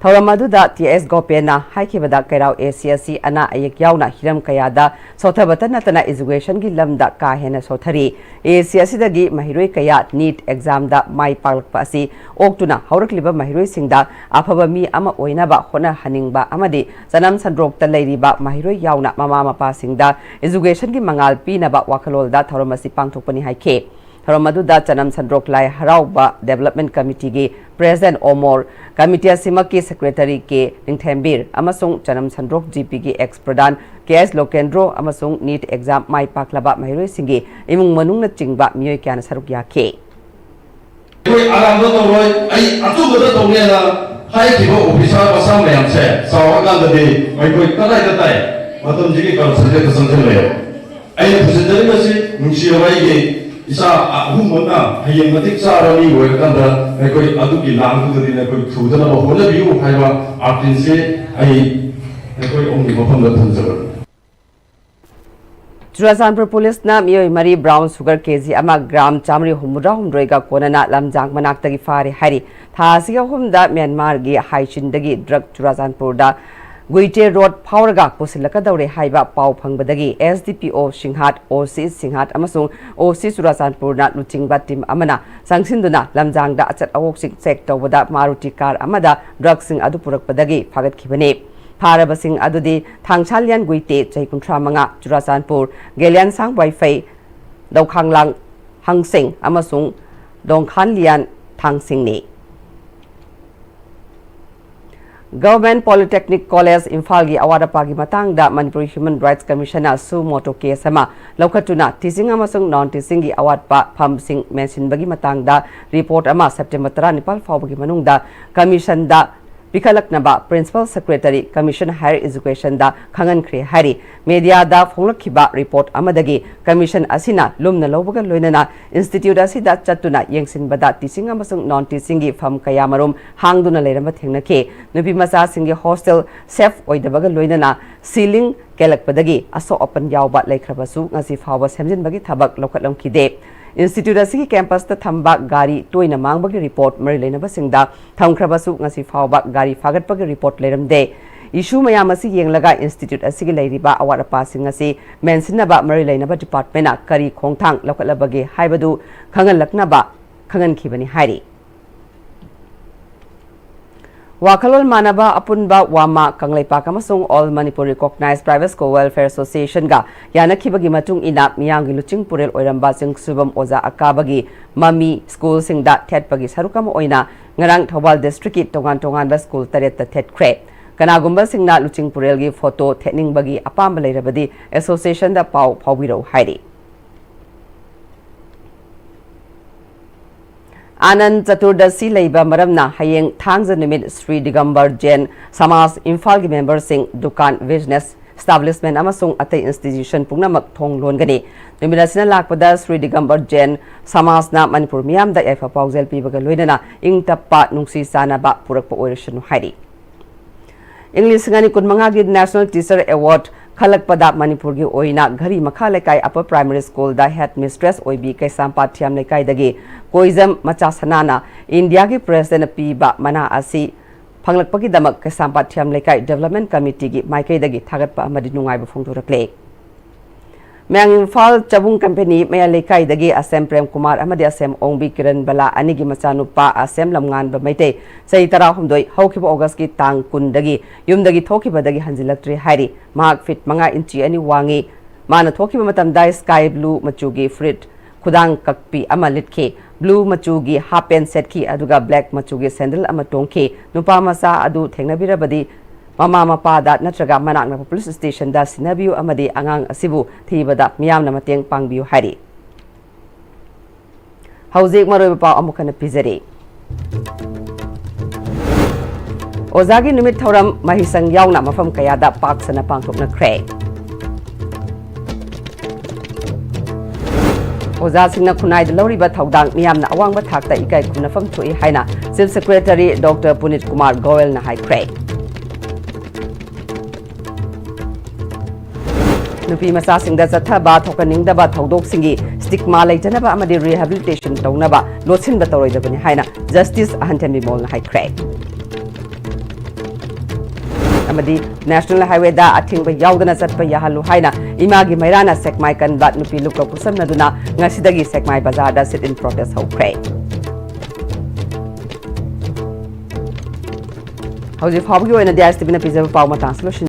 ꯊꯧꯔꯝ ꯑꯗꯨꯗ ꯇꯤ ꯑꯦꯁ ꯒꯣꯄꯦꯟꯅ ꯍꯥꯏꯈꯤꯕꯗ, ꯀꯩꯔꯥꯎ ꯑꯦ ꯁꯤ ꯑꯁꯤ ꯑꯅꯥ ꯑꯌꯦꯛ ꯌꯥꯎꯅ ꯍꯤꯔꯝ ꯀꯌꯥꯗ ꯁꯣꯊꯕꯇ ꯅꯠꯇꯅ educationꯒꯤ ꯂꯝꯗ ꯀꯥ ꯍꯦꯟꯅ ꯁꯣꯊꯔꯤ꯫ ꯑꯦ ꯁꯤ ꯑꯁꯤꯗꯒꯤ ꯃꯍꯩꯔꯣꯏ ꯀꯌꯥ ꯅꯤꯠ examꯗ ꯃꯥꯏ ꯄꯥꯛꯂꯛꯄ ꯑꯁꯤ ꯑꯣꯛꯇꯨꯅ ꯍꯧꯔꯛꯂꯤꯕ ꯃꯍꯩꯔꯣꯏꯁꯤꯡꯗ ꯑꯐꯕ ꯃꯤ ꯑꯃ ꯑꯣꯏꯅꯕ ꯍꯣꯠꯅꯍꯟꯅꯤꯡꯕ ꯑꯃꯗꯤ ꯆꯅꯝ ꯁꯟꯗ꯭ꯔꯣꯛꯇ ꯂꯩꯔꯤꯕ ꯃꯍꯩꯔꯣꯏ ꯌꯥꯎꯅ ꯃꯃꯥ ꯃꯄꯥꯁꯤꯡꯗ educationꯒꯤ ꯃꯉꯥꯜ ꯄꯤꯅꯕ ꯋꯥꯈꯜꯂꯣꯟꯗ ꯊꯧꯔꯝ ꯑꯁꯤ ꯄꯥꯡꯊꯣꯛꯄꯅꯤ ꯍꯥꯏꯈꯤ꯫ ꯊꯧꯔꯝ ꯑꯗꯨꯗ ꯆꯅꯝ ꯁꯟꯗ꯭ꯔꯣꯛ ꯂꯥꯏ ꯍꯔꯥꯎꯕ development committeeꯒꯤ president ꯑꯣꯃꯣꯔ, committee ꯑꯁꯤꯃꯛꯀꯤ secretary ꯀꯦ ꯅꯤꯡꯊꯦꯝꯕꯤꯔ ꯑꯃꯁꯨꯡ ꯆꯅꯝ ꯁꯟꯗ꯭ꯔꯣꯛ ꯖꯤ ꯄꯤꯒꯤ ex ꯄ꯭ꯔꯙꯥꯟ ꯀꯦ ꯑꯦꯁ ꯂꯣꯀꯦꯟꯗ꯭ꯔꯣ ꯑꯃꯁꯨꯡ ꯅꯤꯠ exam ꯃꯥꯏ ꯄꯥꯛꯂꯕ ꯃꯍꯩꯔꯣꯏꯁꯤꯡꯒꯤ ꯏꯃꯨꯡ ꯃꯅꯨꯡꯅꯆꯤꯡꯕ ꯃꯤꯑꯣꯏ ꯀꯌꯥꯅ ꯁꯔꯨꯛ ꯌꯥꯈꯤ꯫ ꯑꯩꯈꯣꯏ ꯑꯔꯥꯟꯕ ꯇꯧꯔꯣꯏ, ꯑꯩ ꯑꯆꯨꯝꯕꯗ ꯇꯧꯅꯦꯅ ꯍꯥꯏꯈꯤꯕ officer ꯃꯆꯥ ꯃꯌꯥꯝꯁꯦ ꯆꯥꯎꯔꯀꯥꯟꯗꯗꯤ ꯃꯈꯣꯏ ꯀꯗꯥꯏꯗ ꯇꯥꯏ? ꯃꯇꯝꯁꯤꯒꯤ corruptionꯁꯦ ꯆꯪꯁꯤꯜꯂꯛꯑꯦ꯫ ꯑꯩꯅ ꯄꯨꯁꯤꯟꯖꯔꯤꯕꯁꯤ ꯅꯨꯡꯁꯤꯔꯕ ꯑꯩꯒꯤ ꯏꯆꯥ ꯑꯍꯨꯝꯃꯛꯅ ꯍꯌꯦꯡ ꯃꯇꯤꯛ ꯆꯥꯔꯕ ꯃꯤ ꯑꯣꯏꯔꯀꯥꯟꯗ ꯅꯈꯣꯏ ꯑꯗꯨꯒꯤ ꯂꯥꯡꯗꯨꯗꯗꯤ ꯅꯈꯣꯏ ꯊꯨꯗꯅꯕ ꯍꯣꯠꯅꯕꯤꯌꯨ ꯍꯥꯏꯕ ꯑꯥꯔꯇꯤꯟꯁꯦ ꯑꯩ ꯅꯈꯣꯏ ꯑꯍꯨꯝꯒꯤ ꯃꯐꯝꯗ ꯊꯝꯖꯕꯅꯤ꯫ ꯆꯨꯔꯥꯆꯥꯟꯄꯨꯔ ꯄꯨꯂꯤꯁꯅ ꯃꯤꯑꯣꯏ ꯃꯔꯤ brown sugar ꯀꯦ ꯖꯤ ꯑꯃ gram ꯆꯥꯃꯔꯤ ꯍꯨꯝꯐꯨꯇꯔꯥ ꯍꯨꯝꯗꯣꯏꯒ ꯀꯣꯟꯅꯅ ꯂꯝꯖꯥꯡ ꯃꯅꯥꯛꯇꯒꯤ ꯐꯥꯔꯦ ꯍꯥꯏꯔꯤ꯫ ꯊꯥ ꯑꯁꯤꯒꯤ ꯑꯍꯨꯝꯗ ꯃ꯭ꯌꯥꯟꯃꯥꯔꯒꯤ ꯍꯥꯏꯆꯤꯟꯗꯒꯤ drug ꯆꯨꯔꯥꯆꯥꯟꯄꯨꯔꯗ ꯒꯨꯏꯇꯦ ꯔꯣꯗ ꯐꯥꯎꯔꯒ ꯄꯨꯁꯤꯜꯂꯛꯀꯗꯧꯔꯦ ꯍꯥꯏꯕ ꯄꯥꯎ ꯐꯪꯕꯗꯒꯤ ꯑꯦꯁ ꯗꯤ ꯄꯤ ꯑꯣ ꯁꯤꯡꯍꯥꯠ, ꯑꯣ ꯁꯤ ꯁꯤꯡꯍꯥꯠ ꯑꯃꯁꯨꯡ ꯑꯣ ꯁꯤ ꯆꯨꯔꯥꯆꯥꯟꯄꯨꯔꯅ ꯂꯨꯆꯤꯡꯕ team ꯑꯃꯅ ꯆꯪꯁꯤꯟꯗꯨꯅ ꯂꯝꯖꯥꯡꯗ ꯑꯆꯠ ꯑꯋꯣꯛꯁꯤꯡ check ꯇꯧꯕꯗ ꯃꯥꯔꯨꯇꯤ car ꯑꯃꯗ drugꯁꯤꯡ ꯑꯗꯨ ꯄꯨꯔꯛꯄꯗꯒꯤ ꯐꯥꯒꯠꯈꯤꯕꯅꯤ꯫ ꯐꯥꯔꯕꯁꯤꯡ ꯑꯗꯨꯗꯤ ꯊꯥꯡꯁꯥꯂꯤꯌꯥꯟ ꯒꯨꯏꯇꯦ, ꯆꯍꯤ ꯀꯨꯟꯊ꯭ꯔꯥ ꯃꯉꯥ, ꯆꯨꯔꯥꯆꯥꯟꯄꯨꯔ, ꯒꯦꯂꯤꯌꯥꯟꯁꯥꯡ ꯋꯥꯏꯐꯩ, ꯗꯧꯈꯥꯡꯂꯥꯡ ꯍꯪꯁꯦꯡ ꯑꯃꯁꯨꯡ ꯗꯣꯡꯈꯥꯟꯂꯤꯌꯥꯟ ꯊꯥꯡꯁꯤꯡꯅꯤ꯫ Government Polytechnic College ꯏꯝꯐꯥꯜꯒꯤ ꯑꯋꯥꯠ ꯑꯄꯥꯒꯤ ꯃꯇꯥꯡꯗ Manipur Human Rights Commissionꯅ suo motu case ꯑꯃ ꯂꯧꯈꯠꯇꯨꯅ teaching ꯑꯃꯁꯨꯡ non teachingꯒꯤ ꯑꯋꯥꯠꯄ ꯐꯝꯁꯤꯡ ꯃꯦꯟꯁꯤꯟꯕꯒꯤ ꯃꯇꯥꯡꯗ report ꯑꯃ September ꯇꯔꯥꯅꯤꯄꯥꯜ ꯐꯥꯎꯕꯒꯤ ꯃꯅꯨꯡꯗ commissionꯗ ꯄꯤꯈꯠꯂꯛꯅꯕ Principal Secretary, Commission Higher Educationꯗ ꯈꯪꯍꯟꯈ꯭ꯔꯦ ꯍꯥꯏꯔꯤ꯫ Mediaꯗ ꯐꯣꯡꯂꯛꯈꯤꯕ report ꯑꯃꯗꯒꯤ commission ꯑꯁꯤꯅ ꯂꯨꯝꯅ ꯂꯧꯕꯒ ꯂꯣꯏꯅꯅ institute ꯑꯁꯤꯗ ꯆꯠꯇꯨꯅ ꯌꯦꯡꯁꯤꯟꯕꯗ teaching ꯑꯃꯁꯨꯡ non teachingꯒꯤ ꯐꯝ ꯀꯌꯥꯃꯔꯨꯝ ꯍꯥꯡꯗꯨꯅ ꯂꯩꯔꯝꯕ ꯊꯦꯡꯅꯈꯤ꯫ ꯅꯨꯄꯤꯃꯆꯥꯁꯤꯡꯒꯤ hostel safe ꯑꯣꯏꯗꯕꯒ ꯂꯣꯏꯅꯅ ceiling ꯀꯦꯜꯂꯛꯄꯗꯒꯤ ꯑꯁꯣꯛ ꯑꯄꯟ ꯌꯥꯎꯕ ꯂꯩꯈ꯭ꯔꯕꯁꯨ ꯉꯁꯤ ꯐꯥꯎꯕ ꯁꯦꯝꯖꯤꯟꯕꯒꯤ ꯊꯕꯛ ꯂꯧꯈꯠꯂꯝꯈꯤꯗꯦ꯫ Institute ꯑꯁꯤꯒꯤ campusꯇ ꯊꯝꯕ ꯒꯥꯔꯤ ꯇꯣꯏꯅ ꯃꯥꯡꯕꯒꯤ report ꯃꯔꯤ ꯂꯩꯅꯕꯁꯤꯡꯗ ꯊꯝꯈ꯭ꯔꯕꯁꯨ ꯉꯁꯤ ꯐꯥꯎꯕ ꯒꯥꯔꯤ ꯐꯥꯒꯠꯄꯒꯤ report ꯂꯩꯔꯝꯗꯦ꯫ Issue ꯃꯌꯥꯝ ꯑꯁꯤ ꯌꯦꯡꯂꯒ institute ꯑꯁꯤꯒꯤ ꯂꯩꯔꯤꯕ ꯑꯋꯥꯠ ꯑꯄꯥꯁꯤꯡ ꯑꯁꯤ ꯃꯦꯟꯁꯤꯟꯅꯕ ꯃꯔꯤ ꯂꯩꯅꯕ departmentꯅ ꯀꯔꯤ ꯈꯣꯡꯊꯥꯡ ꯂꯧꯈꯠꯂꯕꯒꯦ ꯍꯥꯏꯕꯗꯨ ꯈꯪꯍꯜꯂꯛꯅꯕ ꯈꯪꯍꯟꯈꯤꯕꯅꯤ ꯍꯥꯏꯔꯤ꯫ ꯋꯥꯈꯜꯂꯣꯟ ꯃꯥꯟꯅꯕ ꯑꯄꯨꯟꯕ ꯋꯥꯃꯥ ꯀꯪꯂꯩꯄꯥꯛ ꯑꯃꯁꯨꯡ All Manipur Recognized Private School Welfare Associationꯒ ꯌꯥꯅꯈꯤꯕꯒꯤ ꯃꯇꯨꯡ ꯏꯟꯅ ꯃꯤꯌꯥꯝꯒꯤ ꯂꯨꯆꯤꯡ ꯄꯨꯔꯦꯜ ꯑꯣꯏꯔꯝꯕ ꯆꯤꯡꯁꯨꯕꯝ ꯑꯣꯖꯥ ꯑꯀꯥꯕꯒꯤ ꯃꯃꯤ schoolꯁꯤꯡꯗ ꯊꯦꯠꯄꯒꯤ ꯁꯔꯨꯛ ꯑꯃ ꯑꯣꯏꯅ ꯉꯔꯥꯡ ꯊꯧꯕꯥꯜ districtꯀꯤ ꯇꯣꯉꯥꯟ ꯇꯣꯉꯥꯟꯕ school ꯇꯔꯦꯠꯇ ꯊꯦꯠꯈ꯭ꯔꯦ꯫ ꯀꯅꯥꯒꯨꯝꯕꯁꯤꯡꯅ ꯂꯨꯆꯤꯡ ꯄꯨꯔꯦꯜꯒꯤ photo ꯊꯦꯠꯅꯤꯡꯕꯒꯤ ꯑꯄꯥꯝꯕ ꯂꯩꯔꯕꯗꯤ associationꯗ ꯄꯥꯎ ꯐꯥꯎꯕꯤꯔꯛꯎ ꯍꯥꯏꯔꯤ꯫ ꯑꯥꯅꯟꯗ ꯆꯇꯨꯔꯗꯁꯤ ꯂꯩꯕ ꯃꯔꯝꯅ ꯍꯌꯦꯡ ꯊꯥꯡꯖ ꯅꯨꯃꯤꯠ ꯁ꯭ꯔꯤ ꯗꯤꯒꯝꯕꯔ ꯖꯦꯟ ꯁꯃꯥꯖ ꯏꯝꯐꯥꯜꯒꯤ memberꯁꯤꯡ, ꯗꯨꯀꯥꯟ, business establishment ꯑꯃꯁꯨꯡ ꯑꯇꯩ institution ꯄꯨꯝꯅꯃꯛ ꯊꯣꯡ ꯂꯣꯟꯒꯅꯤ꯫ ꯅꯨꯃꯤꯠ ꯑꯁꯤꯅ ꯂꯥꯛꯄꯗ ꯁ꯭ꯔꯤ ꯗꯤꯒꯝꯕꯔ ꯖꯦꯟ ꯁꯃꯥꯖꯅ ꯃꯅꯤꯄꯨꯔ ꯃꯤꯌꯥꯝꯗ ꯌꯥꯏꯐ ꯄꯥꯎꯖꯦꯜ ꯄꯤꯕꯒ ꯂꯣꯏꯅꯅ ꯏꯪ ꯇꯞꯄ ꯅꯨꯡꯁꯤ ꯆꯥꯟꯅꯕ ꯄꯨꯔꯛꯄ ꯑꯣꯏꯔꯁꯅꯨ ꯍꯥꯏꯔꯤ꯫ ꯏꯪ ꯂꯤꯁꯤꯡ ꯑꯅꯤ ꯀꯨꯟꯃꯉꯥꯒꯤ National Teacher Award ꯈꯜꯂꯛꯄꯗ ꯃꯅꯤꯄꯨꯔꯒꯤ ꯑꯣꯏꯅ ꯘꯔꯤ ꯃꯈꯥ ꯂꯩꯀꯥꯏ Upper Primary Schoolꯗ head mistress ꯑꯣꯏꯕꯤ ꯀꯩꯁꯥꯝꯄꯥꯠ ꯊꯤꯌꯥꯝ ꯂꯩꯀꯥꯏꯗꯒꯤ ꯀꯣꯏꯖꯝ ꯃꯆꯥ ꯁꯅꯥꯅ ꯏꯟꯗꯤꯌꯥꯒꯤ presidentꯅ ꯄꯤꯕ ꯃꯅꯥ ꯑꯁꯤ ꯐꯪꯂꯛꯄꯒꯤꯗꯃꯛ ꯀꯩꯁꯥꯝꯄꯥꯠ ꯊꯤꯌꯥꯝ ꯂꯩꯀꯥꯏ Development Committeeꯒꯤ ꯃꯥꯏꯀꯩꯗꯒꯤ ꯊꯥꯒꯠꯄ ꯑꯃꯗꯤ ꯅꯨꯡꯉꯥꯏꯕ ꯐꯣꯡꯗꯣꯔꯛꯂꯦ꯫ ꯃꯌꯥꯡ ꯏꯝꯐꯥꯜ ꯆꯕꯨꯡ ꯀꯝꯄꯦꯅꯤ ꯃꯌꯥꯏ ꯂꯩꯀꯥꯏꯗꯒꯤ ꯑꯁꯦꯝ ꯄ꯭ꯔꯦꯝ ꯀꯨꯃꯥꯔ ꯑꯃꯗꯤ ꯑꯁꯦꯝ ꯑꯣꯡꯕꯤ ꯀꯤꯔꯟ ꯕꯂꯥ ꯑꯅꯤꯒꯤ ꯃꯆꯥꯅꯨꯄꯥ ꯑꯁꯦꯝ ꯂꯝꯉꯥꯟꯕ ꯃꯩꯇꯩ, ꯆꯍꯤ ꯇꯔꯥꯍꯨꯝꯗꯣꯏ, ꯍꯧꯈꯤꯕ Augustꯀꯤ ꯇꯥꯡ ꯀꯨꯟꯗꯒꯤ ꯌꯨꯝꯗꯒꯤ ꯊꯣꯛꯈꯤꯕꯗꯒꯤ ꯍꯟꯖꯤꯜꯂꯛꯇ꯭ꯔꯤ ꯍꯥꯏꯔꯤ꯫ ꯃꯍꯥꯛ feet ꯃꯉꯥ inch ꯑꯅꯤ ꯋꯥꯡꯉꯤ꯫ ꯃꯥꯅ ꯊꯣꯛꯈꯤꯕ ꯃꯇꯝꯗ sky blue ꯃꯆꯨꯒꯤ ꯐꯨꯔꯤꯠ, ꯈꯨꯗꯥꯡ ꯀꯛꯄꯤ ꯑꯃ ꯂꯤꯠꯈꯤ, blue ꯃꯆꯨꯒꯤ half pant ꯁꯦꯠꯈꯤ, ꯑꯗꯨꯒ black ꯃꯆꯨꯒꯤ sandal ꯑꯃ ꯇꯣꯡꯈꯤ꯫ ꯅꯨꯄꯥ ꯃꯆꯥ ꯑꯗꯨ ꯊꯦꯡꯅꯕꯤꯔꯕꯗꯤ ꯃꯃꯥ ꯃꯄꯥꯗ ꯅꯠꯇ꯭ꯔꯒ ꯃꯅꯥꯛ ꯅꯛꯄ police stationꯗ ꯁꯤꯟꯅꯕꯤꯌꯨ ꯑꯃꯗꯤ ꯑꯉꯥꯡ ꯑꯁꯤꯕꯨ ꯊꯤꯕꯗ ꯃꯤꯌꯥꯝꯅ ꯃꯇꯦꯡ ꯄꯥꯡꯕꯤꯌꯨ ꯍꯥꯏꯔꯤ꯫ ꯍꯧꯖꯤꯛ ꯃꯔꯨꯑꯣꯏꯕ ꯄꯥꯎ ꯑꯃꯨꯛ ꯍꯟꯅ ꯄꯤꯖꯔꯤ꯫ ꯑꯣꯖꯥꯒꯤ ꯅꯨꯃꯤꯠ ꯊꯧꯔꯝ ꯃꯍꯩꯁꯪ ꯌꯥꯎꯅ ꯃꯐꯝ ꯀꯌꯥꯗ ꯄꯥꯛ ꯁꯟꯅ ꯄꯥꯡꯊꯣꯛꯅꯈ꯭ꯔꯦ꯫ ꯑꯣꯖꯥꯁꯤꯡꯅ ꯈꯨꯟꯅꯥꯏꯗ ꯂꯧꯔꯤꯕ ꯊꯧꯗꯥꯡ ꯃꯤꯌꯥꯝꯅ ꯑꯋꯥꯡꯕ ꯊꯥꯛꯇ ꯏꯀꯥꯏ ꯈꯨꯝꯅꯐꯝ ꯊꯣꯛꯏ ꯍꯥꯏꯅ Chief Secretary Doctor ꯄꯨꯅꯤꯠ ꯀꯨꯃꯥꯔ ꯒꯣꯌꯜꯅ ꯍꯥꯏꯈ꯭ꯔꯦ꯫ ꯅꯨꯄꯤ ꯃꯆꯥꯁꯤꯡꯗ ꯆꯠꯊꯕ ꯊꯣꯛꯍꯟꯅꯤꯡꯗꯕ ꯊꯧꯗꯣꯛꯁꯤꯡꯒꯤ stigma ꯂꯩꯇꯅꯕ ꯑꯃꯗꯤ rehabilitation ꯇꯧꯅꯕ ꯂꯣꯠꯁꯤꯟꯕ ꯇꯧꯔꯣꯏꯗꯕꯅꯤ ꯍꯥꯏꯅ Justice ꯑꯍꯟꯊꯦꯝꯕꯤꯃꯣꯜꯅ ꯍꯥꯏꯈ꯭ꯔꯦ꯫ ꯑꯃꯗꯤ National Highwayꯗ ꯑꯊꯤꯡꯕ ꯌꯥꯎꯗꯅ ꯆꯠꯄ ꯌꯥꯍꯜꯂꯨ ꯍꯥꯏꯅ ꯏꯃꯥꯒꯤ ꯃꯩꯔꯥꯅ ꯁꯦꯛꯃꯥꯏ ꯀꯟꯕ ꯅꯨꯄꯤ ꯂꯨꯞꯀ ꯈꯨꯠꯁꯝꯅꯗꯨꯅ ꯉꯁꯤꯗꯒꯤ ꯁꯦꯛꯃꯥꯏ ꯕꯖꯥꯔꯗ sit in protest ꯍꯧꯈ꯭ꯔꯦ꯫ ꯍꯧꯖꯤꯛ ꯐꯥꯎꯕꯒꯤ ꯑꯣꯏꯅꯗꯤ ISTVꯅ ꯄꯤꯖꯕ ꯄꯥꯎ ꯃꯇꯥꯡꯁꯤ ꯂꯣꯏꯁꯤꯟ